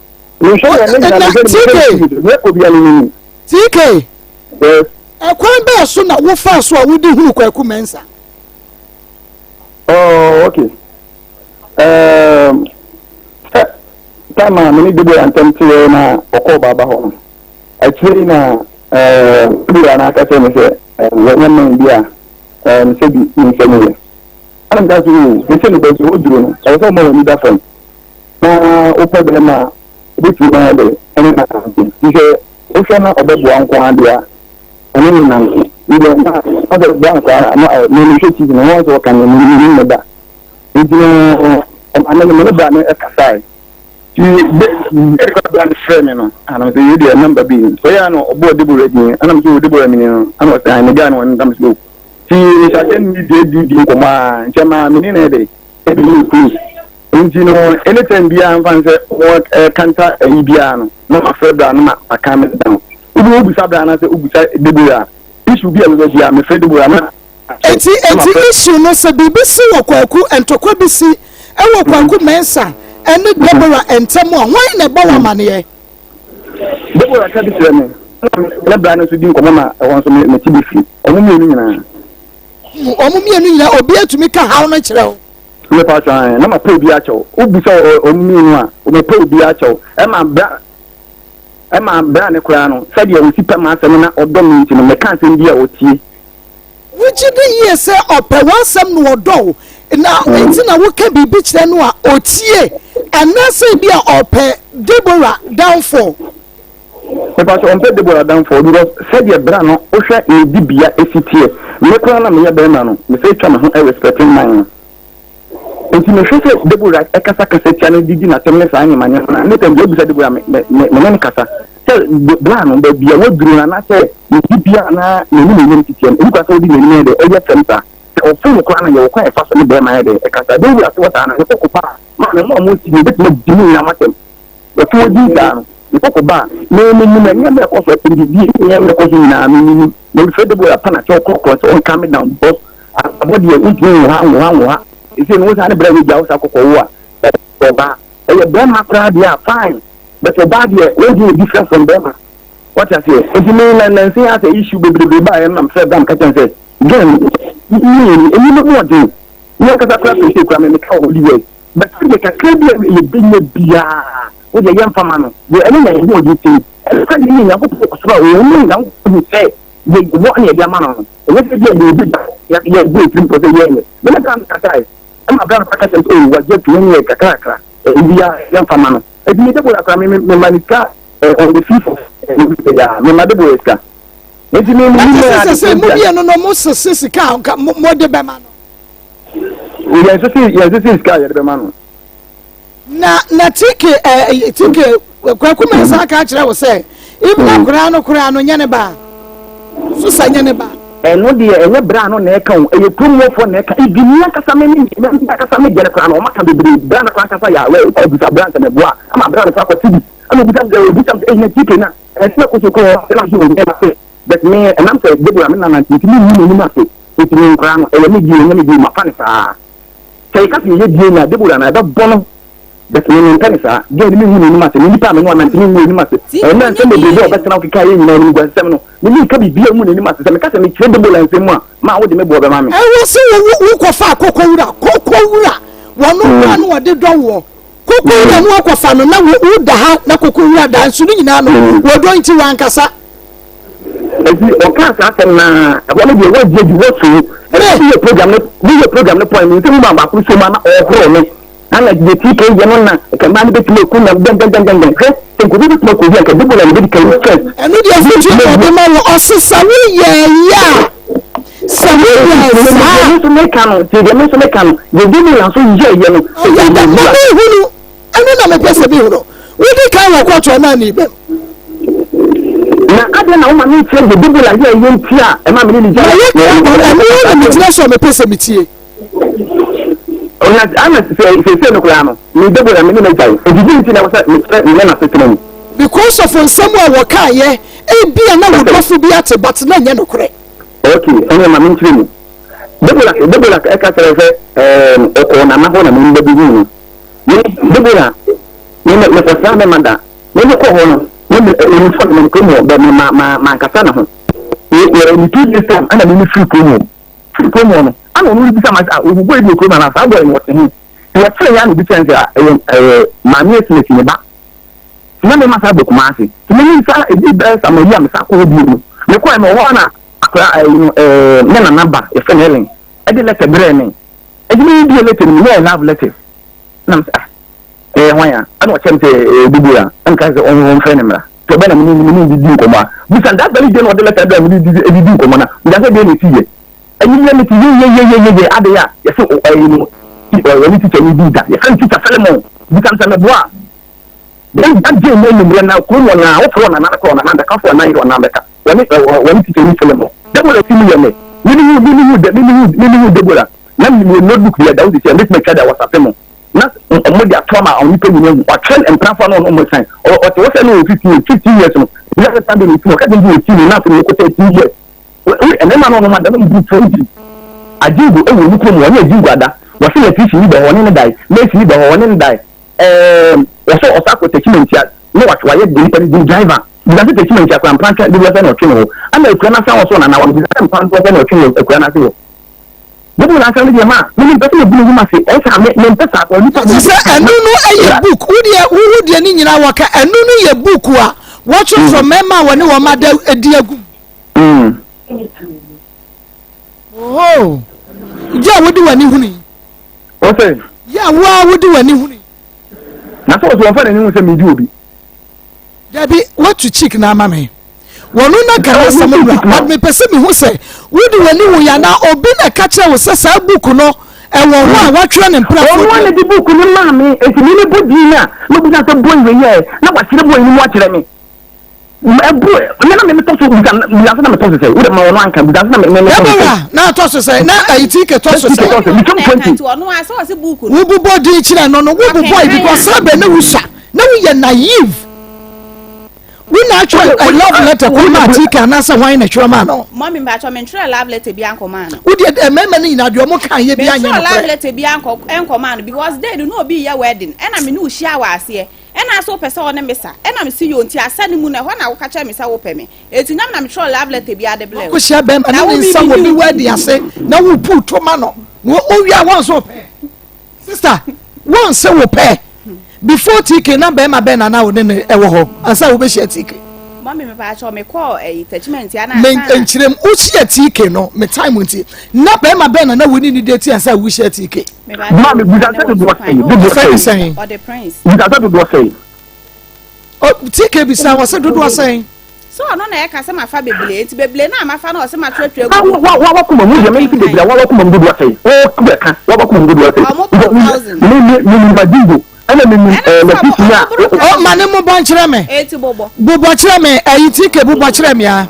TK. TK. Ɛkwan bɛɛ so na wofaa so a wode hunu Kwaku Mensah? Oh, okay. Um, time a me ne Deborah ntam teɛ na ɔkɔɔ baaba hɔ no, akyire yi na Deborah na aka kyerɛ me sɛ wɔnyɛ man bi a sɛbi ne nsɛm yɛ. Ɛna meka sɛ, oo, mese no baabi a woduru no, ɛwɔ sɛ woma w'ani da fam na wopɛ bɛrima a wobɛtumi ayɛ dɛ ɛne no anante. Nti sɛ wohwɛ na ɔbɛboa nko ara deɛ a, ɔne no nante. Me deɛ na ɔsɛ boa nko ara na me mehwɛ TV no, wɔn sɛ ɔka no, menim no da. Nti no, ɔma me ne bra no kasae. Nti bɛ bra no frɛ me no, ana mesɛ yei deɛ namba bi ni. Ɔyɛ a na ɔbɔɔ Deborah din, ana mesɛ o Deborah mini no, ana ɔsɛ ae me guy no wɔ ne ntam sɛ o. Nti mehyɛ aseɛ ne no di di nkɔmmɔ ara nti ɛmaa me ne no de ɛbɛyɛɛ close. Nti no anytime biara mfa no sɛ wɔkanta ayi biara no na mafrɛ bra no ma maka me down. Wobɛ wobisa bra anaasɛ wobisa Deborah a, issue bi a ɛbɛba biara mefrɛ Deborah na. Enti enti issue no sɛ biribi si wɔ Kwaku ntɔkwa bi si wɔ Kwaku Mensah ne Deborah ntam a hwan na ɛbɔ wo amaneɛ? Deborah ka bi kyerɛ me ɛna me ne bra no nso di nkɔmmɔ ma ɛhɔ nso me mete bi firi wɔn mmienu nyinaa. Wɔn mmienu nyinaa obiara tumi ka haw no kyerɛ wo? Mepa kyɛw ɛn na mapɛ obi akyɛw wobisa wɔn mmienu a mepɛ obi akyɛw ɛma bra ɛma bra ne koraa no sɛdeɛ ɔsi pɛ m'asɛm na ɔdɔ me nti no meka asɛm bi a ɔtie. Wogye di yie sɛ ɔpɛ w'asɛm na ɔdɔ wo na nti na woka biribi kyerɛ no a ɔtie anaasɛ ebi a ɔpɛ Deborah downfall? Mepa kyɛw ɔmpɛ Deborah downfall because sɛdeɛ bra no wohwɛ ne dibea esi teɛ me koraa na meyɛ bɛrima no mesɛ twa me ho respect man no. Enti mehwɛ sɛ Deborah kasa kasa tia no de di n'asɛm ne saa nneɛma nneɛma no a, ne tɛm deɛ obisa Deborah me me me ne no kasa sɛ bra no baabi a waduru no anaasɛ ne dibea anaa n'animuonyam titeɛ no, ɛni kwan sɛ wode n'anim yɛ dɛ ɛyɛ fam saa. Sɛ ɔfom koraa no yɛwɔ kwan a yɛfa so ne bɛrima yɛ dɛ ɛkasa. Deborah te hɔ saa no, ne koko ba a, maame mo a mote no yɛbɛtumi adi mo nyinaa mo asɛm. Wɔte hɔ din saa no, ne koko ba a, me menim nneɛma a ɛkɔ so, atɛmdidie ne nneɛma a ɛkɔ so nyinaa me menim. Na mefrɛ Deborah pa na kyɛw korɔkorɔ sɛ ɔnka me down because abrabɔ deɛ wontumi nwo ha nwo ha nwo ha. Seesei no wo saa ne berɛ a wagya wo saa kɔkɔ wo a ɔbaa. Ɛyɛ bɛrima koraa deɛ a fine but ɔbaa deɛ wontumi yɛ different from bɛrima. Wate aseɛ? Nti me na nansa yi asɛ issue bebrebe baeɛ no na mefrɛ bra meka kyerɛ no sɛ girl no me ɛni no ho ɔden. Me ankasa koraa pɛsɛ koraa me meka wɔ Holy Word. But sɛdeɛ kakra bi a yɛbɛnya biara, wo deɛ yɛmfa ma no. Deɛ ɛno na yɛn ho ɔden ti. Ɛno sɛ yɛne Nyankopɔn wɔ soro a, ɔno Nyankopɔn hu sɛ yɛwɔ na yɛde ama no no. Ɛnyɛ sɛ bi a yɛwɔ bi da, yɛbɔ yɛn tirim pɔ sɛ yɛnyɛ. Me ne Abraham kasae, ɛma Abraham ka kyerɛ me sɛ, oh, wagye atum, ɛnyɛ kakra kakra, ɛbi a yɛmfa ma no. Ɛti me Deborah koraa, me mema ne sika on the fifth of ɛyɛ a, mema Deborah sika. Nti me me Na me kyerɛ sɛ ade sɛ mo mmienu no mo sese sika a nka mo de bɛma no. Yɛn sese yɛn sese sika a yɛde bɛma no. Na na TK ɛɛ eh, TK Kwaku Mensah aka akyerɛ wo sɛ even hmm. akoraa no koraa no nyɛ ne ba. Susa nyɛ ne ba. Ɛno deɛ ɛnyɛ bra no na ɛka o ɛyɛ kurom wɔfoɔ na ɛka ebi mi ankasa me me me ankasa me deɛ no koraa no wɔn aka bebree bra no koraa ankasa yɛ awɛ ɔbisa bra nsɛm ɛboa ama bra no koraa kɔ sibi ɛna obisa sɛ obisa sɛ ɛyɛ TK na ɛsɛ kɔ so kɔ ɛna so wɔn nyɛ ma But me, ɛnam sɛ Deborah me nana nti, mentumi nyi m'anim ase. Enti me nkoraa no, ɛyɛ me deɛ, ɛnyɛ me deɛ, mafa no saa. Sɛ yɛka sɛ yɛyɛ DNA a, Deborah na ɛbɛbɔ no. But me, mempɛ no saa. Girl no, menhu n'anim ase. Me nipa a me ne wo anante, menhu w'anim ase. Ɛnnɛ nsɛm bebrebe a ɔbɛtena wo keka yɛ nyinaa, animguasesɛm no, me menka biribiara ngu n'anim ase. Sɛ meka sɛ mekyerɛ Deborah nsɛm mu a, ma wode me boɔ bɛma me. Ɛwɔ sɛ wo wokɔfa akokɔwura, kokowura, wɔno koraa na wɔde dɔ woɔ. Kokowura no wakɔfa no na wo da ha na kokowura da nso ne nyinaa no wɔdɔ nti wankasa. Eti ɔkaa saa asɛm na ɛhɔ no deɛ wɔagye adi wɔsoo. Ɛna bi yɛ program no bi yɛ program no pɔn mi nsɛm mu baako so mu ama ɔhoro me. Ana deɛ tii kan yɛ no na nka mmaa no bɛtumi aku nam dɛndɛndɛndɛn hwɛ sɛ nka obi bɛtumi akɔ obi a nka Deborah na bɛdi kan first. Ɛno deɛ afotuo na ɔde ma wo ɔse sɛ woyɛɛyɛ a Sɛ woyɛɛ saa a. Deɛ me nso meka no, tie deɛ me nso meka no, deɛ Daniel nso yɛeɛ no. Ɔyɛ dɛ ma menhunu, ɛno na mepɛ sɛ mehunu. Wodi kan wɔ kɔɔto anaa ne bam? Na adɛn na woma menkyerɛ deɛ Debola yɛeɛ nti a ɛma me ne no gyae? Mayɛ krado, ɛno ara na megyina so a mepɛ sɛ metie. Na ana seesei no koraa no, me Debola me ne no agyae, enti dɛn nti na ɛwɔ sɛ mekyerɛ me ne n'asetena mu? Because of nsɛm a wɔkaeɛ, ebia na wo dɔfo bi ate but na ɛnyɛ nokorɛ. Ok, ɛnneɛ ma menkyerɛ mu. Deborah, Deborah ɛka kyerɛ sɛ ɛɛm ɔkɔɔ nana hɔ na me ba bi huu no. Me Deborah, me me mekɔsraa me ma da. Me me kɔ hɔ no, me me ɛɛ me fɔ no me kurom hɔ, bɛ me ma ma mankasa ne ho. Me ɛɛ ne 2 days time ɛna me me firi kurom hɔ. Firi kurom hɔ no, ɛna ɔno rebisa ma sɛ ah ohu boy bi wɔ kurom anaa saa boy no ɔte he. Nti wɔkyerɛ yɛ ana obi kyerɛ no sɛ ah ɛyɛ ɛɛ maame Asimesi ne ba. Na me ma saa ba Kumasi. Nti me nsa ebi bɛyɛ Samaria me san kɔ hɔ bio no. Me kɔɛ no ɔhɔ na akora ɛyi no ɛɛ me nana ba yɛfrɛ no Helen ɛde lɛtɛ brɛɛ me. Ɛti me bie lɛtɛ no mu na ɛyɛ love letters. Na me sɛ ah ɛyɛ hwan a? Ɛna ɔkyerɛ me sɛ ɛyɛ Deborah. Ɛna me ka sɛ ɔn ɔnfrɛ no mmra. Nti ɔbɛ na me ne me ne didi nkɔmɔ a. Bisa that very day na ɔde lɛtɛ brɛ me ne didi didi nkɔmɔ na bisa sɛ deɛ na esi yɛ. Enyimire me te yeyeyeyeye ade a yɛsɛ ɛyi no ɔne teacher ni di da yɛfrɛ no teacher Philemon. Bisa no sɛ meboa a. Then that day no anwummerɛ na kurom hɔ naa wofrɛ ɔnana no korɔ ɔnana bɛka wofrɛ ɔnana yerɛ ɔnana bɛka wɔne wɔne teacher ni Philemon. Deborah ti mu yɛ me me ne hu me ne hu me ne hu me ne hu Deborah na me wɔ notebook bi ɛda wo sisi a mɛtumi atwa de awɔsape mo na ɔmo de ato ama onipa nyina hu ɔtwɛn mprafoɔ na ɔno ɔmo san ɔte hɔ sɛ no wɔ 15 years 15 years no bi asɛ sunday na ɔti mu ɔka kyerɛ me sɛ ɔti mu na afei na ɔkɔ 13 years mmarima no ɔnom ada no mu 20. Ajingo wɔ ne kurom, wɔne Ajingo ada. Wɔse Leticia ni bɛ hɔ, ɔne no dae. Mercy ni bɛ hɔ, ɔne no dae. Ɛɛm, wɔsɛ ɔsan kɔ Techimantia na wayɛ nipa no din driver. Bisa sɛ Techimantia koraa mprantwa dodoɔ sɛn na ɔtwe ne hɔ. Ɛna akura no ase a wɔsɔ Nana Wame, bisa sɛ mprantwa dodoɔ sɛn na ɔtwe ne akura no ase hɔ. Bible no asɛm no deɛ ma me mempɛ sɛ mebu me ho ase, ɛyɛ saa me mempɛ saa koraa nipa Te sɛ ɛno no yɛ book wo deɛ wohu deɛ ne nyinaa wɔka ɛno no yɛ book a wɔtwerɛtwerɛ mmarima a wɔne wɔn ada adi agu mu. Oho yɛ a wode w'ani hunu yi. Ɔsɛ. Yɛ a wo a wode w'ani hunu yi. Na sɛ ɔsɛ wɔmfa n'ani hu sɛ medi obi. Dabi watu cheek na ama me. Wɔno na ka n'asɛm wura but mepɛ sɛ mehu sɛ wode w'ani hu yɛ anaa obi na ɛka kyerɛ wo sɛ saa book no ɛwɔ hɔ a watwerɛ ne mprafoɔ Ɔno a na de book no maa me nti me mebɔ din a mebisa sɛ boy wei yɛ na wakyerɛ boy no mu akyerɛ me. Ɛboro me na me metɔ so bisa bisa sɛ na metɔ so sɛ wode ma ɔno anka bisa sɛ na me me metɔ so sɛ. Ɛbɛwura na atɔ so sɛ na ayi ti ke tɔ so sɛ. Metwam 20. Wobobɔ din kyerɛ no no wobobɔ yi because sɛ bɛ ne wusua na woyɛ naive. Wo na atwerɛ a love letter kɔ maa TK anaasɛ hwan na ɛtwerɛ maa no? Mummy mpakyɛ me ntwerɛ love letter bi ankɔ maa no. Wo deɛ mmarima no nyinaa deɛ ɔmo kan yɛ bi anyɛ nokorɛ. Me ntwerɛ love letter bi ankɔ ɛnkɔ maa no because day no na obi yɛ wedding ɛna me ne wo hyia wɔ aseɛ ɛna asɛ wopɛ sɛ ɔne me sa ɛna me si yoo nti asa no mu no ɛhɔ na woka kyerɛ me sɛ wopɛ me eti nyam na me twerɛ love letter bi ade blɛ wo. Wakɔ hyia bɛrima ne ne nsa wɔ bi wedding ase na wo puu to ma no na owia wɔn nso pɛ. Sister, wɔn sɛ wo pɛ. Before TK na bɛrima bɛn na na wo ne no ɛwɔ hɔ ansa wo bɛhyia TK. Mami me pa kyɛw me kɔ ɛyi tachiment ana Me nkyerɛ mu wohyia TK no me time nti na bɛrima bɛn na na wo ne ne date ansa wo hyia TK. Maame busa sɛ dodoɔ sɛn dodoɔ sɛn Ɔde prince. Busa sɛ dodoɔ sɛn. TK bisa wɔ sɛ dodoɔ sɛn. So ɔno na ɛka sɛ mafa bebree nti bebree no a mafa no ɔsɛ matwerɛtwerɛ agu Wa wa wa wakoma mu deɛ mɛyi bebree a wa wakoma mu dodoɔ sɛn o bɛ ka wa wakoma mu dodoɔ sɛn. Ɔmo boro thousand. Me me me nim Madingo ɛna me nim ɛɛ Leticia a. Ɔ ma ne mobɔ nkyerɛ me. Eti bobɔ. Bobɔ kyerɛ me ɛyi TK bobɔ kyerɛ me a.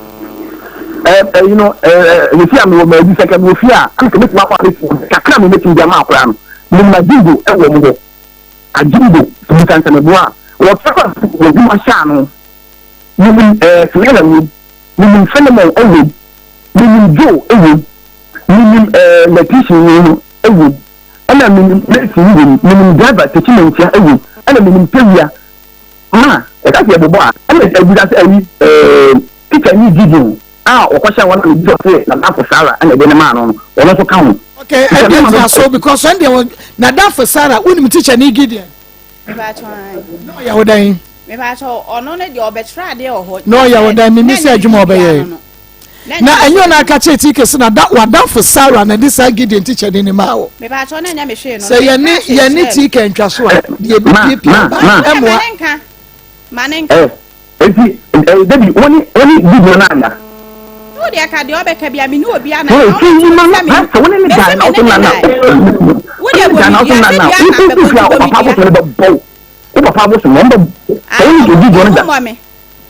Ɛ ɛyi no ɛ ɛ yɛsi a mewɔ maabi sɛ nka mewɔ fie a anka mɛtumi akɔ abɛsi kakra me mɛtumi de ama akora no menim Madingo ɛwɔ mo hɔ Adingo bisa nsɛmɛboa a wɔtra wɔ adwuma hyɛ ano. Menim ɛɛ Selena wom, menim Philemon wom, menim Joe wom, menim ɛɛ Letitia no wom, ɛna menim Mercy wom, menim driver Takyi Mantia wom, ɛna menim Tawia. Ma, yɛka sɛ yɛbobɔ a, ɛna ɛbisa sɛ ayi ɛɛ teacher ni Gideon a ɔkɔhyɛ hɔ na mebisa sɛ n'adamfo Sarah ɛna ɛde ne maa no no, ɔno nso ka ho. Okay, ɛdeɛ nti aso because ɛndeɛ n'adamfo Sarah wonim teacher ni Gideon. Na ɔyɛ wo dɛn? Mepakyɛw, ɔno ne deɛ ɔbɛkyerɛ adeɛ wɔ hɔ. Na ɔyɛ wo dɛn? Mimi sɛ adwuma ɔbɛyɛ. Na ɛnyɛ ɔno aka kyerɛ TK sɛ na w'adamfo Sarah na ɛde saa Gideon tikya ni ne maa wo. Mepakyɛw, na ɛnyɛ me hwee no. Sɛ yɛne yɛne TK ntwa so a, deɛ ebi piapia ba ɛmoa. Ma ne nka. Ma ne nka. Eti eh, Debbie, wo ne wo ne Gideon no ada? Wo deɛ ka deɛ ɔbɛka bia me ne obi ana. Wo ti yi ma no, sɛ wo ne ne da na ɔso nana. Wo deɛ bɔ me dua, sɛ dua na bɛbɔ nti bɔ me dua. Wo papa abosom no bɛbɔ wo. Wo papa abosom no, ɔmbɛ sɛ wo ne Gideon da. Ɔmo mmɔ me.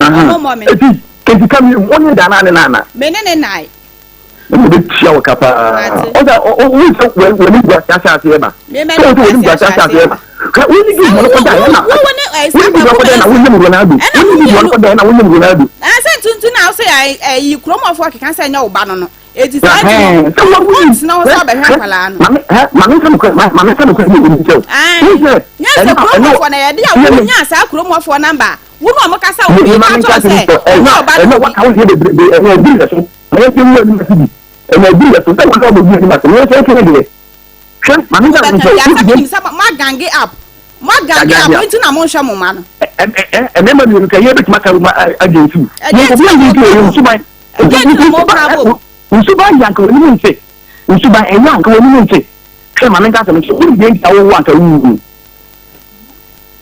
Ɔmo mmɔ me. Eti kenti ka mi, wo ne da na ne na ana? Me ne ne nae. Ɛna ɔbɛtua wo ka paa. Ɔsɛ wohu sɛ w'ani gu ase ahyɛ aseɛ ba. Sɛ wohu sɛ w'ani gu ase ahyɛ aseɛ ba. Hwɛ wo ne Gideon kɔda ɛna wo ne Gideon kɔda ɛna wonyam Ronaldo. Wo ne Gideon kɔda ɛna wonyam Ronaldo. Sɛ ntuntun na wosɛ ɛyi kuromɔfoɔ keka sɛ ɛnyɛ wo ba no no. Eti saa ti no wontena hɔ sɛ ɔbɛhwɛ akwadaa no. Maame nsa nokora maame nsa nokora bi obi kyɛw. Nyɛ sɛ kuromɔfoɔ na yɛde a wonya saa kuromɔfoɔ namba a wo ne ɔmo kasa wo bi ka kyerɛ sɛ ɛnyɛ ɔba no bi. Ɛnna waka wo deɛ bebrebe ɛnna ɛdi yɛ so. Na yɛn nwu anim ase bi. Ɛna ebi yɛ so sɛ wɔn a wɔgu anim ase no yɛn nso yɛn deɛ. Hwɛ, maame nsa nso. Wobɛka bi asɛ sɛ mo agange up. Mo agange up nti na mo nhwɛ mo ma no. Ɛ mmarima mmienu ka yɛ bɛtumi aka ma agye nsu. Ɛdeɛ nti na mo ka bom. Nsuban. Ɛdeɛ nti na mo ka bom. Nsuban yɛ anka wɔn anim nte. Nsuban ɛyɛ anka wɔn anim nte. Hwɛ maame nka asɛm nso. Wọ́n deɛ nti awowo anka wuwu.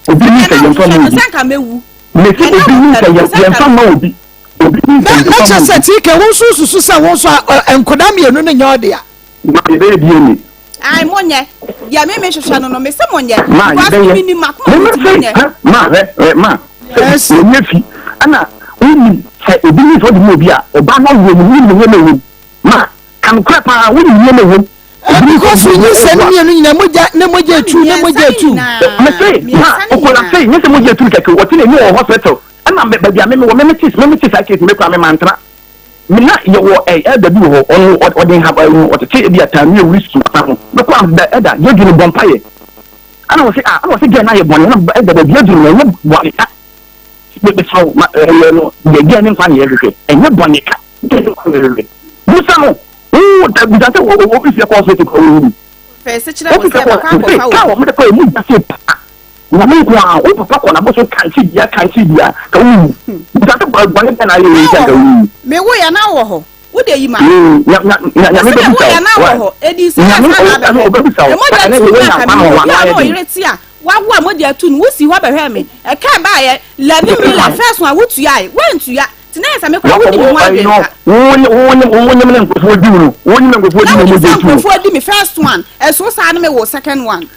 Obi ni sɛ yɛn fa ma obi. Mesi obi ni sɛ yɛn fa ma obi. Na na kyerɛ sɛ TK wo nso wosusu sɛ wo nso nkwadaa mmienu no nyɛ ɔdea. Ma yɛbɛyɛ DNA. Ayi mo nyɛ deɛ mi mi hwehwɛ no no mi se mo nyɛ. Ma yɛbɛyɛ mi ni ma kuma mi ti mo nyɛ. Ma hɛ ma sɛ wɔnyɛ fi ɛna wonim sɛ obi ni sɛ ɔde mu obi a ɔbaa no awo mu wonim nneɛma ɛwɔ mu ma ka nokorɛ paa wonim nneɛma ɛwɔ mu. Because nyinsɛn no mmienu nyinaa mogya ne mogya etu ne mogya etu. Mese ma okola se nyɛ sɛ mogya etu kɛkɛ wɔte n'ani wɔ hospital. Ɛna baabi a me mewɔ me mete me mete saa case me kura me mantra. Me na yɛwɔ ɛ elder bi wɔ hɔ, ɔno ɔde nhaba yi ɔtete ebi a taamia wuri susu asa ho. Mekɔ a da elder yɛduru no bɔ mpaeɛ. Ɛna ɔse ah ɛna ɔse girl no ayɛ bɔne ɛna elder baabi aduru no ɛnyɛ bɔne ka. Me mesrɛ wo ma ɛyɛ no deɛ girl no nkwa na yɛhwehwɛ ɛnyɛ bɔne ka girl no nkwa na yɛhwehwɛ. Busa no wo da busa sɛ obi fie kɔ hospital kɔ wo wu. Fɛse kyerɛ wo Obi sɛ fie kɔ makɔ akɔfa kaa obi. wɔn de kɔ emu gya se paa. Nyame nko ara, wo papa kɔ n'abosom kankye dua kankye dua ka wo wu. Bisa sɛ bɔne bɛn na ayɛ wei Na sɛ wɔ nka hɔ. wo wu. Me wo yɛ na wɔ hɔ. Wo de yi ma. Mm, nya nya nya nyame Mese me wo bɛbisa yɛ wo. na wɔ Why? hɔ. Edi sɛ Nyame ansa na o ɛno abɛhwɛ. ɔbɛbisa wo. Mogya Ɛnɛ tu deɛ na woanya anka nkwa me na wu. wɔn Obi a ayɛ na den. ɔyere te a wawo a mogya tu no wo si hɔ bɛhwɛ me. Ɛka ɛbaeɛ 11 million first one wo tuae. Woantua. Nti na yɛ sɛ me koraa Wakɔ wodi me wo ho ɛyi adwene no pa. wo ne wo ne wo ne ne nkurɔfoɔ di wo no wo ne ne nkurɔfoɔ Na di na wonim mogya sɛ tu no. nkurɔfoɔ di me first one. Ɛso saa no me wo second one.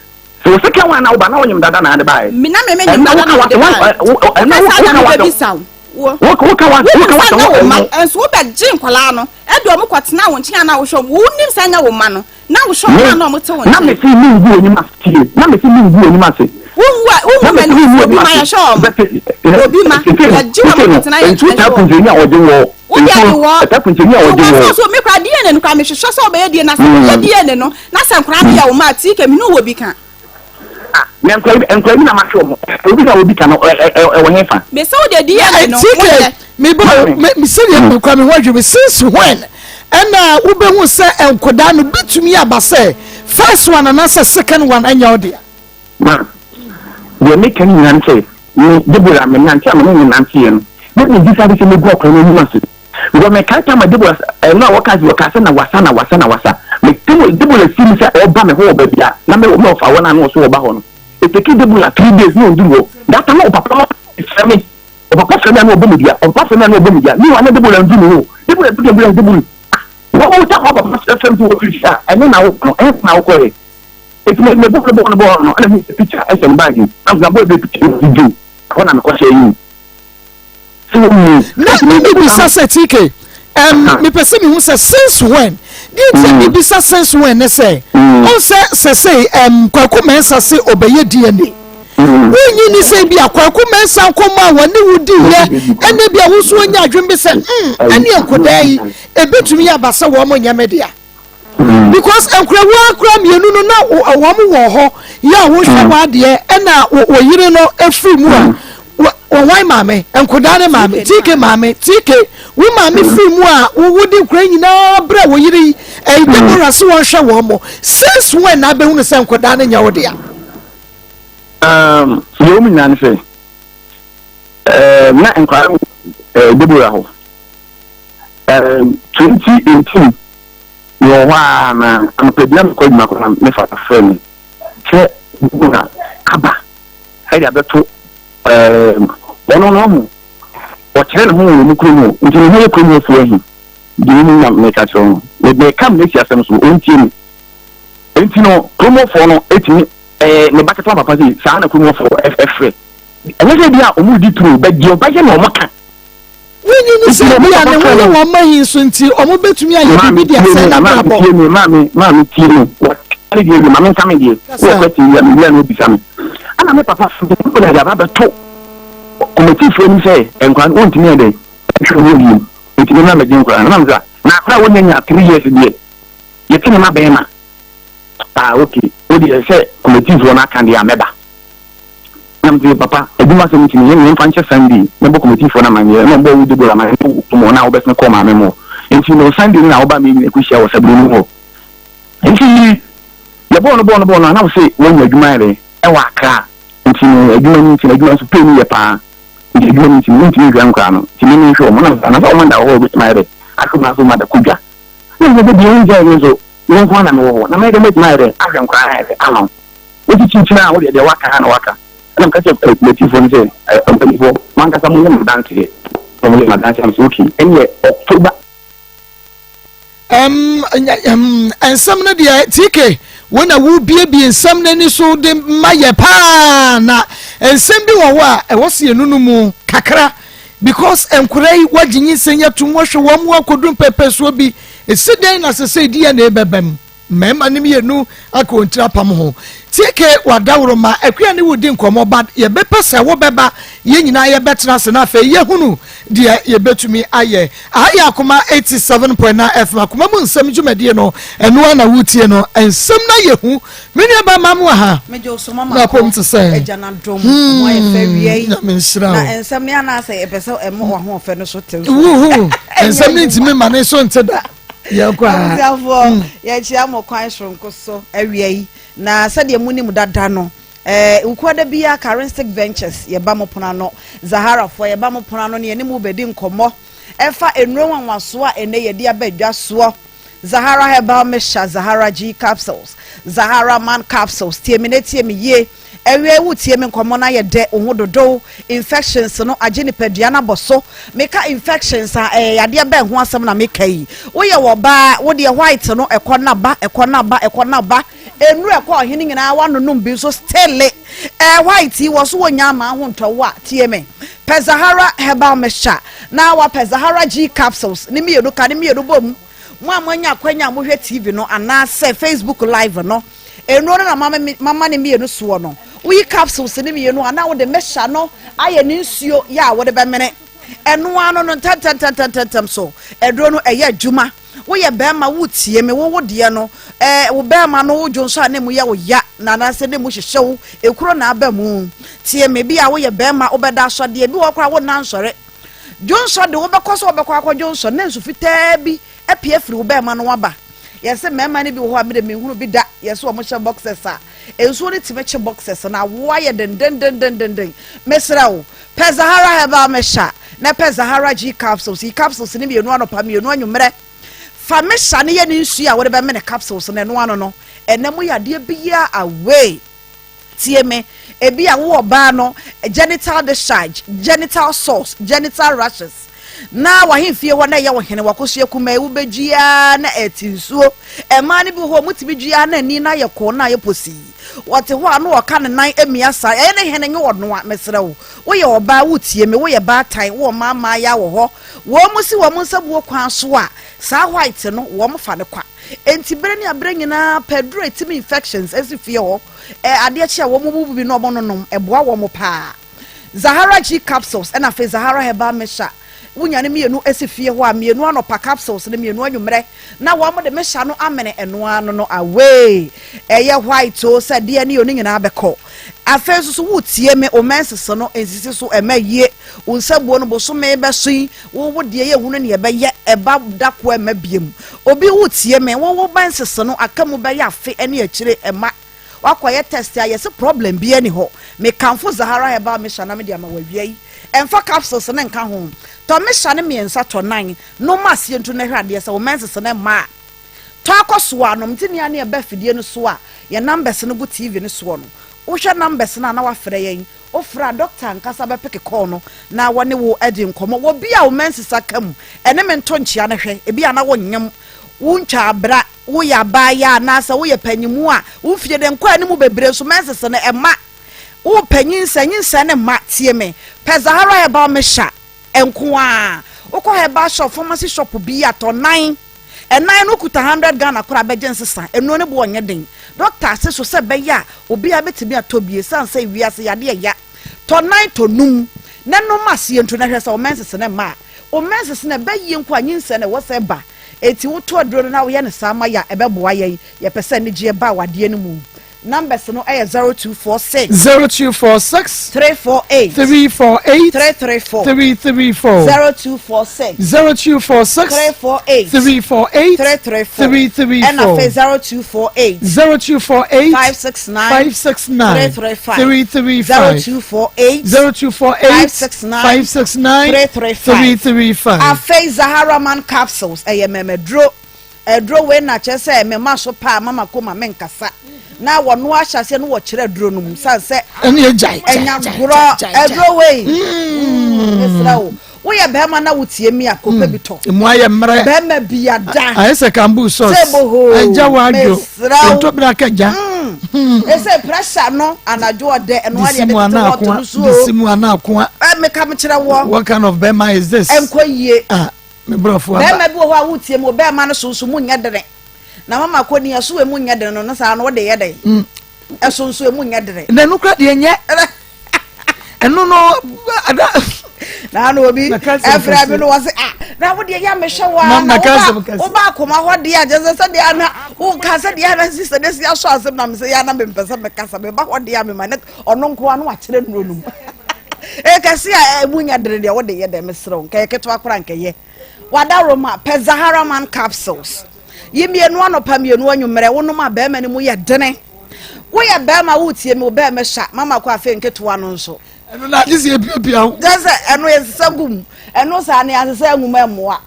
So wo second one na wo ba na wonyim dada na ade bae. Me na me menyim Ɛnna dada woka na mede w'asɛm bae. ɛnna Woka saa woka na w'asɛm mebɛbisa wo. Wo. woka w'asɛm Wonim woka sɛ w'asɛm nyɛ wo mma ɛno. nso wobɛgye nkwadaa no de wɔn kɔtena wo nkyɛn a na wohwɛ wɔn. Wonim sɛ nyɛ wo mma no na wohwɛ Me wɔn a na wɔte wo na nkyɛn. mese mengu w'anim ase tie na mese mengu w'anim ase Wongu a na wongu mese m'anim mengu ase obi w'anim ma ase yɛhwɛ wɔn. bɛte Obi ma sese no yɛgye wɔn sese no kɔtena yɛn nsuo nkyɛn taa hwɛ wɔn. punkyɛni a ɔgye wɔ Wo deɛ de nsuo wɔ ɛtaa punkyɛni a wɔ ɔgye wɔ wɔ. fon so me koraa DNA no koraa mehwehwɛ sɛ wobɛyɛ DNA na sɛ woyɛ DNA no na sɛ nkwadaa no yɛ wo mma a TK me ne wo wɔ bi ka. Ah, na nkwa bi nkwa bi na mahwɛ wɔn. Obi na obi ka no ɛwɔ he fa. Me sɛ wo deɛ DNA no TK woyɛ. me ba o me me sɛdeɛ me kura me ho adwene since when ɛna wobɛhu sɛ nkwadaa no bitumi aba sɛ first one anaasɛ second one ɛnyɛ wo dea. Ma deɛ meka no nyinaa ne sɛ me Deborah me nante a me ne ne nanteɛ no na me decide sɛ mɛgu akwadaa no anim ase. Because mekae time a Deborah ɛno a wɔka sɛ wɔka sɛ na wasa na wasa na wasa. Mete Deborah si mi sɛ ɔba me hɔ wɔ baabi a na me me ɔfa hɔ na na ɔso ɔba hɔ no. Eteki Deborah 3 days na ɔnduru hɔ. That time na ɔpapa no frɛ me. Ɔpapa frɛ me a na ɔbɔ me dua. Ɔpapa frɛ me a na ɔbɔ me dua. Meanwhile na Deborah nduru me hɔ. Deborah du Deborah Deborah. Ah, wɔn wɔn ta hɔ papa frɛ me sɛ wɔfiri fie a ɛno na wokɔ no ɛyɛ na wokɔyɛ. Eti me me bɔ no bɔ no bɔ no ɛna me picture ɛhyɛ ne bag mu. Na me bɔ picture no video. Ɛhɔ na mekɔhyɛ yi. Na na mebisa sɛ TK, um, mepɛ sɛ mehu sɛ since when deɛ nti a mebisa since when ne sɛ ɔn sɛ sɛsei um, Kwaku Mensah se ɔbɛyɛ DNA wonyi ni sɛ bi a Kwaku Mensah nkɔmmɔ a wɔne wo diiɛ ɛne bi a wo nso wonya adwene bi sɛ mm, ɛne nkɔdaa yi ɛbɛtumi aba sɛ wɔn nyɛ me dea. Because nkurawaa kura mmienu no na wɔn wɔ hɔ yɛ a wohwɛ mm. w'adeɛ ɛna wɔ yere no efiri mu a wɔn wan maame nkodaa ne maame TK maame TK wo maame mm. firi mu a wode nkura nyinaa brɛ wɔ yere yi ɛyi mm. Deborah se wɔn hwɛ wɔn mo since when na abɛhunu sɛ nkodaa ne nyɛ wo dea. Deɛ wɔn nyinaa ne sɛ na nkwadaa Deborah hɔ. 2018 mewɔ hɔ a na anɔpa bi na mekɔ adwuma kɔ na me fata frɛ me sɛ na aba ɛde abɛto ɔno no ɔho ɔkyerɛ ne ho wɔ mu kurom hɔ nti ne ho yɛ kurom hɔfoɔ ahi deɛ ɔmu na meka kyerɛ no meka mmesi asɛm so ɔntie me nti no kurom hɔfoɔ no ɛtumi ne ba ketewa papa sɛ saa na kurom hɔfoɔ ɛfrɛ ɛnyɛ sɛ bi a ɔmu di turo bɛ deɛ ɔbɛyɛ na ɔmo ka. Wonnye nni sɛ ebia ne ho yɛ wɔn ma hi nso nti wɔbɛtumi ayɛ biribi de asɛe n'abrabɔ? Maame tie me, maame, maame tie me. Wɔka ne deɛ wie, maame nka me deɛ. Wowɔ question bi a, mewia na wobisa me. Ɛna me papa so de na de aba bɛto kɔmɛtifoɔ anim sɛ nkwadaa no wɔntumi yɛ dɛn nhwɛ wɔn bio. Nti me na mɛgye nkwadaa no. Na mesɛ na akwadaa a wɔnya nya 3 years deɛ yɛte ne ma bɛrima. Ah okay, wo deɛ sɛ kɔmɛtifoɔ no aka deɛ a mɛba. Na mese, Papa, adwuma asɛm nti meyɛ nea mfa nkyɛ Sunday, mɛbɔ kɔmitifoɔ no amanneɛ, na ɔbɔɔ wo Deborah amanneɛ na wo mo na wobɛsene kɔɔ maame mo hɔ. Enti no Sunday no na wobaa me nyina kɔhyia wɔ Saburo no hɔ. Enti yɛbɔɔ no bɔɔ no bɔɔ no a na wose wanya adwuma ayɛ dɛn ɛwɔ Accra. Nti no adwuma no nti no adwuma nso pay no yɛ paa. Nti adwuma no nti no wontumi nhwɛ nkoraa no. Nti me menhwɛ wɔn. Na mese, anasɛ wɔn da wɔ hɔ a wobɛtumi ayɛ dɛn ahwɛ wɔn anaasɛ wɔn ada kɔ dwa. Na mese, deɛ wongyae me nso me nko ara na mewɔ hɔ na mɛyɛ dɛn mɛtumi ayɛ dɛn ahwɛ nkoraa no ayɛ dɛn ama wo. Wosi kyinkyin a, wo deɛ, deɛ woaka ara na woaka. Ɛna meka kyerɛɛ m'atifoɔ no sɛ, Mpanimfoɔ, mo ankasa monyɛ me adanseɛ. Na wɔyɛɛ me adanseɛ, na mese, Okay, ɛnneɛ October. Um, um, nsɛm no deɛ TK wo na wobiebie nsɛm no ani so de ma yɛ paa na nsɛm bi wɔ hɔ a ɛwɔ sɛ yɛnu no mu kakra because nkora yi wagye nyinsɛn atum wɔhwɛ wɔn mu akɔduru mpɛpɛsoɔ bi ɛsi dɛn na sɛ sɛ DNA bɛbɛm. Mmarima no mienu aka wɔn tiri apam ho. TK w'adaworoma, Akua ne wo di nkɔmmɔ but yɛbɛpɛ sɛ wobɛba yɛn nyinaa yɛbɛtena ase na afei yɛhunu deɛ yɛbɛtumi ayɛ. Aha yɛ Akoma 87.9 FM, Akoma mu nsɛm dwumadie no, ɛno ara na woretie no. Nsɛm no ayɛ hu. Me nua ba Maame wɔ ha. Megye wo so mama Na apom kɔ te sɛn? agya no adom ho ayɛ fɛ wia yi. Nyame nhyira Na wo. nsɛm no anaasɛ yɛpɛ sɛ ɛmo w'ahoɔfɛ no so te nso. Wuhu, nsɛm no ntumi ma ne so nte da. Yɛnkɔ a. Abusuafoɔ, hmm. yɛkyia mo kwan soronko so awia yi. Na sɛdeɛ monim dada no, eh, Wukuada biara Karinsic Ventures yɛba mo pono ano. Zaharafoɔ yɛba mo pono ano ne yɛne mo bɛdi nkɔmmɔ ɛfa nnuro nwanwasoɔ a ɛnɛ yɛde aba dwa soɔ. Zahara Herbal Mixture, Zahara G Capsules, Zahara Man Capsules, tie me na tie me yie. Awiei wo tie me nkɔmmɔ no ayɛ dɛ, wo ho dodow, infections no agye nipadua no abɔ so. Meka infections a, ɛyɛ yadeɛ bɛn ho asɛm na meka yi? Woyɛ wɔ baa, wo deɛ white no ɛkɔ na ba, ɛkɔ na ba, ɛkɔ na ba. Nnuru ɛkɔ ɔhene nyinaa woanonom bi nso still ɛɛ white yi wɔ so wonnya amaa ho ntɔ wo a, tie me. Pɛ Zahara Herbal Mixture na wapɛ Zahara G Capsules ne mmienu ka ne mmienu bom. Mo a moanya akwanya a mohwɛ TV no anaasɛ Facebook live no, Nnuro no na mama mama ne mmienu soɔ no. Woyi capsules no mmienu a na wode mixture no ayɛ ne nsuo yɛ a wode bɛmene. Ɛno ara no no ntɛntɛntɛntɛntɛm so aduro no ɛyɛ adwuma. Woyɛ bɛrima wotie me wo wo deɛ no ɛɛ wo bɛrima no wo dwonso a na emu yɛ wo ya na anaasɛ na emu hyehyɛ wo ekuro na aba mu. Tie me bi a woyɛ bɛrima wobɛda asɔdeɛ bi wɔ hɔ koraa wonna nsɔre. Dwonsɔ de wobɛkɔ sɛ wobɛkɔ akɔ dwonsɔ na nsu fitaa bi apue afiri wo bɛɛma no aba. Yɛse mmarima no bi wɔ hɔ a mede menhunu bi da, yɛse wɔn hyɛ boxers a, nsuo no tumi kye boxers no, awoɔ ayɛ dendendendendenden. Mesrɛ wo, pɛ Zahara Herbal Mixture na pɛ Zahara G Capsules, yi capsules no mmienu anɔpa, mmienu anwummerɛ. Fa mixture no yɛ ne nsuo a wode bɛmene capsules no, ɛno ano no, ɛnɛ mo yadeɛ biara away. Tie me, ebia wo ɔbaa no genital discharge, genital sores, genital rashes, na w'ahemfie hɔ na ɛyɛ wo hene, w'akosua kumaa yi, wobɛdwi ara na ɛte nsuo. Mmaa no bi wɔ hɔ a wɔtumi dwi ara na ani no ayɛ kɔɔ na ayɛ posii. Wɔte hɔ a na wɔka ne nan amia saa, ɛyɛ ne hene nyɛ ɔnoa, mesrɛ wo. Woyɛ ɔbaa, wotie me, woyɛ baatan, wowɔ mmaa mmaayaa wɔ hɔ, wɔn si wɔn nsabuo kwan so a, saa white no, wɔn fa no kwa. Enti bere ne abere nyinaa pɛ aduru a etimi infections si fie hɔ. Ɛ adeɛ kye a wɔn bubu bi na wɔn nonom, ɛboa wɔn paa. Zahara G capsules ɛna afei Zahara herbal mixture. Wonya ne mmienu si fie hɔ a, mmienu anɔpa capsules ne mmienu anwummerɛ na wɔn de mixture no amene ɛno ara no no away. Ɛyɛ white o sɛ deɛ ne o ne nyinaa bɛkɔ. Afei nso so wotie me, wo menses no nsisi so ɛma yie. Wo nsabuo no bosome bɛso yi, wo wo deɛ yɛhunu neɛ ɛbɛyɛ, ɛba da ko ɛmma biem. Obi wo tie me, wo wo menses no aka mu bɛyɛ afe ɛne akyire ɛma wakɔyɛ test a yɛse problem biaa ni hɔ. Me kamfo Zahara herbal mixture na mede ama wo awia yi. Ɛmfa capsules no nka ho. Tɔ mixture no mmiɛnsa, tɔ nan, nom aseɛ ntu na hwɛ adeɛ sɛ wo menses no mma a. Tɔ akɔ so a nom nti nea ne ɛba afidie no so a yɛn numbers no gu TV no soɔ no, wohwɛ numbers no a na wafrɛ yɛn. Wofrɛ a, dɔkta ankasa bɛpeke kɔɔl no na wɔne wo adi nkɔmmɔ. Wɔ bi a wo menses aka mu, ɛne me nto nkyea no hwɛ. Ebia na wonnyem, wontwaa bra, woyɛ abaayaa anaasɛ woyɛ panyinmu a wo mfie de nkɔ anim bebree nso menses no ɛmma. Wopɛ nyinsɛn, nyinsɛn no mma. Tie me, pɛ Zahara Herbal Mixture nko ara. Wokɔ herbal shop, pharmacy shop bi a, tɔ nan. Ɛnan no wokuta hundred Ghana koraa bɛgye nsesa. Nnuro no boɔ nyɛ den. Doctor ase so sɛ ɛbɛyɛ a obiara bɛtumi atɔ bi ɛsiane sɛ wiase yadeɛ ya. Tɔ nan tɔ num na nom aseɛ ntu na hwɛ sɛ wo menses no mma a. Wo menses no ɛba yie nko a nyinsɛn no ɛwɔ sɛ ɛba. Enti wotɔ aduro no na woyɛ no saa ma yɛ a ɛbɛboa yɛn. Yɛpɛ sɛ anigyeɛ ba w'adeɛ no mu. Numbers no yɛ 0246. 0246. 348. 348. 334. 334. 0246. 0246. 348. 348. 334. 334. Ɛna afei 0248. 0248. 569. 569. 335. 335. 0248. 0248. 569. 569. 335. 335. Afei Zahara Man capsules ɛyɛ mɛmɛduro. Aduro wei na kyerɛ sɛ mema so paa mama koma menkasa na wɔno ahyɛ aseɛ no wɔkyerɛ aduro no mu sane sɛ ɛne agyae ɛnya gorɔ aduro wei mm. mesrɛ wo woyɛ bɛrima na wotie mi a kɔpɛ bi tɔ emu ayɛ mmerɛ bɛrima bi ada ayɛ sɛ kambu sauce sɛ boho agya wadwo mesrɛ wo ntobira kagya ɛsɛ pressure no anadwo ɔdɛ ɛno adeɛ de tete hɔ to no so disi mu ana akoa meka mekyerɛ wɔ what kind of bɛrima is this ɛnkɔ yie ah Me brɔfo aba. Bɛɛma bi wɔ hɔ a wotie mu, bɛɛma no so nso mu nyɛ dene. Na mama kɔ ni ɛso emu nyɛ dene no no saa no wode yɛ dɛn? Mm. Ɛso nso emu nyɛ dene. Na ɛno kora deɛ nyɛ. Ɛno no ada. Na ano obi ɛfrɛ mi no wɔ se ah na wo deɛ yɛ mehwɛ wo a na woba woba akoma hɔ deɛ a kyɛ sɛ sɛdeɛ ana woka sɛdeɛ ana si sɛ de si asɔ asɛm na mesɛ yɛ ana mempɛ sɛ mekasa meba hɔ deɛ a mema ne ɔno nko ano akyerɛ nnuro no mu ɛkɛse a ɛmu nyɛ dene deɛ wode yɛ dɛ mesrɛ wo nkɛyɛ ketewa koraa nkɛyɛ W'adaworoma, pɛ Zaharaman capsules. Yi mmienu anɔpa mmienu anwummerɛ, wonom a bɛrima no mu yɛ dene. Woyɛ bɛrima woretie me, wo bɛrima sua, mama kɔ afei nketewa no nso. Ɛno na agye sɛ epiapia wo. Kyɛ sɛ ɛno yɛsesa gu mu, ɛno saa no yɛasesa angu mu ɛmmoa.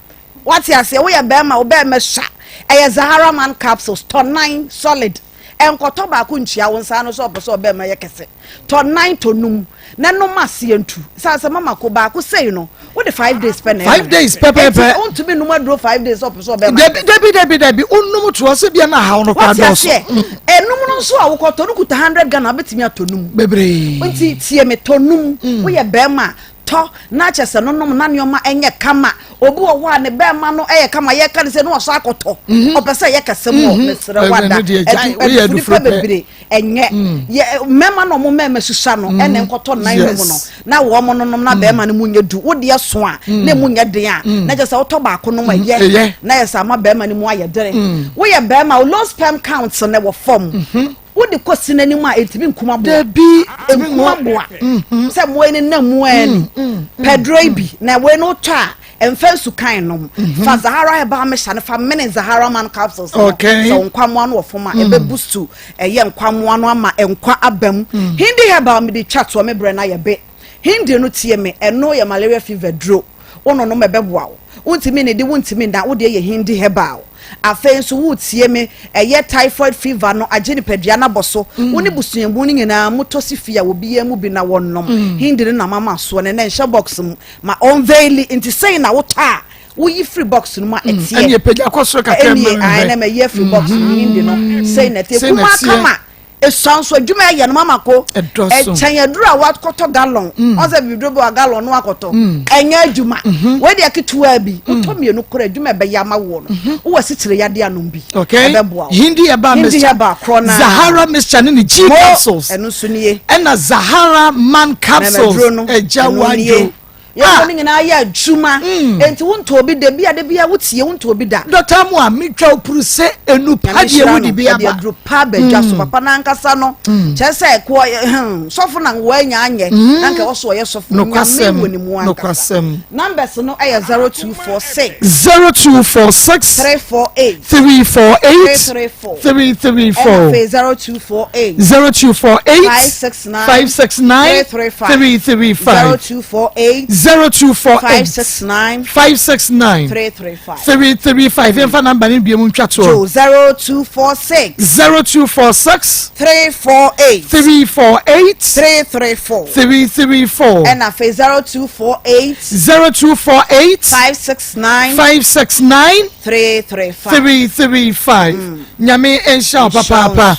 Wate aseɛ, woyɛ bɛrima, wo bɛrima sua. Ɛyɛ Zaharaman capsules, tɔ nan solid. Nkɔtɔ baako ntua wo nsa ano sɛ ɔpɛ sɛ ɔbɛrima yɛ kɛse. Tɔ nan, tɔ num, na nom aseɛ ntu. Sane sɛ mama ko baako sei no, wode 5 days pɛ na ɛnom. 5 days pɛpɛɛpɛ. Enti wontumi nnom aduro 5 days sɛ ɔpɛ sɛ ɔbɛrima yɛ Dabi kɛse. dabi dabi dabi, wonom toa sɛ bia na ahaw no koraa Wate dɔɔso. aseɛ? Ɛnum no nso a wokɔtɔ no kuta 100 Ghana, wobɛtumi atɔ num. Bebree. Nti tie me, tɔ num. Woyɛ bɛrima a, tɔ na kyɛ sɛ nonom na nneɛma nyɛ kama. Obi wɔ hɔ a ne bɛrima no yɛ kama, yɛka ne sɛ ne wɔsɔ akɔtɔ. Mhm. Ɔpɛ sɛ ɛyɛ kɛse mɔ, mhm. mesrɛ wada. Adufo nipa bebree ɛnyɛ. Mm. Yɛ mmarima na wɔn mmarima susua no ɛna nkɔtɔ nan no mu no na wɔn nonom na bɛrima no mu nyɛ du. Wo deɛ so a na emu nyɛ den a na kyɛ sɛ wotɔ baako nom ɛyɛ na yɛ sɛ ama bɛrima no mu ayɛ dene. Woyɛ bɛrima low sperm count na ɛwɔ fam. Mhm. Wode kɔ si n'anim a ɛntumi nkum aboa. Dabi. Nkum aboa. Mm-hmm. Sɛ mmoa yi nenam mu ara ni. Mm, mm, mm, Pɛduro yi bi na wei no wotɔ a mfa nsu kan nom. Mm-hmm. Fa Zahara herbal mixture no fa mene Zahara man capsules no. Okay. Sɛ nkwamoa no wɔ fam a ɛbɛ boost ɛyɛ nkwamoa no ama nkwa aba mu. Hindi herbal mede twa toɔ me brɛ no ayɛ be. Hindi no tie me ɛno yɛ malaria fever duro. Wo nonom ɛbɛboa wo. Wontumi nnidi, wontumi nna, wo deɛ yɛ Hindi herbal. Afei nso woretie me, ɛyɛ typhoid fever no agye nipadua no abɔ so. Wo ne busuamu no nyinaa motɔ si fie a obiara mu bi na wɔnom. Hindi no na mama soɔ no, ɛnɛ nhyɛ box mu ma ɔnveili. Nti sei na wotɔ a woyi firi box no mu a ɛteɛ. Ɛnneɛ pagya kɔ soro kakra mma me nhwɛ. Ɛnneɛ ae na mayi afiri box no mu, Hindi no sei na ɛteɛ. Kumaa kama. Esua nso adwuma ɛyɛ no mama ko. Ɛkyɛn aduru a wakɔtɔ gallon. Mm. Ɔn sɛ bibiduro bi wa gallon no akɔtɔ. Mm. Ɛnyɛ adwuma. Mm-hmm. Wei deɛ ketewa bi. Mm. Wotɔ mmienu koro adwuma ɛbɛyɛ ama woɔ no. Mm-hmm. Wowɔ sikyere yadeɛ anom bi. Okay. Ɛbɛboa wo. Hindi herbal mixture. Hindi herbal korɔ naa. Zahara mixture ne ne G capsules. Ɛno nso nie. Ɛna Zahara man capsules. Mɛmɛduro no. Ɛgya wadwo. Yɛn ah. no nyinaa yɛ adwuma. Mm. Enti wontɔ obi da bi a da bi a wotie wontɔ obi da. Dɔkta mu a metwa opuru sɛ enu pa deɛ wodi bi aba. Ɛde aduru pa abɛdwa so mm. papa n'ankasa no. Mm. Kyerɛ sɛ koɔ hmm, sɔfo na wɔanya anyɛ. Na nka ɛwɔ so ɔyɛ sɔfo. Nyame wɔ ne mu ankasa. Numbers no ɛyɛ 0246. 0246. 348. 348. 334. 334. Ɛna afei 0248. 0248. 569. 569. 335. 335. 0248. 0248. 569. 569. 335. 335. Yɛmfa namba no biom ntwa toɔ. Jo 0246. 0246. 348. 348. 334. 334. Ɛna afei 0248. 0248. 569. 569. 335. 335. Mm. Nyame nhyira wo papaapa.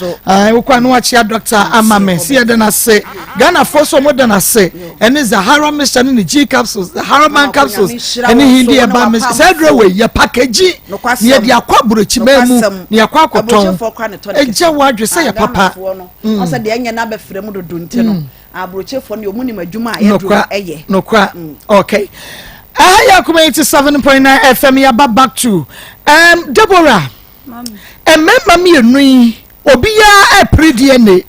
Wokɔ ano akyea doctor ama me. Si yɛda no ase. Ghanafoɔ so ɔmo da no ase. Ɛne Zahara mixture ne ne G capsules, Zahara man capsules, ɛne Hindi ɛba mixture. Saa aduro wei yɛ package. Ne yɛde akɔ aburokyiman mu, ne yɛakɔ akɔtɔn. Ɛgya wo adwe sɛ yɛ papa. Ɔsɛ deɛ ɛnyɛ n'abɛfrɛ mu dodo nti no. Aburokyefoɔ no deɛ ɔmo nim adwuma a yɛduro no ɛyɛ. Nokwa, mm. okay. Ɛha yɛ Akoma 87.9 FM yɛaba back to Deborah. Mmarima mmienu yi obiara ɛpere DNA.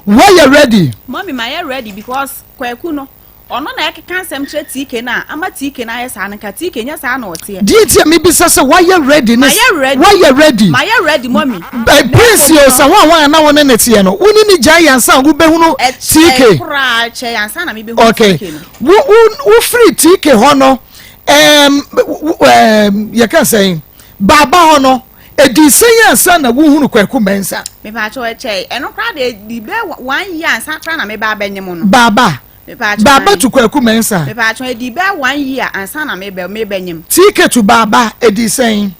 Wɔyɛ ready? Mami ma yɛ ready because Kwaku no ɔno na ɛkeka nsɛm kyerɛ TK no a ama TK no ayɛ saa no nka TK nyɛ saa na ɔteɛ. Deɛ nti a mebisa sɛ wayɛ ready ne Mayɛ ready. wayɛ ready. Mayɛ ready mami. Ɛ Prince o sɛ wɔn a wɔn a na wɔne ne teɛ no wo ne ne gyae ansa a wobɛhunu TK. Ɛkyɛ koraa ɛkyɛ ansa na mebɛhunu Okay. TK no. Wo wo wofiri TK hɔ no ɛɛm ɛɛm yɛka sɛn baaba hɔ no ɛdii sɛn ansa na wohunu Kwaku Mensah? Mepaakyɛw ɛkyɛe ɛno koraa deɛ ɛdi bɛ one year ansa koraa na meba abɛnyem no. Baaba Mepaakyɛw Baaba ae. to Kwaku Mensah. Mepaakyɛw ɛdii bɛ one year ansa na mebɛ mebɛnyem. TK to Baaba ɛdii sɛn?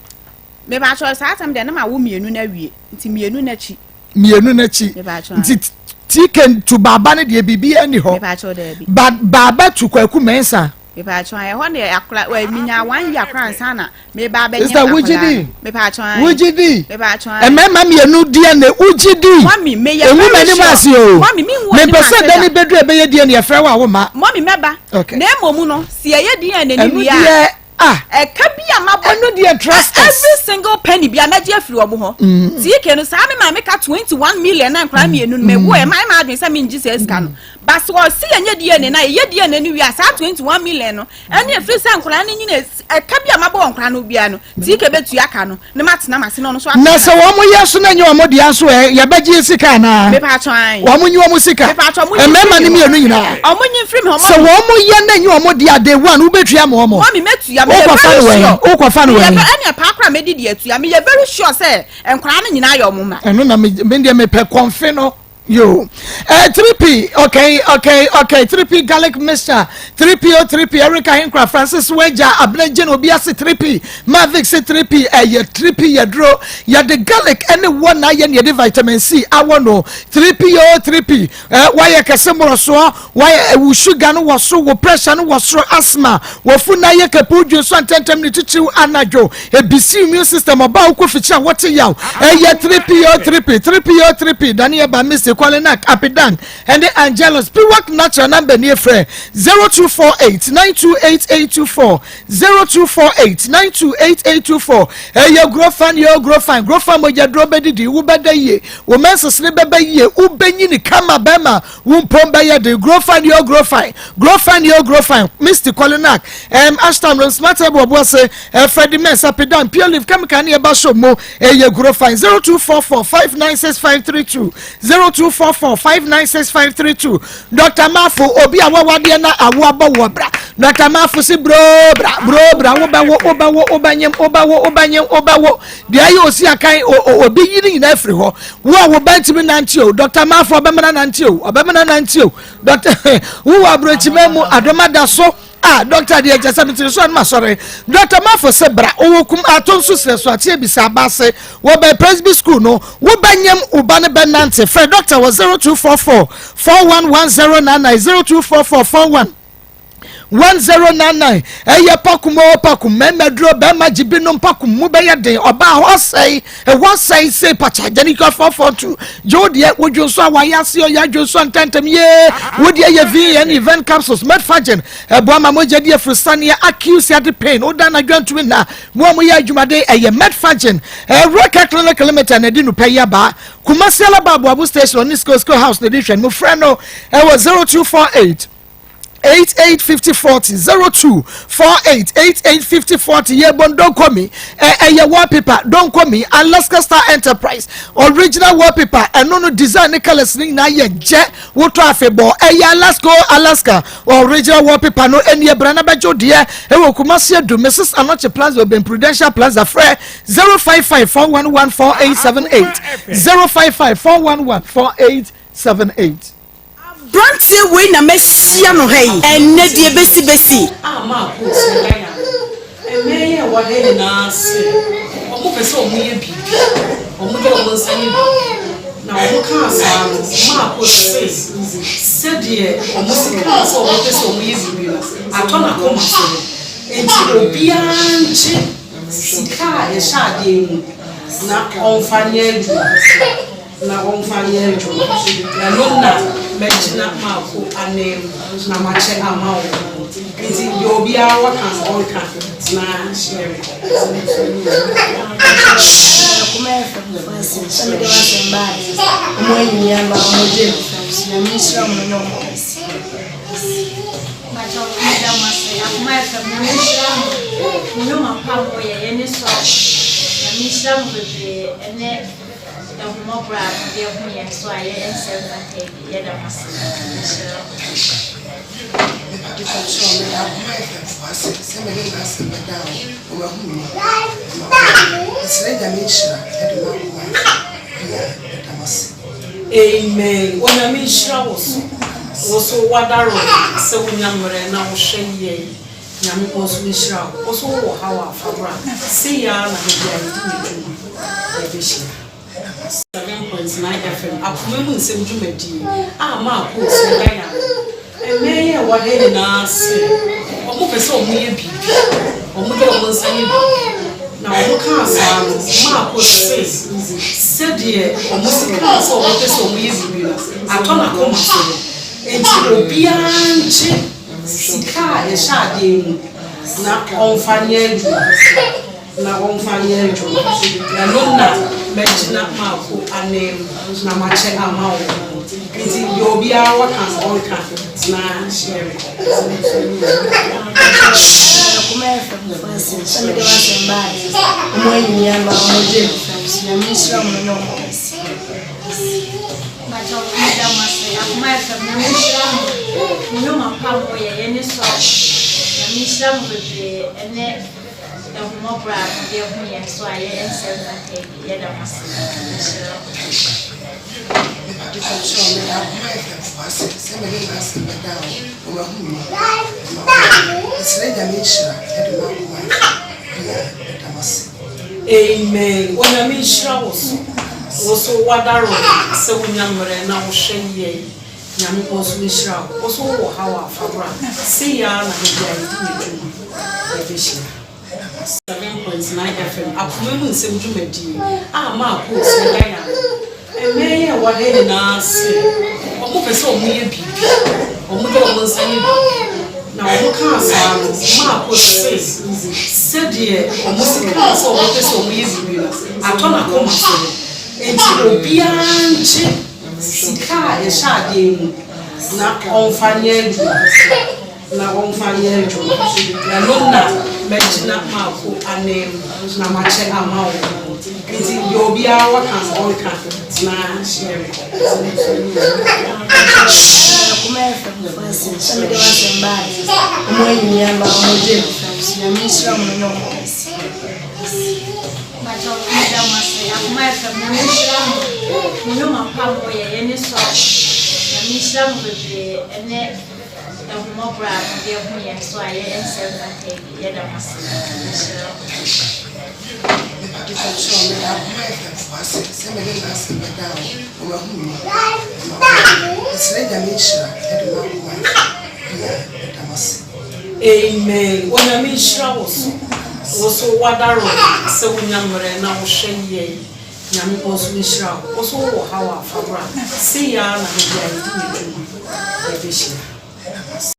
Mepaakyɛw saa asɛm deɛ na mawo mmienu no awie nti mmienu no akyi. Mmienu no akyi. Mepaakyɛw ae. Nti TK to Baaba no deɛ biribiara nni hɔ. Mepaakyɛw daabi. Ba Baaba to Kwaku Mensah. Mepatwɔ ɛhɔ na akora ɛ minya one year koraa ansa na meba abɛnyem Sister akora wogye di? no. Mepatwɔ ae. Wogye di? Mepatwɔ ae. Mmarima mmienu DNA wogye di? Mɔmi meyɛ Engu very m'anim sure. ase o. Mɔmi mi nwu anim Mepɛ sɛ ase da da. ne bɛduru ɛbɛyɛ DNA yɛfrɛ wo a womma. Mɔmi mɛba. Okay. Na mmom no si yɛyɛ DNA Ɛno no wie a. deɛ ah. Ɛka bi a mabɔ. Ɛno deɛ trust us. Every single penny bi a mɛgye afiri wɔn hɔ. TK no saa me maame ka 21 million na nkwadaa mmienu no mɛwo ɛ maa maa adwene sɛ mengye saa sika no. But sɛ ɔsi yɛnyɛ DNA na yɛyɛ DNA no wie a saa 21 million no ɛne ɛfiri sɛ nkwadaa no nyina ɛka bi a mabɔ wɔ nkwadaa no biara no TK bɛtua ka no na matena m'ase na ɔno nso atena Na sɛ wɔn yɛ so na nyɛ wɔn dea nso ɛ yɛbɛgye sika anaa? Mepatwɔ ae. Wɔn nyi wɔn sika. Mepatwɔ wɔn nyi Mmarima no mfiri me hɔ. mmienu nyinaa. Wɔn nyi mfiri me hɔ. Sɛ wɔn yɛ na nyɛ wɔn dea day one wobɛtua ma wɔn. Mɔmi mɛtua meyɛ Wokɔfa very no wɛn? sure. Wokɔfa no Meyɛ wɛn? ve ɛne paa koraa mɛdi de atua meyɛ very sure sɛ nkwadaa no nyinaa yɛ wɔn mma. Ɛno na me me deɛ mepɛ kɔnfe no. Yo. Eh, 3P, okay, okay, okay. 3P garlic mixture, 3P o 3P, Erica Hinkra, Francis Weja, Abena Jane, obi ase 3P, Mavic se 3P, eh, yɛ 3P yɛ duro, yɛde garlic ɛne wɔ na yɛ ne yɛde vitamin C awɔ no, 3P o 3P, eh, wayɛ kɛse mmorosoɔ, wayɛ eh, wo sugar no wɔ so, wo pressure no wɔ soro, asthma, wɔfu na yɛ kɛpɛ wodwen so antɛntɛm ne titiriw anadwo, ebisi immune system ɔbaa wokɔ fikyiri a wɔte yaw, ɛyɛ 3P o 3P, 3P o 3P, Daniel Bamisi, Kwalenak, Apidan, ɛne Angelus, Piwak Natural number nie frɛ 0248 928824, 0248 928824, ɛyɛ Grofan yɛ o Grofan, Grofan mogyaduro bɛdidi, wobɛda yie, wo menses ne bɛbɛ yie, wobɛnyini kama bɛma, Wo mpom bɛyɛ den. Grow fine yo grow fine. Grow fine yo grow fine. Misty Kolinak. Um, Ashton Room Smart Able Obuase. Uh, Freddie Mess Apidan Pure Leaf Chemical ne ɛba show mu. Ɛyɛ grow fine. 0244 596532. 0244 596532. Dr. Mafo obi a wawadeɛ na awo abɔ wɔ bra. Dr. Mafo si bro bra bro bra wobɛwo wobɛwo wobɛnyem wobɛwo wobɛnyem wobɛwo. Deɛ ayɛ osi akan obi yi ne nyinaa firi hɔ. Wo a wo ba ntumi nante o, Dɔkta Mafo ɔbɛmena nante o, ɔbɛmena nante o. Dɔkta wo wɔ aburokyima mu adoma da so a dɔkta deɛ kyɛ sɛ metene so a no masɔre. Dɔkta Mafo sɛ bra owɔ kum ato nso serɛ so ateɛ bisa aba ase wɔ bɛn Presby school no wo bɛnyem wo ba no bɛnante. Frɛ dɔkta wɔ 0244 411099 0244 41 1099 ɛyɛ pakum o pakum mmarima duro bɛrima gye binom pakum mu bɛyɛ den ɔbaa hɔ sɛe ɛhɔ sɛe se pakya gyanika 442 gye wo deɛ wodwo nso a wayɛ ase ɔyɛ adwo nso ntɛntɛm yee wo deɛ yɛ vn event capsules medfagen ɛboa ma mogya di afuru accuse ade pain woda anadwo ntumi nna mo a moyɛ adwumaden ɛyɛ medfagen ɛwuraka clinic limited na ɛde nupɛ yi abaa Kumasi Alaba Aboabo station ɔne school school house na ɛde hwɛ no frɛ no ɛwɔ 0248 88 50 40 02 48 88 50 40 yɛ bon don't call me ɛyɛ wallpaper don't call me Alaska Star Enterprise original wallpaper ɛno no design ne colours ne nyinaa yɛ gyɛ wotɔ afebɔ ɛyɛ Alaska Alaska original wallpaper no ɛni ɛbra na bɛgye deɛ ɛwɔ Kumasi Adu Mrs Anokye Plaza Oben Prudential Plaza frɛ 055 411 4878 055 411 4878. Abranteɛ wei na mahyia no ha yi ɛnnɛ deɛ bɛsi bɛsi. A maa coat no da yare. Mmɛn yi a ɛwɔ ha nyinaa se wɔn pɛ sɛ wɔn yɛ biribi, wɔn de wɔn nsa yɛ biribi. Na wɔn kaa saa no, maa coat se sɛdeɛ wɔn si kaa sɛ wɔn pɛ sɛ wɔn yɛ biribi no, atɔ n'akoma so no, enti obiara ngye sika a ɛhyɛ adeɛ yi mu na ɔnfa nyɛ adwuma. Na wɔmfa nyɛ adwuma. Ɛno na mɛgyina mako ananmu na makyɛ ama wɔn. Nti deɛ obiara wɔ ka no ɔnka na yɛnkɔ. Akoma yɛ fɛ mo ase sɛ mede w'asɛm baeɛ ɔmo anyi ama ɔmo gye me fɛw so Nyame nhyira mo nyɛ ɔmo kɛse. Mpakyɛw meda mo ase Akoma FM Nyame nhyira mo mo nnwuma pa a moyɛ yɛn ani sɔ Nyame nhyira mo bebree ɛnɛ Ahummɔborɔ a mode ahu yɛn so a yɛ nsɛ mfata yi de, yɛda mo ase. Nyame nhyira mo. Mepakyɛw, meda Akoma FM fo ase sɛ me ne n'asɛm bɛdaa hɔ na wɔahu me mmɔbɔ ama wɔayɛ. Mesrɛ Nyame nhyira de ma Akoma FM biara. Meda mo ase. Amen Onyame nhyira wo so wo so wadaro sɛ wonya mmerɛ na wohwɛ yɛn Nyame ɔnso nhyira wo. Wo nso wowɔ haw a fa bra. Sei ara na da biara yɛdi yɛn dwuma. Yɛbɛhyia. 7.9 FM Akoma mu nsɛm dwumadie a Maa Coates da yɛn ano. Mmɛn yi a ɛwɔ ha nyinaa se wɔn. Wɔpɛ sɛ wɔyɛ biribi, wɔde wɔn nsa yɛ biribi. Na wɔkaa saa no, Marko se sɛdeɛ wɔsi kaa sɛ wɔpɛ sɛ wɔyɛ biribi no, atɔ n'akoma so no, enti obiara ngye sika a ɛhyɛ adeɛ mu na ɔmfa nyɛ adwuma. Na wɔmfa nyɛ adwuma. Ɛno na mɛgyina Marko ananmu na makyɛ ama wɔn. Nti deɛ obiara wɔ ka no ɔnka na yɛnkɔ. Akoma yɛ fɛ mo fa ase sɛ mede w'asɛm baeɛ ɔmo ayi me ama ɔmo gye me fɛm so Nyame nhyira mo ne ɔmo kɛse. Mpakyɛw meda mo ase akoma yɛ fɛ Nyame nhyira mo mo nnwuma pa mo yɛ yɛn ani sɔ Nyame nhyira mo bebree ɛnɛ Ahummɔborɔ a mode ahu yɛn so a yɛ nsɛm mfata yi, yɛda mo ase. Nhyira mo. Mepakyɛw meda Akoma FM fo ase sɛ mede m'asɛm bɛdaa wɔn na wɔahu me mmɔbɔ ma wɔayɛ. Mesrɛ Nyame nhyira de ma Akoma FM biara. Meda mo ase. Amen Onyame nhyira wo so wo so wadaworo sɛ wonya mmerɛ na wohwɛ yɛn Nyankopɔn nso nhyira wo. Wo nso wowɔ haw a, fa bra. Sei ara na da biara yɛdi yɛn dwuma. Yɛbɛhyia. 7.9 FM, Akoma mu nsɛm dwumadie a Mark Osuo da yɛn ano. Mmɛn yi a ɛwɔ ha nyinaa se wɔpɛ sɛ wɔyɛ biribi, wɔde wɔn nsa yɛ biribi. Na wɔkaa saa no, Mark se sɛdeɛ wɔsi kaa sɛ wɔpɛ sɛ wɔyɛ biribi no, atɔ n'akoma so no, enti obiara ngye Sika a ɛhyɛ adeɛ mu na ɔmfa nyɛ adwuma na ɔmfa nyɛ adwuma ɛno na mɛgyina Marko ananmu na makyɛ ama wɔn nti deɛ obiara wɔ ka no ɔnka na yɛnkɔ. Akoma yɛ fɛ mo fa ase sɛ mede w'asɛm baeɛ ɔmo ayi me ama ɔmo gye me fɛm so Nyame nhyira mo ne ɔmo kɛse. Mpakyɛw meda mo ase Akoma FM Nyame nhyira mo mo nwuma pa mo yɛ yɛni sɔ Nyame nhyira mo bebree ɛne ahummɔborɔ a mode ahu yɛn so a yɛ nsɛ mfata yi yɛda mo ase Nyame nhyira mo. Mepakyɛw meda Akoma FM fo ase sɛ mede m'asɛm bɛdaa wɔn na wɔahu me mmɔbɔ ama wɔayɛ. Mesrɛ Nyame nhyira de ma Akoma FM biara. Meda mo ase. Amen Onyame nhyira wo so wo so wadaworo sɛ wonya mmerɛ na wohwɛ yɛn Nyame nso nhyira wo wo so wowɔ haw a fa bra sei ara na da biara yɛdi yɛn dwuma yɛbɛhyia.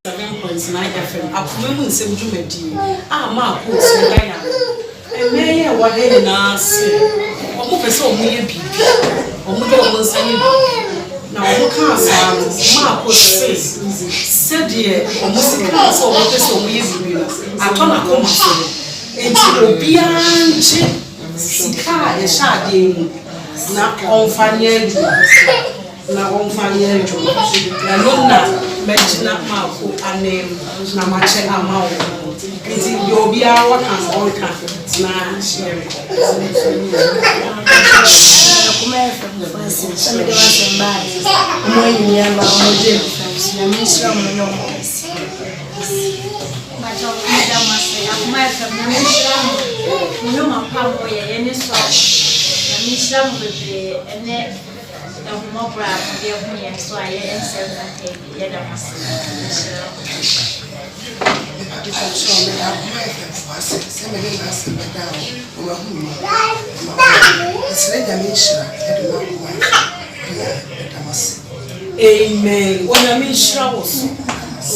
7.9 FM Akoma mu nsɛm dwumadie a Mark Osuo da yɛn ano. Mmɛn yi a ɛwɔ ha nyinaa se wɔpɛ sɛ wɔyɛ biribi, wɔde wɔn nsa yɛ biribi. Na wɔkaa saa no, Marko se sɛdeɛ wɔsi kaa sɛ wɔpɛ sɛ wɔyɛ biribi no, atɔ n'akoma so no, enti obiara ngye sika a ɛhyɛ adeɛ mu na ɔmfa nyɛ adwuma. Na wɔmfa nyɛ adwuma. Ɛno na mɛgyina Marko ananmu na makyɛ ama wɔn. Nti deɛ obiara wɔ ka no ɔnka na yɛnkɔ. Akoma yɛ fɛ mo fa ase sɛ mede w'asɛm baeɛ ɔmo ayi me ama ɔmo gye me fɛm so Nyame nhyira mo ne ɔmo kɛse. Mpakyɛw meda mo ase Akoma FM Nyame nhyira mo mo nnwuma pa mo yɛ yɛni sɔ Nyame nhyira mo bebree ɛnɛ Ahummɔborɔ a mode ahu yɛn so a yɛ nsɛ mfata yi, yɛda mo ase. Nhyira mo. Mepakyɛw meda Akoma FM fo ase sɛ mede m'asɛm bɛdaa wɔn na wɔahu me mmɔbɔ ama wɔayɛ. Mesrɛ Nyame nhyira de ma Akoma FM biara. Meda mo ase. Amen Onyame nhyira wo so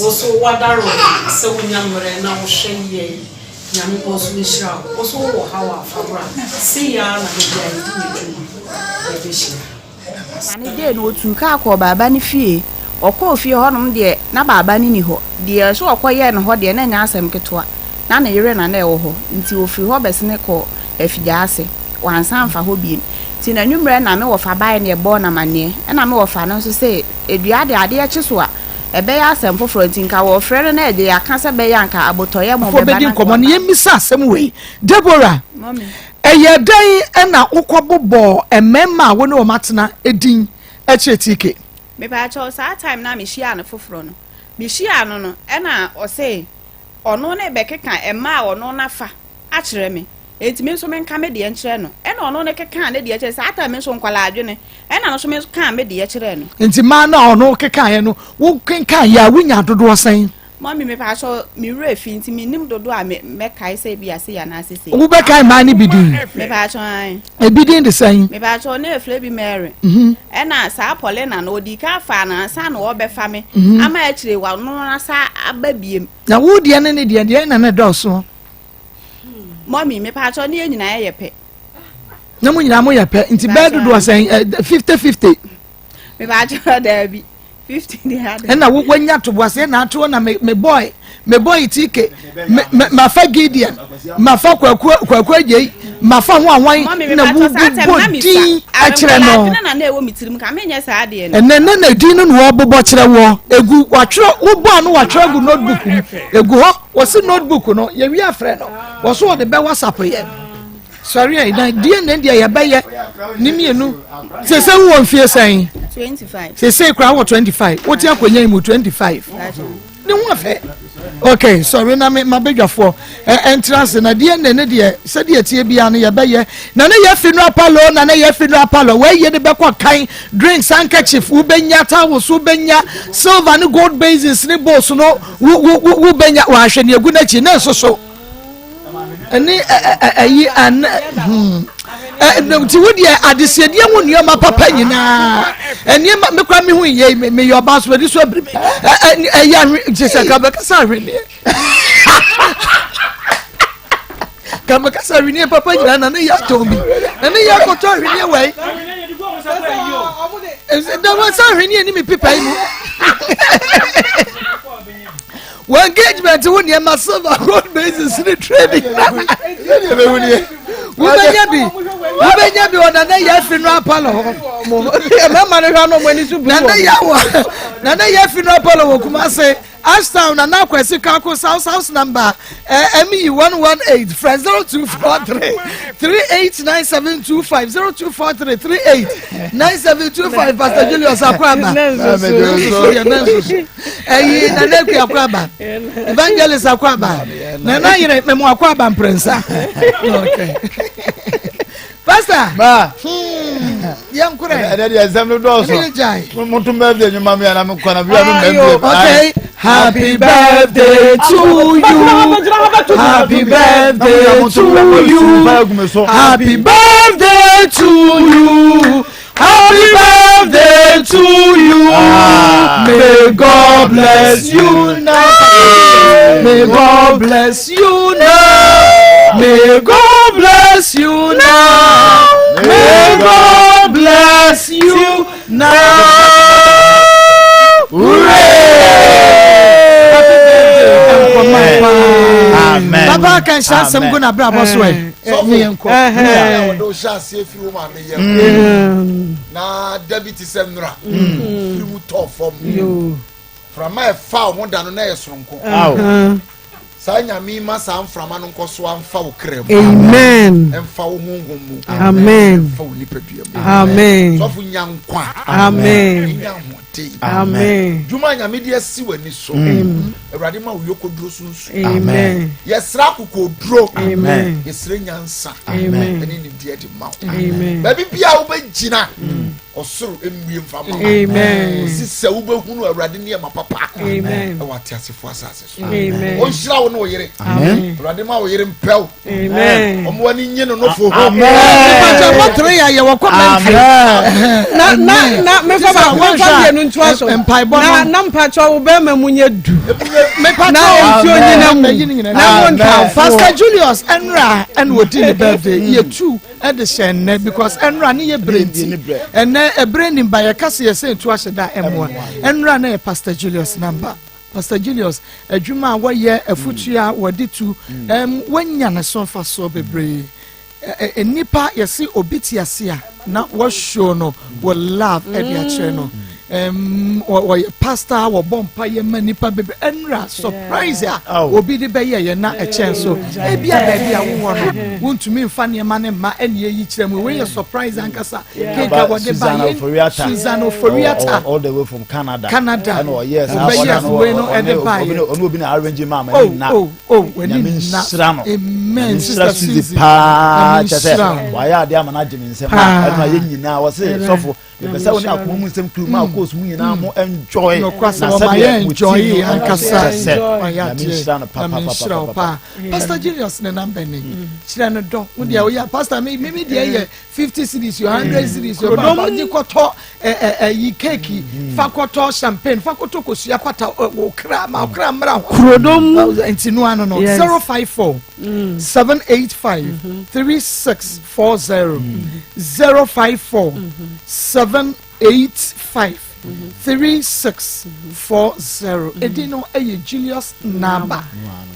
wo so wadaworo sɛ wonya mmerɛ na wohwɛ yɛn Nyame nso nhyira wo. Wo nso wowɔ haw a, fa bra. Sei ara na da biara yɛdi yɛn dwuma. Yɛbɛhyia. Na ne dee no, ɔtuu kaa kɔɔ baaba no fie. Ɔkɔɔ fie hɔnom deɛ, na baaba no nni hɔ. Deɛ ɛsɛ ɔkɔyɛɛ no hɔ deɛ, na ɛnyɛ asɛm ketewa. Na ne yere na na ɛwɔ hɔ. Nti ɔfiri hɔ bɛsene kɔɔ Afigyaase. Wansan amfa hɔ bio. Nti n'anwummerɛ na me wɔfa baeɛ na yɛbɔɔ no amanneɛ. Ɛna me wɔfa no nso se, dua deɛ, adeɛ kye so a, Ɛbɛyɛ asɛm foforɔ nti nka wɔfrɛ no na ɛde yɛaka sɛ bɛyɛ anka abotɔyam Afɔ bɛba bɛdi na nkɔmmɔ no waba. yɛmmisa asɛm wei Deborah Mummy. ɛyɛ dɛn na wokɔbobɔɔ mmarima a wo ne wɔn atena din kyerɛ TK? Mepaakyɛw saa time no a mehyiaa no foforɔ no, mehyiaa no no ɛna ɔse ɔno ne bɛkeka mmaa a ɔno nafa akyerɛ me enti me nso menka me deɛ nkyerɛ no ɛna ɔno no kekaa ne deɛ kyerɛ saa time me nso nkwadaa adwene ɛna no nso me kaa me deɛ kyerɛ no. Nti mmaa no a ɔno kekaeɛ no wo kenkan yɛ a wonya dodoɔ sɛn? Mummy mepaakyɛw me werɛ fi nti mennim dodoɔ a me mɛkae sɛ ebi a sei anaasɛ sei. Wobɛkae mmaa no bi din? Mepaakyɛw ae. Ebi din de sɛn? Mepaakyɛw na efrɛ bi Mary. Mhm. Ɛna saa Paulina no odii kan faa no ansa na ɔrebɛfa me Mhm. ama akyire wano asa aba biem. Na wo deɛ ne ne deɛ deɛ na na ɛdɔɔso? Mummy mepaakyɛw ne yɛn nyinaa yɛ pɛ. Na mo nyinaa mo yɛ pɛ nti bɛɛ dodoɔ sɛn 50 50. Mepaakyɛw daabi. Ɛna wonya toboaseɛ na atoɔ na me me boy me boy tike me me mafa Gideon mafa kwaku kwaku agyei mafa ho ahwan na wobobɔ din akyerɛ no ɛnɛ ne na din no na wɔbobɔ kyerɛ wɔ egu watwerɛ wobɔ ano watwerɛ gu notebook mu egu hɔ wɔsi notebook no yɛwi afrɛ no wɔso wɔde bɛ whatsapp yɛ. Sɔre ɛ na deɛ na deɛ yɛbɛyɛ ne mmienu sese wowɔ mfie sɛn sese koraa wɔ 25 wote akonnwa yi mu 25 ne ho afɛ ok sɔre na me mabadwafoɔ ɛntra ase na deɛ na ne deɛ sɛdeɛ tie biara no yɛbɛyɛ na ne yɛ funeral parlor na ne yɛ funeral parlor wɔayie de bɛkɔ kan drinks handkerchief wobɛnya towels wobɛnya silver ne gold basins ne bowls no wobɛnya wɔahwɛ ne egu n'akyi ne nso so. ɛne ɛyi ɛne hmm nti wo deɛ adesuadeɛ ho nneɛma papa nyinaa nneɛma me kora me ho yie me yɛ ɔbaa so mɛde so abiri me ɛyɛ ahwe nti sɛ ka bɛkasa ahweneɛ ka bɛkasa ahweneɛ papa nyinaa na ne yɛ atɔn bi na ne yɛ akɔtɔ ahweneɛ wɔ yi ɛdɛm sɛ ahweneɛ ni mi pipa yi mu. Wɔ engagement ho nneɛma silver gold basis ne trading. Wobɛnya bi wobɛnya bi wɔ nana yɛ afi no apalɔ hɔ. Mmarima no hwɛ ano wɔn ani so bu wɔn. Nana yɛ wɔ nana yɛ afi no apalɔ wɔ Kumase Ashtown nana akwasi kako south house number eh, ME 118 frɛ 0243 389725 0243 389725 Pastor Julius Akwaba. Ɛyi nana akua akwaba evangelist akwaba nana yere mɛmu akwaba mprɛnsa okay pastor ma yɛn korɛ ɛnɛ deɛ nsɛm no dɔɔso ɛne gyae mo to birthday nwuma mi ana me kɔ na bia me mɛ bi okay happy birthday to you happy birthday to you happy birthday to you. Happy birthday to you. Ah. May God bless you now. May God bless you now. May God bless you now. May God bless you now. Hooray! Amen. Baba kan hyɛ asɛm gu n'abrabɔ so ɛ. Sɔfo, Ne yɛn kɔ. a wɔde wo hyɛ aseɛ firi wo maame yam na da bi te sɛ nnora firi mu tɔɔ fam mframa a ɛfa wo ho da no na ɛyɛ soronko saa nyame ma saa mframa no nkɔ so amfa wo kra mu Amen. ɛmfa wo honhom mu Amen. ɛmfa wo nipadua mu Amen. sɔfo nya nkwa Amen. nya ahoɔden Amen. dwuma a nyame de asi w'ani so awurade ma wo yɔkɔduro so nsu Amen. Yɛsrɛ akokoɔduro. Amen. Yɛsrɛ nyansa. Amen. Ɛne nimdeɛ de ma wo. Amen. Baabi bia wobɛgyina ɔsoro mmue mfa ma wo. Amen. Kɔsi sɛ wobɛhunu Awurade nneɛma papa. Amen. Ɛwɔ ateasefoɔ asase so. Amen. Ɔnhyira wo ne wo yere. Amen. Awurade ma wo yere mpɛw. Amen. Ɔmo ani nye no nofo ho. Amen. Mɔtere yɛ yɛ wɔ commentary. Na na na mefa ba mefa mmienu ntoa so. Mpaebɔ Na no. na mpatsɔ wo bɛrima mu nyɛ du. Mepatɔ Na nsuo nyina mu. Na mo ntaafoɔ. Pastor Julius ɛnra ɛna odi ne birthday yɛ tu ɛde hyɛ nnɛ because ɛnra ne yɛ bere nti ɛnɛ ɛbere nim ba yɛ kasa yɛ sɛ ntu ahyɛ da ɛmoa ɛnra na yɛ Pastor Julius number. Pastor Julius adwuma a wɔyɛ afutuo a wɔde tu ɛm wɔanya ne so mfasoɔ bebree nnipa yɛsi obi te ase a na wɔshow no wɔ love ɛde akyerɛ no ɛm wɔyɛ pastor wɔbɔ mpa yɛ ma nipa bebree ɛnura surprise a obi de bɛyɛ yɛ na ɛkyɛn so ebi a baabi a wowɔ no wontumi nfa nneɛma ne mma ɛne eyi kyerɛ mu wei yɛ surprise ankasa. Cake a wɔde ba yɛ Susan Oforiata all the way from Canada Canada ɛna ɔyɛ saa ɔbɛyɛ wei no ɛde ba yɛ ɔne obi na arrange ma ama ne nna oh oh w'ani nyame nna nhyira no amen nyame sister nhyira Suzy Suzy paa nyame kyɛ sɛ nhyira wo wayɛ adeɛ ama no agye me nsɛm Paa. ɛna yɛ nyinaa wɔse sɔfo mepɛ sɛ wo ne akoma mu nsɛm kiri mu a kɔ Akos mu nyinaa mo enjoy. Na sɛdeɛ mo ti no ankasa sɛ Nyame nhyira no papapapapa. Pastor Julius ne namba ni kyerɛ no dɔ wo deɛ woyɛ pastor mi mi deɛ yɛ 50 cedis yo 100 cedis yo ba gye kɔtɔ ɛyi keeki fa kɔtɔ champagne fa kɔtɔ kosua pata wo kra ma wo kra mmra ho kurodom nti no ano no 054 785 3640 054 785 3640 edin no ɛyɛ Julius Naba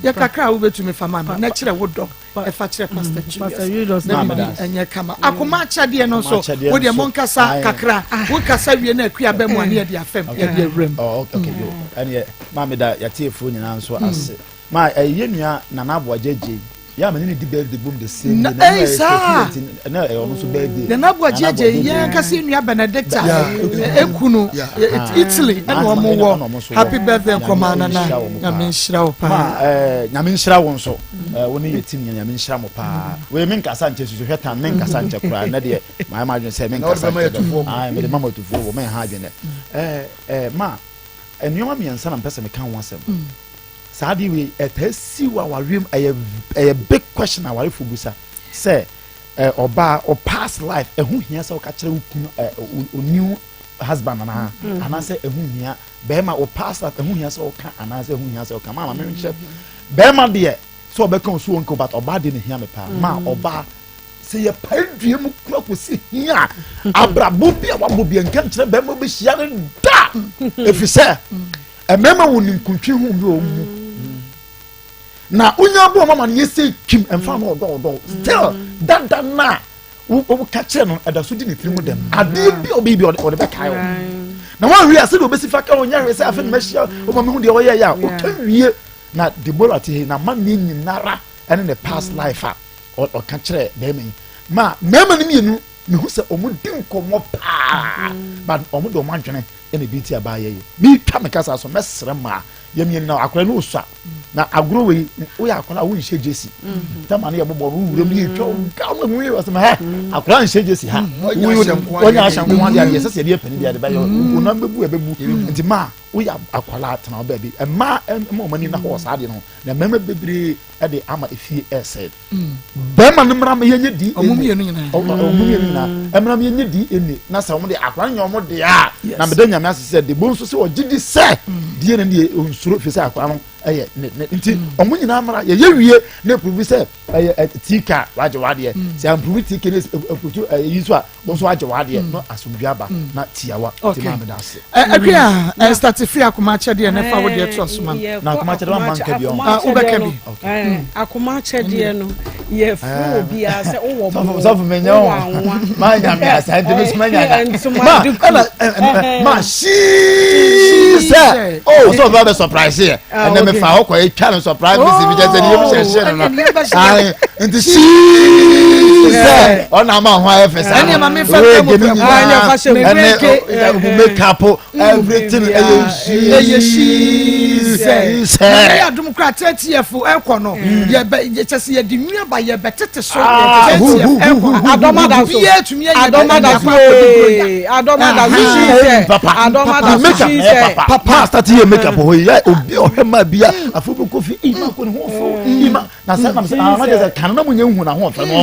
yɛ kakra a wobɛtumi fa ma no na kyerɛ wo dɔ ɛfa kyerɛ Pastor Julius na biribi ɛnyɛ kama akoma akyɛdeɛ no nso wo deɛ monkasa kakra wokasa wie na akua bɛ mu a ne yɛde afam yɛde awuram. Ɛneɛ maame da yɛatiefoɔ nyinaa nso ase ma ɛyɛ nua Nana Aboagye Agyei yɛ a mene ne di birthday bom the same day na ɛyɛ saa na ɛyɛ ɔno nso birthday. Nana Aboagye Agyei yɛn ankasa yɛn nua Benedicta ekunu Italy ɛna wɔn wɔ happy birthday nkɔmaa Nana Nyame nhyira wo paa. Nyame nhyira wo nso wo ne yɛ team nyɛ Nyame nhyira mo paa wei me nkasa nkyɛ susu hwɛ tan me nkasa nkyɛ koraa na deɛ mayɛ ma adwene sɛ me nkasa nkyɛ mede ma mo atufoɔ wɔ mɛnha adwene ma nneɛma mmiɛnsa na mpɛ sɛ meka ho asɛm. Saa adeɛ wei ɛtaa si wɔ awareɛ mu ɛyɛ ɛyɛ big question awarefo bisa sɛ ɛ ɔbaa o past life ɛho hia sɛ ɔka kyerɛ wo kunu ɛ o new husband anaa mm. anaasɛ ɛho hia bɛrima o past life ɛho hia sɛ ɔka anaasɛ ɛho hia sɛ ɔka maa maame nkyerɛ bɛrima deɛ sɛ ɔbɛka osu wɔn nka but ɔbaa deɛ ne hia me paa maa mm. ɔbaa sɛ yɛpae dua mu kura kɔsi hia abrabɔ bi a wabɔ bi nka nkyerɛ bɛrima bɛhyia no da ɛfiri sɛ Mmarima wɔ ninkuntwe ho bi wɔ wɔn mu na wonya bɔ ɔma ma no yɛ sɛ twim ɛmfa no ɔdɔ ɔdɔ still dada no a woka kyerɛ no ɛda so di ne tiri mu dɛm adeɛ bi a ɔbɛyi bi ɔde bɛkae wo na woanhwɛ a sɛdeɛ ɔbɛsi fa ka ɔnyɛ hwɛ sɛ afei na mahyia ɔma mehu deɛ ɔyɛ yɛ a ɔka wie na Deborah te he na ma ne nyinara ɛne ne past life a ɔka kyerɛ bɛrima yi ma mmarima no mmienu mehu sɛ ɔmo di nkɔmmɔ paa but ɔmo de ɔmo adwene ɛna ebi ti abaa yɛyɛ metwa me kasa so mɛsrɛ maa yɛmmienu na akwadaa no osua na agorɔ wei woyɛ akwadaa a wonhyɛ gyesi mhm. tama no yɛ bɔbɔ no wowura mu yɛtwa wo ga wo mu yɛ wɔsɛm hɛ mhm. akwadaa nhyɛ gyesi ha wɔnyɛ ahyɛ nko adeɛ adeɛ sɛ sɛ yɛde yɛ panin deɛ bɛyɛ mhm. onam bɛbu ɛbɛbu nti maa woyɛ akwadaa tena wo baabi mmaa ɛma wɔn ani na hɔ saa adeɛ no na mmarima bebree ɛde ama efie ɛsɛe bɛrima no mmara ma yɛnyɛ DNA ɔmo mmienu nyinaa ɔmo mmienu nyinaa mmara ma yɛnyɛ DNA na sɛ ɔmo de akora nyɛ ɔmo deɛ a na meda nyame ase sɛ de bo nso sɛ ɔgye di sɛ mm. DNA deɛ onsuro fi sɛ akora no ɛyɛ ne ne nti mm. ɔmo nyinaa mmara yɛyɛ wie na epuruvi sɛ ɛyɛ ɛ tika wagye wadeɛ mm. sɛ ampuruvi tika ne epurutu ɛyi nso a wɔn nso agye wadeɛ na asomdwe aba na tiawa ti maa mi da ase. Akua ɛ start firi akoma akyɛdeɛ ne fa wo deɛ to asoma no. Na akoma akyɛdeɛ wa nka bi ɔn. Ah wobɛka bi. Akoma akyɛdeɛ no yɛ firi obiara sɛ wowɔ mo sɔfo mi nyɛ wowɔ anwa. Maa nya mi asa nti mi suma nya na. Ntoma Ma duku. ɛna ma sii sɛ o sɛ ɔbɛ bɛ surprise yɛ ɛnɛ mi fa hɔ kɔ etwa no surprise mi si bi kyɛ sɛ ne yɛ mi hyɛ hyɛ no no. Ayi nti sii sɛ ɔna ama ho ayɛ fɛ saa no wei gye ne nyinaa ɛne make up everything ɛyɛ sii ɛyɛ sii sɛ sɛ ɛyɛ adum kura tɛtiɛfo ɛkɔ no yɛ bɛ kyɛ sɛ yɛde nua ba yɛ bɛ tete so tɛtiɛfo ɛkɔ adɔmada so obiara tumi yɛ adɔmada so ee adɔmada so sii sɛ adɔmada so sii sɛ papa start yɛ make up hɔ yi yɛ obi ɔhwɛ maa bia afɔ bi kofi ima ko ne ho fo ima. na sɛ nam sɛ ah na kyerɛ sɛ kan na mo nyɛ nhu na ho ɔfɛ no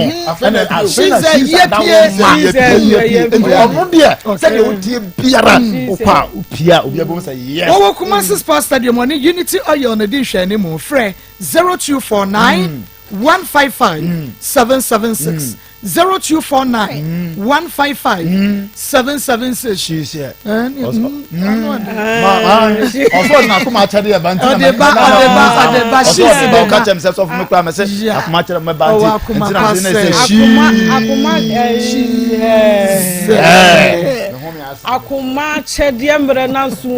ɛna afei na sisa da wo ma yɛ pie nti ɔno deɛ sɛdeɛ wotie biara wokɔ a wopie a obi abɛhu sɛ yes. Wɔwɔ Kumasi Sports Stadium wɔne Unity Oil na di nhwɛanimu. Frɛ 0249 155 776. 0249 155 776. Ṣiṣẹ́. Ɔsɔ ɔdi n'akoma akyɛde yɛ ba nti na Ɔde ba ɔde ba ɔde ba ɔsɔ ɔde ba ɔka kyɛm sɛ sɔfo mi kura mɛ sɛ akoma akyɛde mɛ ba nti nti na se na sɛ shii. Akoma akoma akyɛdeɛ mmerɛ n'aso o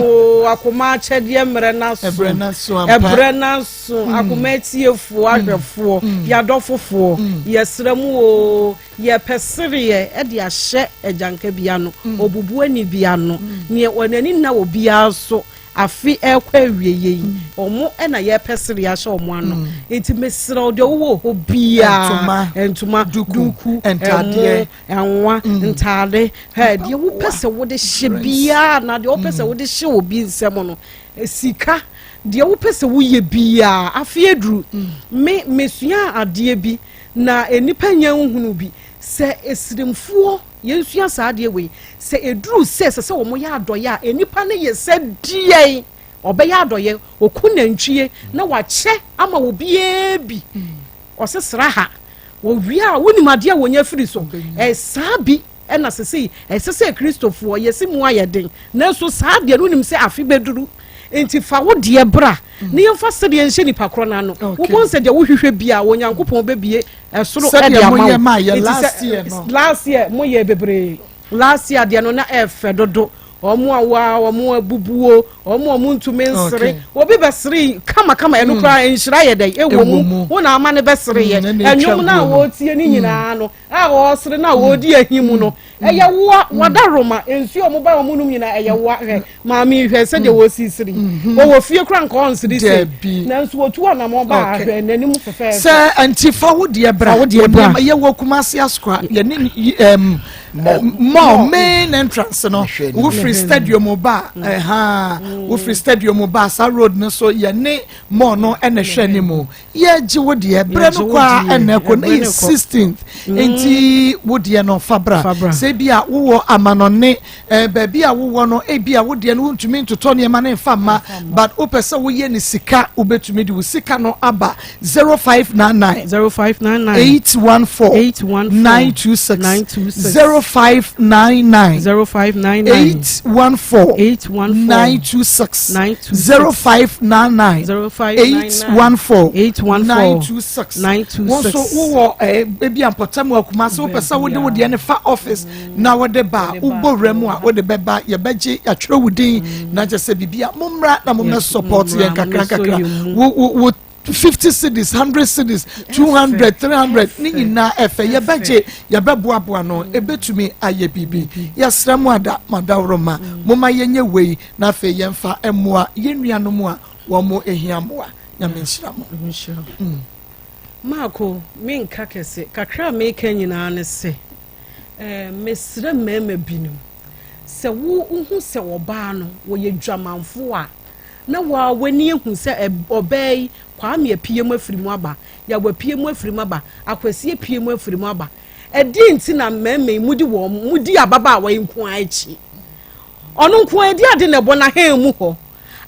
akoma akyɛdeɛ mmerɛ n'aso ɛbrɛ n'aso ampa ɛbrɛ n'aso. So akoma atiefoɔ, ahwɛfoɔ, yɛadɔfofoɔ, yɛsrɛ mo oo, yɛpɛ sereɛ de ahyɛ agyanka bi ano, obubuani bi ano, neɛ n'ani nna obiara so. Afe ɛrekɔ awieɛ yi, wɔn na yɛrepɛ sereɛ ahyɛ wɔn ano. Nti mesrɛ wo, deɛ wowɔ hɔ biara, ntoma, duku, ɛmo, anwa, ntaade, hɛ, deɛ wopɛ sɛ wode hyɛ biara, na deɛ wopɛ sɛ wode hyɛ obi nsam no, sika, deɛ wopɛ sɛ woyɛ biara, afe aduru. Me, mesua adeɛ bi, na nnipa nya nhunu bi, sɛ esirimfoɔ. Yɛnsua saa adeɛ wei, sɛ ɛduru sɛ ɛsɛ sɛ wɔyɛ adɔeɛ a, nnipa no yɛ sɛ deɛn? Ɔbɛyɛ adɔeɛ, ɔku nantwie na wakyɛ ama obiara bi. Ɔse sra ha, wɔwie a wonim adeɛ a wɔnya firi so. Saa bi ɛna sesei ɛsɛ sɛ Kristofoɔ yɛsi mu ayɛ den. Nanso saa deɛ no wonim sɛ afe bɛduru. Nti fa wo deɛ bra na yɛmfa sedeɛ nhyɛ nipa korɔ no ano. Wobɛhu sɛ deɛ wohwehwɛ biara Onyankopɔn bɛbue ɛsoro ɛde ama wo. Nti sɛ last year mo yɛ bebree, last year deɛ no na ɛfɛ dodo. Wɔn a wa wɔn abubuo, wɔn a wɔn ntumi nsere, obi bɛsere kamakama, ɛno koraa nhyira yɛ dɛ ɛwɔ mu. Wo na ama no bɛsere yɛ ɛnwom no a wɔretie ne nyinaa no a wɔresere no a wɔredi ahi mu no, ɛyɛ woa wadaroma nsuo a wɔn ba wɔn nom nyinaa ɛyɛ woa. Hwɛ maame, hwɛ sɛdeɛ wɔsi siri. Wɔwɔ fie kora nka ɔnsiri se, nanso wɔtu anamɔ ba, ahwɛ n'anim fɛfɛɛfɛ. Sɛ nti fa wo deɛ bra. Fa wo deɛ bra. Yɛ wɔ Kumasi Asokwa, yɛne mall main entrance no, wofiri stadium ba ɛha, wofiri stadium ba saa road no so, yɛne mall no ɛna hwɛ anim. Yɛgye wo deɛ berɛ no kɔ a ɛna ɛkɔ na yɛ 16th, nti wo deɛ no fa bra. Sɛ bi a wowɔ amanɔne, baabi a wowɔ no, ebi a wo deɛ no wontumi ntotɔ nneɛma no mfa mma, but wopɛ sɛ woyɛ ne sika, wobɛtumi de wo sika no aba 0599 0599 814 814 926. 926. 0599 0599 814 814 926. 926. 0599 0599 814 814 926. 926. Wɔn nso wowɔ ebi a mpɔtam wɔ Kumase, wopɛ sɛ wode wo deɛ no fa office na wode ba a, wobɔ wura mu a wode bɛba, yɛbɛgye, yɛatwerɛ wo din na kyɛ sɛ biribi a mommra na mommɛ support yɛn kakra kakra. Wo 50 cedis, 100 cedis, 200, 300 ne nyinaa ɛfɛ, yɛbɛgye, yɛbɛboaboa no, ebɛtumi ayɛ biribi. Yɛsrɛ mo ada mo adaworo ma momma yɛnyɛ wei na afei yɛmfa mmoa yɛn nuanom a wɔn mo ehia mmoa. Nyame nhyira mo. Maako, menka kɛse kakra a meka nyinaa ne sɛ mesrɛ mmarima binom sɛ wo wohu sɛ ɔbaa no wɔyɛ dwamanfoɔ a, na waa w'ani ehu sɛ ɔbaa yi, Kwame apue mu afiri mu aba, Yàwó apue mu afiri mu aba, Akwasi apue mu afiri mu aba. Ɛdi nti na mmarima yi mudi wɔn mudi ababaawa yi nko ara akyi, ɔno nko ara di ade na ɛbɔ n'ahɛn mu hɔ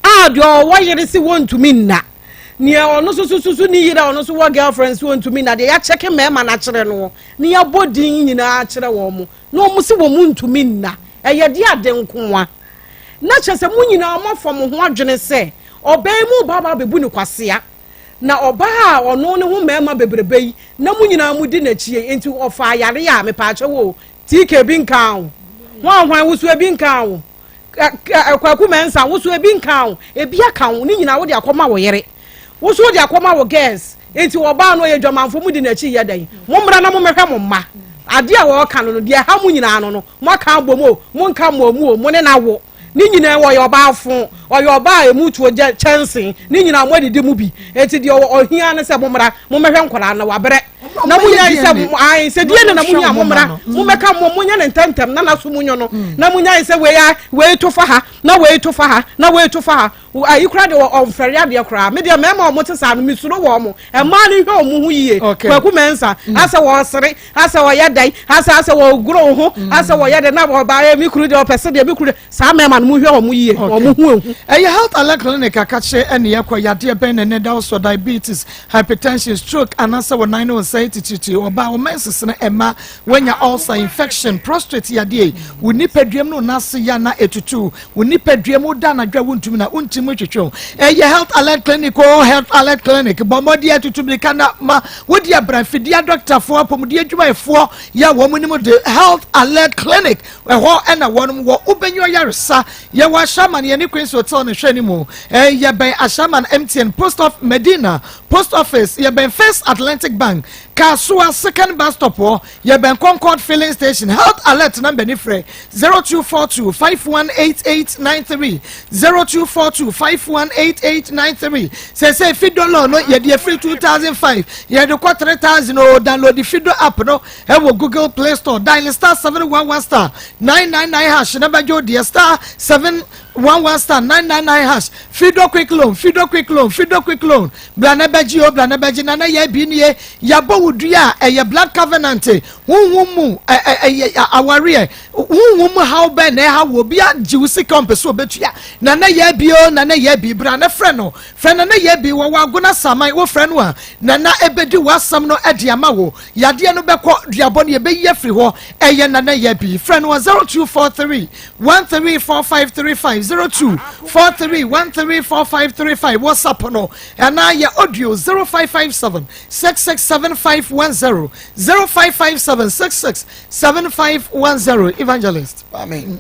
a, deɛ ɔwɔ yere si wɔntumi nna, nea ɔno nso so so ne yere a ɔno nso wɔ girlfriend so wɔntumi nna. Deɛ yɛakyɛke mmarima no akyerɛ no ne yɛabɔ din nyinaa akyerɛ wɔn mo na wɔn si wɔn ntumi nna, ɛyɛ de ade nko a na kyerɛ sɛ mo nyinaa moafa mo ho adwene sɛ ɔbɛn mu baaba abɛbu ne kwasea na ɔbaa a ɔno ne ho mmarima bebrebe yi na mo nyinaa mo di n'akyi. Nti ɔfa ayare a mepaakyɛ wo TK bi nka ho, hwan hwan woso ebi nka ho, Kwaku Mɛnsa woso ebi nka ho, ebi aka ho, ne nyinaa wode akɔma wo yere, woso wode akɔma wo girls. Nti ɔbaa no ɔyɛ dwamanfo, mu di n'akyi yɛ dɛn? Mo mmra na mo mmɛhwɛ mo mma. Adeɛ a wɔɔka no, deɛ ɛha mo nyinaa no, mo aka abɔ mu o, mo nka mmɔ mu o, mo ne na wo ne nyinaa wɔyɛ ɔbaafo, ɔyɛ ɔbaa a emu tuo gye kyɛnse ne nyinaa mo adidi mu bi. Eti deɛ ɔhia ne sɛ mo mmra mo mmɛhwɛ nkwadaa na wabrɛ na mo nya sɛ ayi sɛ die ne na mo nya, mo mmra mo mmɛka mo nya ne ntɛntɛm na n'aso mo nyo no na mo nya sɛ wei a wei to fa ha na wei to fa ha na wei to fa ha. Ayi koraa deɛ ɔmfɛre adeɛ koraa. Me deɛ, mmarima a wɔte saa no, mesuro wɔn mo. Mmaa no hwɛ wɔn ho yie. Kwaku Mɛnsa asɛ wɔsere, asɛ wɔyɛ dɛn, asɛ wɔgoro ho, asɛ wɔyɛ dɛn na wɔba ɛ mi kuru deɛ ɔpɛ se deɛ mi kuru deɛ. Saa mmarima no, mo hwɛ wɔn yie, wɔn ho ehu. Ɛyɛ Health Alert Clinic akakye ɛne yɛkɔ. Yadeɛ bɛn na ɛnɛ da wo so? Diabetes, hypertension, stroke, anaasɛ wɔ nan ne wo nsa titiritii, ɔbaa wo menses no ɛma woanya ulcer, infection, prostate yadeɛ, wo nipaduam no n'ase ya na etutu wo nipadua mu, da anadwo a wontumi na wontumi twetwe wo, ɛyɛ Health Alert Clinic o. Health Alert Clinic, bɔ mmɔden atutu mirika na ma wodi abra mfidie, adɔktafoɔ, apɔmuden adwumayɛfoɔ yɛ wɔn nim de. Health Alert Clinic, ɛhɔ ɛna wɔn wɔ, wobɛnyi ɔyaresa. Yɛwɔ Ahyɛman, yɛne Queens Hotel no hwɛ ne mu. Yɛbɛn Ahyɛman MTN post of Medina post office, yɛbɛn First Atlantic Bank. Kasoa second bus stop hɔ, yɛbɛn Concord filling station. Health alert number ni frɛ 0242 518893, 0242 518893. Sɛsɛ Fido loan no yɛde afiri 2005 yɛde kɔ 3000 o. Download the Fido app no ɛwɔ Google Play Store. Dial *711*999# na bɛgye o deɛ, *711*999#. Fido quick loan, Fido quick loan, Fido quick loan, bra na bɛgye o, bra na bɛgye. Na na yɛ bi nie, yabɔ wo dua a ɛyɛ blood covenant, huhum mu ɛ ɛ ɛyɛ awareɛ, huhum mu haw bɛn na ɛha wɔ obi agye wo sika ɔmpɛ sɛ obetua. Na na yɛ bi o, na na yɛ bi, bra na frɛ no, frɛ na na yɛ bi wɔ wɔ Agona Saman. Wofrɛ no a, na na ebedi w'asɛm no ɛde ama wo. Yadeɛ no bɛkɔ, duabɔ no yɛbɛyi afiri hɔ. Ɛyɛ na na yɛ bi. Frɛ no wɔ 0243 134535, 0243 134535. WhatsApp no ɛna yɛ audio 0557 667510, 0557 667510. Evangelist. Maame,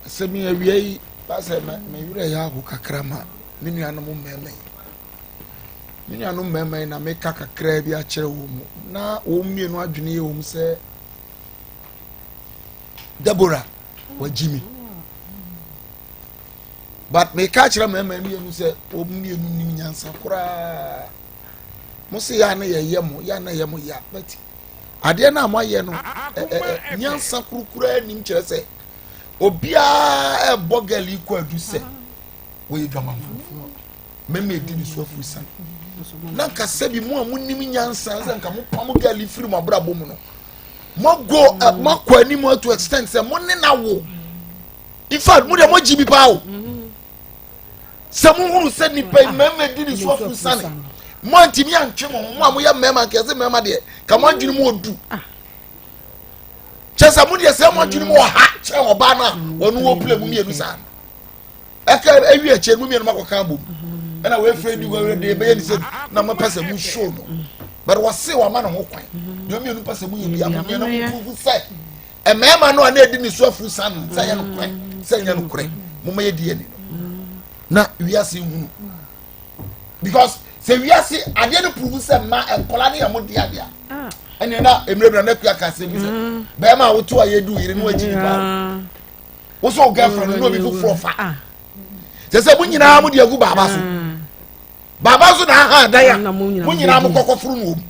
sɛ mi awia yi basɛ mɛ werɛ yɛ aho kakra ma me nuanom mmarima yi, me nuanom mmarima yi, na meka kakra bi akyerɛ wɔn mu na wɔn mmienu adwene yɛ wɔn sɛ Deborah wagyi mi, but meka akyerɛ mmarima mmienu sɛ wɔn mmienu nim nyansa koraa. Mo se yɛ a na yɛyɛ mo yɛ a na yɛ mo ya, but adeɛ no a moayɛ no ɛ ɛ ɛ nyansa kurukura nim kyerɛ sɛ obiara ɛbɔ girl yi kɔ adu sɛ wɔyɛ dwamanfoɔ, mɛmɛ edi ne so afiri san na nka sɛbi mo a mo nim nyansa sɛ nka mo pam girl yi firi mo abrabɔ mu no, mo go ɛ mo akɔ anim to extent sɛ mo ne na wo. In fact, mo deɛ mo gyi bi paa o, sɛ mo hunu sɛ nipa yi mɛmɛ di ne so afiri sane, mo antumi antwe mo ho. Mo a mo yɛ mmarima nkɛse, mmarima deɛ ka mo adwene mu odu kyɛ sɛ mo deɛ sɛ mo adwene mu ɔha kyɛn ɔbaa no a wɔn wɔ pile mu mmienu saa no ɛka ewi akyire mu mmienu makɔ kan bom ɛna wɔafiri di wɔn de ɛbɛyɛ ne sɛ na mo pɛ sɛ mo show no, but wɔse wɔama ne ho kwan deɛ mmienu pɛ sɛ mo yɛ bia mo mmienu mo prove sɛ mmarima no a na edi ne so afuru san no sɛ ɛyɛ no korɛ sɛ ɛnyɛ no korɛ. Mo ma yɛ di ɛni no na wiase nhunu, because sɛ wiase adeɛ no prove sɛ mma nkɔla ne yɛ mo di adeɛ ɛnna na mmerɛ bi na n'akua ka asɛm bi sɛ bɛrima a woto a yɛdu yere no akyi nipa wosɔ wo girlfriend no na obi foforɔ fa sɛ sɛ mo nyinaa mo de agu baaba so, baaba nso na aha adan a mo nyinaa mo kɔkɔ foro no wɔ mu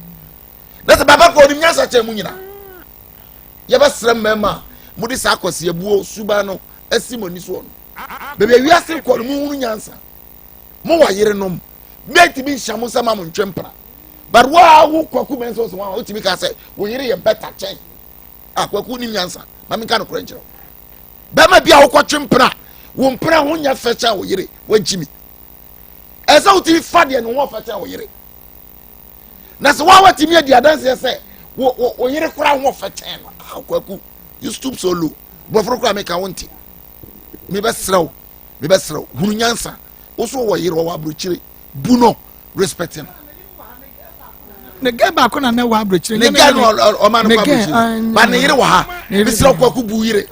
na sɛ baaba kɔ onim nyansa kyɛn mo nyinaa. Yɛbɛsrɛ mmarima a mode saa akwasi abuo suban no asi mo ani soɔ no, baabi a wiase kɔ no, mohunu nyansa. Mowɔ yerenom bɛntumi nhyɛ mo sɛ ma mo ntwe mpena, but waa wo Kwaku mɛnsa sɛ wɔn a wotumi ka sɛ wo yere yɛ bɛta kyɛn a Kwaku nim nyansa. Ma menka nokorɛ nkyerɛ wo, bɛrima bi a wokɔtwe mpena, wo mpena ho nyɛ fɛ kyɛn wo yere, wagyi mi. Ɛsɛ wotumi fa deɛ ne ho ɔfɛ kyɛn wo yere, na sɛ waa watumi adi adanseɛ sɛ wo wo wo yere koraa ho ɔfɛ kyɛn no ah, Kwaku, you stoop so low. Borɔfo koraa meka wo nte. Mebɛsrɛ wo, mebɛsrɛ wo, hunu nyansa. Wo so wɔ yere wɔ aburokyire, bu no, respect no. Ne gɛ baako na ne wɔ aburokyire. Ne gɛ no ɔma no kɔ aburokyire ba ne yere wɔ ha. Mesrɛ wo, Kwaku, bu yere,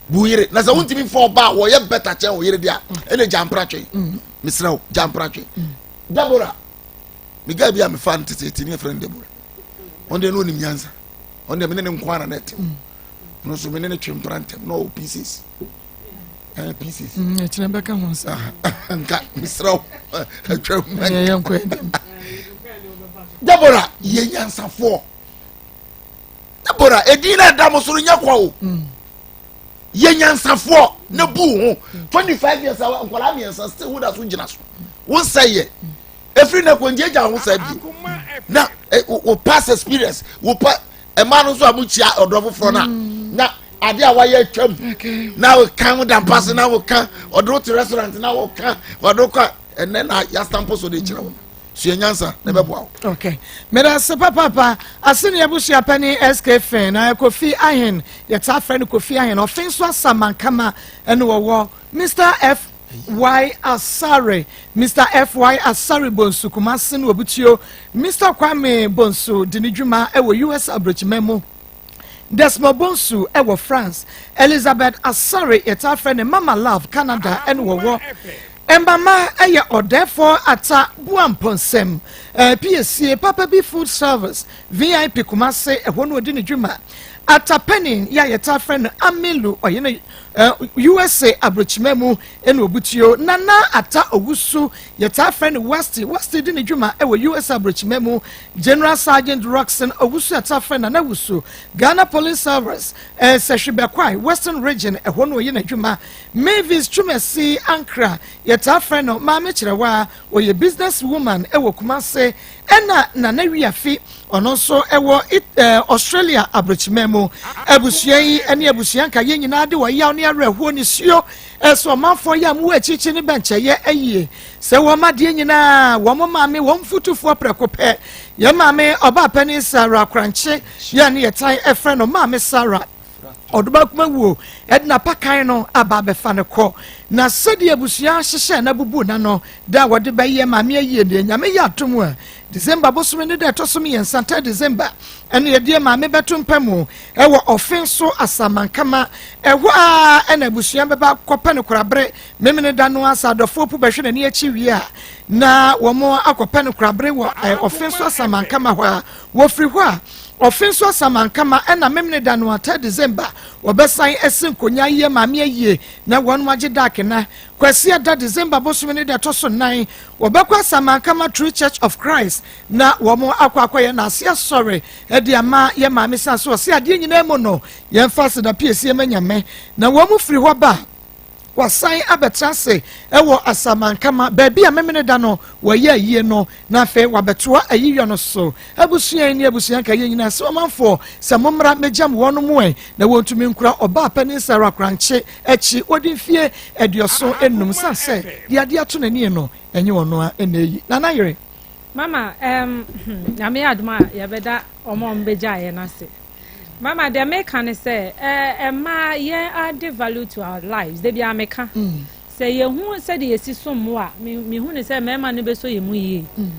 bu yere, na sɛ wontumi fa ɔba a wɔyɛ bɛta kyɛn wo yere deɛ a, ɛna gya mpra twɛn. Mesrɛ wo, gya mpra twɛn. Deborah, me guy bi a mefa no tetete ne yɛfrɛ no Deborah, ɔno deɛ na ɔnim nyansa. Ɔno deɛ mene ne nko ara na ɛte ɔno nso mene ne twe mpra ntɛm na ɔwɔ pieces, ɛɛ pieces. Ɛkyerɛ bɛka ho nsa. Nka mesrɛ wo, atwa mu. Ɛyɛ nkɔ anim. Deborah yɛ nyansafoɔ. Deborah, edin na ɛda mo so no nyɛ kwa o. Yɛ nyansafoɔ na bu ho. 25 years a nkwadaa mmiɛnsa still wo da so gyina so, wo nsɛ yɛ efiri na kɔngyegya ho sɛ bio na wo past experience wo pa mmaa no nso a mo kyia ɔdɔ foforɔ na na ade a wayɛ atwam na woka ho dampa so na woka ɔde wo te restaurant na woka ɔde kɔ ɛnɛ na yastampo so de kyerɛ wo. Sua nyansa na ɛbɛboa wo. Okay, meda ase papaapa. Ase ne abusua pani SK Fen na Kofi Ahen, yɛtaa frɛ no Kofi Ahen ɔfen nso Asamankama ɛne wɔwɔ Mr F Y Asare, Mr F Y Asare Bonsu, Kumase no Obutuo. Mr Kwame Bonsu di ne dwuma ɛwɔ US aburokyima mu. Desmond Bonsu ɛwɔ France. Elizabeth Asare, yɛtaa frɛ ne Mama Love, Canada ɛne wɔwɔ. Mmama yɛ ɔdɛɛfoɔ Atta Boamponsem, Piesie, Papa Bi Food Service, VIP Kumase, ɛhɔ na ɔdi ne dwuma. Atta Panin yi a yɛtaa frɛ no Amilu, ɔyɛ no USA abrokyima mu na ɔbutuo. Nana Atta Owusu, yɛtaa frɛ no Westy, Westy di ne dwuma wɔ USA abrokyima mu. General Sergeant Rockson Owusu yɛtaa frɛ Nana Wusu, Ghana Police Service, Sɛhwibɛkwae, Western Region, ɛhɔ na ɔyɛ n'adwuma. Mavis Twumasi Ankrah, yɛtaa frɛ no Maame Kyerɛwaa, ɔyɛ business woman wɔ Kumase, ɛna Nana Wiafi, ɔno nso wɔ Australia abrokyiman mu. Abusua yi ne abusua nkaeɛ nyinaa de ɔyaw ne awerɛhoɔ nisuo ɛsɛ ɔmanfoɔ yi a mowɔ akyirikyiri ne bɛnkyɛeɛ ayie sɛ wɔn adeɛ nyinaa wɔn maame wɔn mfutufoɔ prɛko pɛ yɛn maame ɔbaapanin Sarah Korankye yɛn ne yɛtan ɛfrɛ no maame Sarah Ɔdomankoma wuo de n'apakan no aba abɛfa no kɔ. Na sɛdeɛ abusua hyehyɛɛ no abubu n'ano da a wɔde bɛyɛ Maame ayie deɛ, Nyame yɛ adom a, December bosome ne da ɛtɔ so mmiɛnsa, 3 December, ɛna yɛdeɛ Maame bɛto mpa mu wɔ Ɔfen so Asamankama. Ɛhɔ ara ɛna abusua bɛba akɔpɛ no korabere Memene da no ara sɛ adɔfoɔ pu bɛhwɛ n'ani akyi wie a, na wɔn akɔpɛ no korabere wɔ Ɔfen so Asamankama hɔ ara. Wɔfiri hɔ a, Ɔfe nso Asamankama ɛna Memene da no ata December wɔbɛsan asi nkonya ayie maame ayie na wɔnom agye dark na Kwasiada December bosome ne da ɛtɔ so nnan wɔbɛkɔ Asamankama True Church of Christ na wɔn akɔ akɔyɛ n'ase asɔre de ama yɛ maame san so ɔse adeɛ nyinaa mu no yɛmfa aseda piesie ma Nyame na wɔn firi hɔ ba Wasan abɛtra ase wɔ Asamankama, baabi a Memeneda no wɔyɛ ayie no, na afei wabɛtoa ayiyɔ no so. Abusua yi ne abusua nkaeɛ nyinaa sɛ ɔmanfoɔ sɛ mommra mmɛgyam wɔn mo ɛ na wɔntumi nkura ɔbaa panin Sarah Korankye akyi. Wɔdi mfie aduɔson nnum sane sɛ deɛ adeɛ ato n'anie no ɛnyɛ ɔno ara na ɛyi. Nana yere. Mama, um, hmm, Nyame yɛ adom a yɛbɛda wɔn a wɔbɛgyaeɛ no ase. Mama deɛ meka ne sɛ ɛɛ mmaa yɛn add value to our lives de bia meka mm. sɛ yɛhu sɛdeɛ yɛsi som mu a mehu ne sɛ mmarima no bɛsɔ yɛn mu yie mm.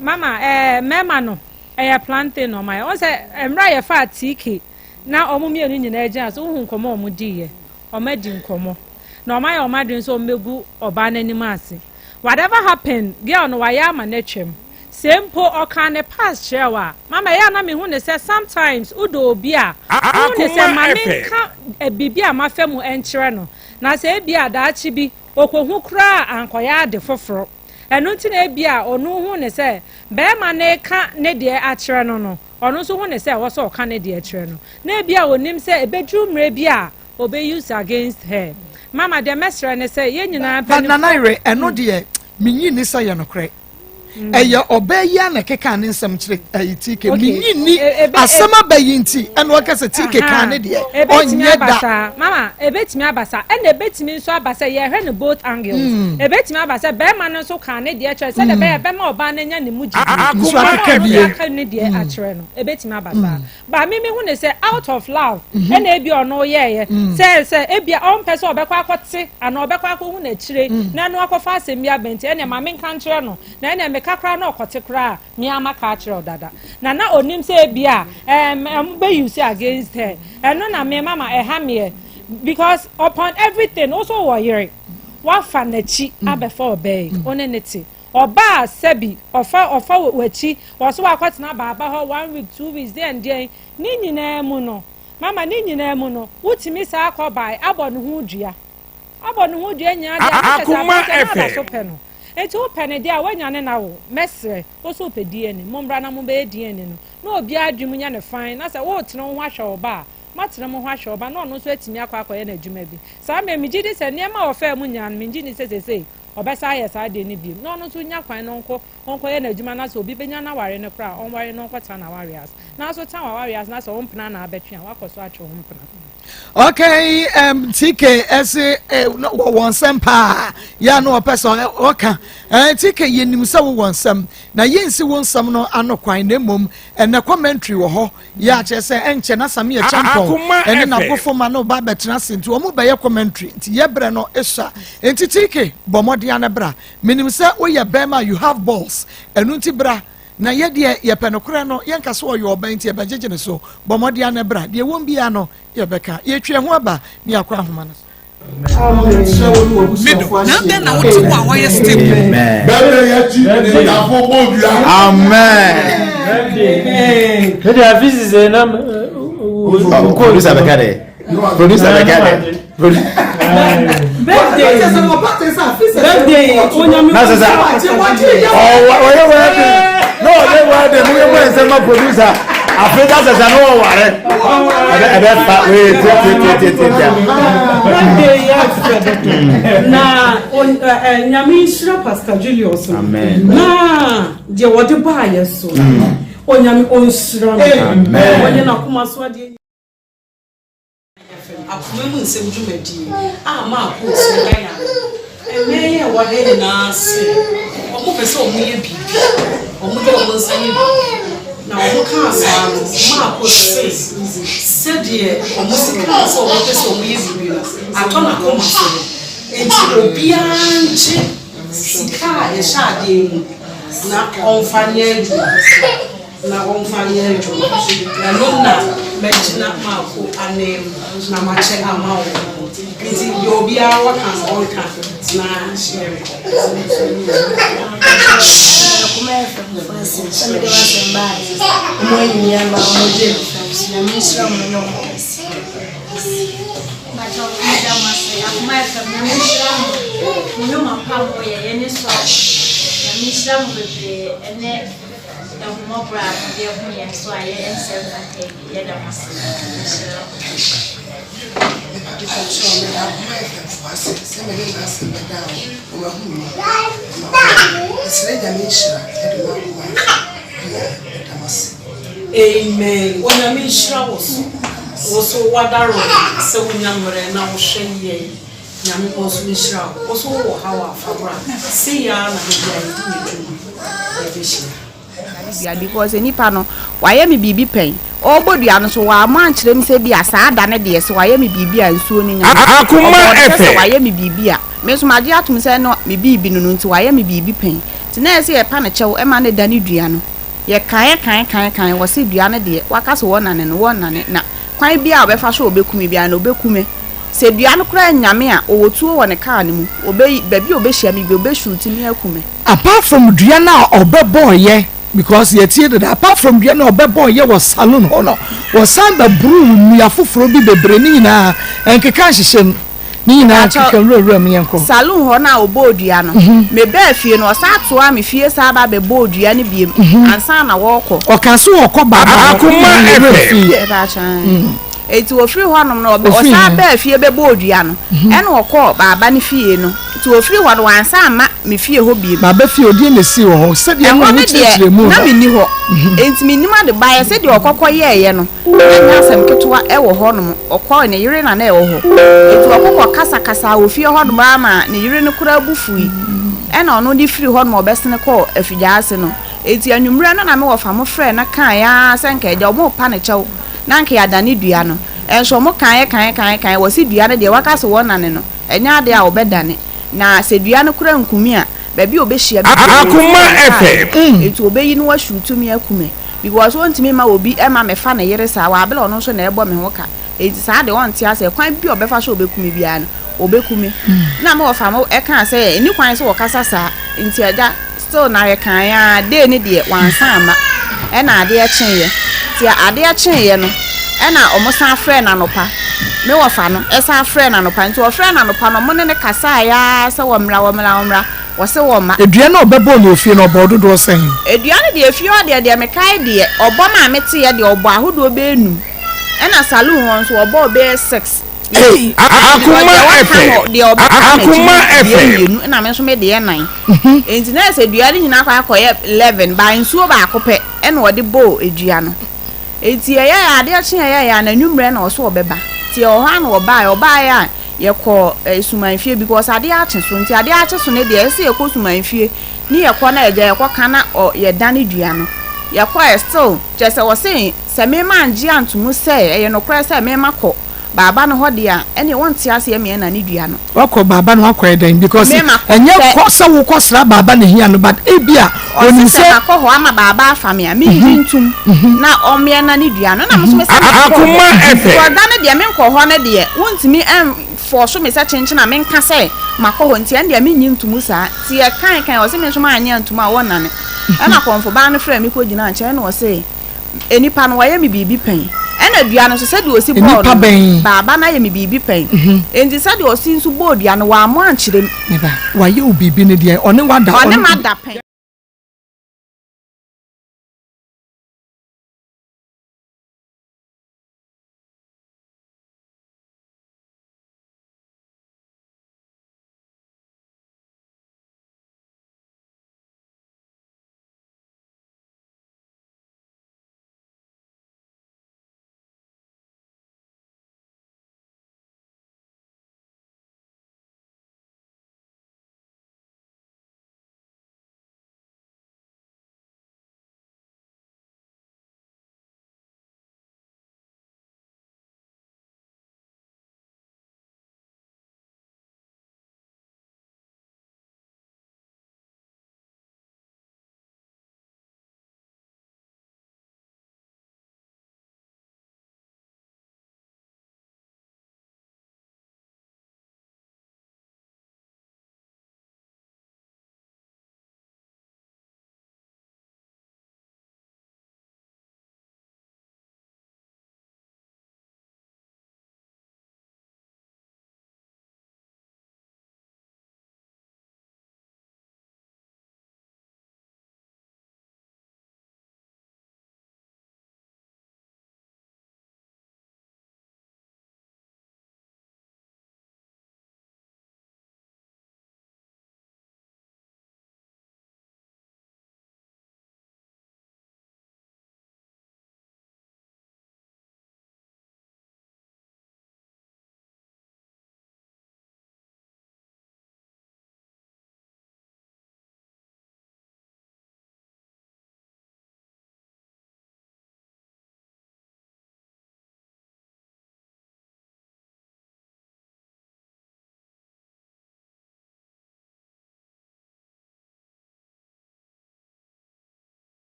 mama ɛɛ mmarima no ɛyɛ plantain na ɔma yɛ wɔn sɛ mmerɛ a yɛfa TK na wɔn mmienu nyinaa gyina so wohu nkɔmɔ a wɔn di yɛ wɔn adi nkɔmɔ na wɔn ayɛ wɔn adwene sɛ wɔn bɛgu ɔbaa n'anim ase whatever happen girl no wayɛ ama n'atwam. Sɛ mpo ɔkaa ne past kyerɛ wo a, mama ɛyɛ a na mehu no sɛ sometimes wodɔ obi a, wohu no sɛ ma menka biribi a mafa mu nkyerɛ no, na sɛ ebia daakye bi ɔkɔhu koraa a ankɔyɛ ade foforo. Ɛno nti na ebia ɔno hu no sɛ barima no reka ne deɛ akyerɛ no no, ɔno nso hu no sɛ ɛwɔ sɛ ɔka ne deɛ kyerɛ no. Na ebia ɔnim sɛ ɛbɛduru mmerɛ bi a ɔbɛ use against her. Mama deɛ mɛsrɛ ne sɛ yɛn nyinaa But Nana Yere, ɛno deɛ menyi nni sɛ ɛyɛ nokorɛ. Mm. Ɛyɛ ɔbaa yi a na ɛkeka ne nsɛm kyerɛ ɛyi TK. Menyi nni e, e, asɛm aba yi nti ɛna ɔka sɛ TK kaa ne deɛ ɔnyɛ da. Mama ebetumi aba saa ɛna ebetumi nso aba sɛ yɛhwɛ no both angles. Mm. Ebetumi aba sɛ bɛrima no nso kaa ne deɛ kyerɛ sɛ ɛbɛyɛ bɛma ɔbaa no anya ne mu gyidi. Nso akeka bie. Aka ne deɛ akyerɛ no ebetumi aba saa. But me mehu ne sɛ out of love mhm. ɛna ebi ɔno yɛɛyɛ mm. sɛ sɛ ebi ɔmpɛ sɛ ɔbɛkɔ akɔte anaa ɔbɛkɔ akɔhu n'akyire mm. na ɛno akɔfa asɛm bi abɛn ti ɛna maame nka nkyerɛ no na ɛna meka koraa na ɔkɔte koraa me ama ka akyerɛ ɔdada na na onim sɛ ebi a ɛm ɛm bɛ use against her ɛno na me mama ɛha meɛ because upon everything also wɔ yere wafa n'akyi mm. abɛfa ɔbɛɛ yi ɔne ne te. Ɔba a sɛbi ɔfa ɔfa w'akyi ɔso wakɔtena baaba hɔ one week two weeks deɛn deɛn ne nyinaa mu no mama ne nyinaa mu no wotumi saa kɔ bae abɔ ne ho dua abɔ ne ho dua nyinaa deɛ a na kyɛ sɛ aberanteɛ no ada so pɛ no nti wopɛ no deɛ a woanya ne na wo mɛsrɛ wo so wopɛ DNA mommra na mombɛyɛ DNA no na obiara adwene mu nyɛ no fine na sɛ woretene wo ho ahwɛ wo ba a moatene mo ho ahwɛ wo ba na ɔno nso atumi akɔ akɔyɛ n'adwuma bi saa mmerɛ megye di sɛ nneɛma a ɔfaa mu nyinaa no mengye nni sɛ seesei ɔbɛsan ayɛ saa adeɛ no bio, na ɔno nso nya kwan na ɔnkɔ ɔnkɔyɛ n'adwuma na sɛ obi bɛnya no aware no koraa a, ɔnware no ɔnkɔtena n'awareɛ ase. Nanso tena w'awareɛ ase na sɛ wo mpena na abɛtwe a, woakɔ so atwe wo mpena. Okay, um, TK ɛse eh, wɔ nsɛm paa yɛ na ɔpɛ sɛ ɔka eh, TK yɛnim sɛ wowɔ nsɛm na yɛnsi wo nsɛm no ano kwan na mmom ɛnɛ commentary wɔ hɔ Yɛ a kyerɛ sɛ ɛnkyɛ na Sammy Acheampong ne n'agofo ma no ba abɛtena ase nti wɔn bɛyɛ commentary nti yɛ brɛ no sua nti TK bɔ mmɔden ara bra menim sɛ woyɛ bɛrima you have balls ɛno nti bra na yɛ deɛ yɛpɛ nokorɛ no yɛnka sɛ ɔyɛ ɔba nti yɛbɛgyegye ne so bɔ mmɔden ara bra deɛ ɛwom biara no yɛbɛka yɛtwi ɛho aba ne yɛakɔ ahoma no so. Mido, na dɛn na wote hɔ a woayɛ stable? Bɛbɛ yɛ ti ne tafo bɔ dua. Amen. Ɛdi afi sise na. Producer bɛ ka dɛ. Producer bɛ ka dɛ. Birthday. Birthday. Onyame. Na sisa. Ɔwɔ ɔyɛ wɛɛdi. No ɔyɛ wɛɛdi mu yɛ mu ɛnsɛm ma producer. Afi da sisa no wɔ ware. Ɛbɛ ɛbɛ fa wee tie tie tie tie tie tie. Birthday yɛ fɛ dodo. Na Nyame nhyira Pastor Julius. Amen. Na deɛ wɔde baayɛ so. Onyame ɔnhyira no. Ɔnyɛ n'akoma so adeɛ. FM akoma mu nsɛm dwumadie a maa kootu da yɛn ano. Mmea yi a ɛwɔ ha nyinaa se wɔn pɛ sɛ wɔn yɛ biribi, wɔn de wɔn nsa yɛ biribi. Na wɔn kaa saa no, maa kootu se sɛdeɛ wɔn si kaa sɛ wɔn pɛ sɛ wɔn yɛ biribi no, atɔ n'akoma so no. Enti obiara ngye sika a ɛhyɛ adeɛ mu na ɔmfa nyɛ adwuma. Na wɔmfa nyɛ adwuma. Ɛno na mɛgyina mako ananmu na makyɛ ama wɔn. Nti deɛ obiara wɔ ka no ɔnka na yɛnkɔ. Akoma yɛ fɛ fo ase sɛ mede w'asɛm baeɛ ɔmo anyi ama ɔmo gye me fam so Nyame nhyira ɔmo nyɛ ɔmo kɛse. Mpakyɛw meda mo ase Akoma FM Nyame nhyira mo mo nwuma pa mo yɛ yɛni sɔ Nyame nhyira mo bebree ɛnɛ Ahummɔborɔ a mode ahu yɛn so a yɛyɛ nsɛm fata yi, yɛda mo ase. Nhyira wo. Mepakyɛw meda Akoma FM fo ase sɛ me ne n'asɛm bɛdaa hɔ na wahu me mmɔbɔ ama ɔyɛ. Mesrɛ Nyame nhyira de ma Akoma FM biaa meda mo ase. Amen Onyame nhyira wo so wo so w'adaworoma sɛ wonya mmerɛ na wohwɛ yɛn Nyame ɔnso nhyira wo. Wo nso wowɔ haw a fa bra. Sei ara na da biara yɛdi yɛn dwuma. Yɛbɛhyia. Dua because nipa no wayɛ me biribi pɛn ɔrebɔ dua no so wammɔ ankyerɛ me sɛ bi a saa da no deɛ sɛ wayɛ me biribi a nsuo no nya me Akoma ɔbɔɔ no sɛ sɛ FM. wayɛ me biribi a me nso magye atom sɛ no me biribi no no nti wayɛ me biribi pɛn nti na ɛyɛ sɛ yɛpa no kyɛw ma no dane dua no yɛkaeɛ kae kae kae wɔse dua no deɛ waka sɛ wɔnnane no wɔnnane na kwan biara a ɔbɛfa so a ɔbɛku me biara no ɔbɛku me Sɛ dua no koraa nnya me a, ɔwɔ tuo wɔ ne car no mu, ɔbɛ, baabi a ɔbɛhyia me biara, ɔbɛshuuti me aku me. Apart from dua no a ɔbɛbɔɔyɛ because yɛtie dada apart from dua no a ɔbɛbɔɔyɛ wɔ saloon hɔ no wɔsan bɛboroo nnua foforɔ bi bebree ne nyinaa ɛnkeka nhyehyɛ mu ne nyinaa Mpakyɛw, keka nwurawura mu yɛnkɔ. Saloon hɔ no a ɔbɔɔ dua no, mebaa fie no, ɔsan toaa me fie saa ba bɛbɔɔ dua no biom ansa na wɔrekɔ. Ɔkaa sɛ ɔrekɔ baaba hɔ Akoma na ne werɛ FM. fiiɛ. Mepakyɛw, ae. Enti wɔfiri hɔnom no, ɔbɛ, Ɔfiri ɔsan he? baa fie bɛbɔɔ dua no, ɛna ɔkɔɔ baaba no fie no. Nti ɔfiri hɔ no, wansan amma me fie hɔ bio. Baaba fie, ɔdeɛn na ɛsii wɔ hɔ? Sɛdeɛ Ɛhɔ na no deɛ, wokyerɛkyerɛ mu na no. menni hɔ, enti mennim ade baeɛ. Sɛdeɛ ɔkɔkɔ yɛeɛ no, na ɛnyɛ asɛm ketewa wɔ hɔnom. Ɔkɔe, ne yere na na ɛwɔ hɔ. Enti ɔkɔkɔ kasakasaa wɔ fie hɔnom ara maa ne yere no koraa bo fui. Ɛna ɔno de firii hɔnom a ɔbɛsene kɔɔ afigyaase no. Enti anwummerɛ no na me wɔfa mo frɛɛ no kaeɛ ara sɛ nka agya wɔrepa no kyɛw na anka yɛadane dua no. Nso wɔkaeɛ kaeɛ kaeɛ kaeɛ, wɔse dua no deɛ wɔaka sɛ wɔnane no, ɛnyɛ adeɛ a wɔbɛdane. Na sɛ dua no koraa nkumi a, baabi a ɔbɛhyia me biara, Akoma ɔbɛtu me kaa FM. no. Enti ɔbɛyi no ahuru me aku me. Because ɔntumi mma obi mma mɛfa ne yere saa, wɔ abere a ɔno nso na ɛrebɔ me ho ka. Enti saa deɛ ɔnte aseɛ, kwan bi a ɔbɛfa so a ɔbɛku me biara no, ɔbɛku me. Na me wɔfa mo kaa sɛ ɛnni kwan sɛ wɔkasa saa. Nti agya, still na yɛkaeɛ ara, day no deɛ wansan amma. Ɛna adeɛ kyeeɛ. Nti adeɛ kyeeɛ no, ɛna wɔsan frɛɛ no anɔpa. Me wɔfa no san frɛɛ no anɔpa. Nti wɔfrɛɛ no anɔpa no, wɔne no kasaeɛ ara sɛ wɔmmra, wɔmmra, wɔmmra. Wɔse wɔmma. Dua no a ɔbɛbɔɔ no wɔ fie no, ɔbɔɔ dodoɔ sɛn? Dua no deɛ, efie hɔ deɛ, deɛ mekae deɛ, ɔbɔ maa meteeɛ deɛ, ɔbɔɔ ahodoɔ bɛyɛ num. Ɛna saloon hɔ nso, ɔbɔɔ bɛyɛ six. Hey! Akoma FM. Deɛ ɔbɛka n'akyi Akoma no deɛ FM. mmienu, ɛna me nso me deɛ nan. Enti na ayɛ sɛ dua no nyinaa akɔ akɔyɛ 11, by nsuo baako pɛ ɛna ɔde bɔɔ dua no. Enti ɛyɛɛ a, adeɛ kyeeɛ ɛyɛɛ a, n'anwummerɛ na ɔse ɔbɛba. Nti ɛwɔ hɔ ara na ɔbaeɛ. Ɔbaeɛ a, yɛkɔɔ eh, Sumanfie because adeɛ akye so. Nti adeɛ akye so no deɛ, ɛsɛ sɛ yɛkɔ Sumanfie ne yɛkɔ na agya yɛkɔka na ɔ, yɛdane dua no. Yɛkɔɛ still, kyerɛ sɛ ɔse sɛ me mangye anto mu sɛ ɛyɛ nokorɛ sɛ me makɔ baaba no hɔ deɛ a, ɛneɛ wɔnte aseɛ meɛ na ne dua no. Wakɔ baaba no akɔyɛ dɛn because Me makɔ ɛnyɛ sɛ. kɔ sɛ wokɔ sra baaba na ehia no but ebia Ɔse onim sɛ sɛ. makɔ hɔ ama baaba afa me a, mengye ntom na ɔmmeɛ na ne dua no. Ɛna me nso mese menkɔ hɔ Akoma because FM. da no deɛ menkɔ hɔ no deɛ, wontumi mfa. Ɔfɔɔso me sɛ kyenkyen a menka sɛ makɔ hɔ nti ɛndeɛ mennye ntomu saa. Nti yɛkae kae ɔse me nso mannye antom a wɔnnane. Ɛna kɔmfo baa no frɛɛ me kɔgyinaa nkyɛn ɛna ɔse nnipa no wayɛ me biribi pɛn. Ɛna dua no nso sɛdeɛ ɔsi bɔɔ no no baaba no ayɛ me biribi pɛn. Enti sɛdeɛ ɔsi nso bɔɔ dua no wammɔ ankyerɛ mu. Me ba, wayɛ wo biribi no deɛn? Ɔne wo ada? Ɔne m'ada pɛn.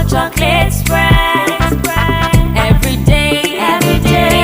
chocolate.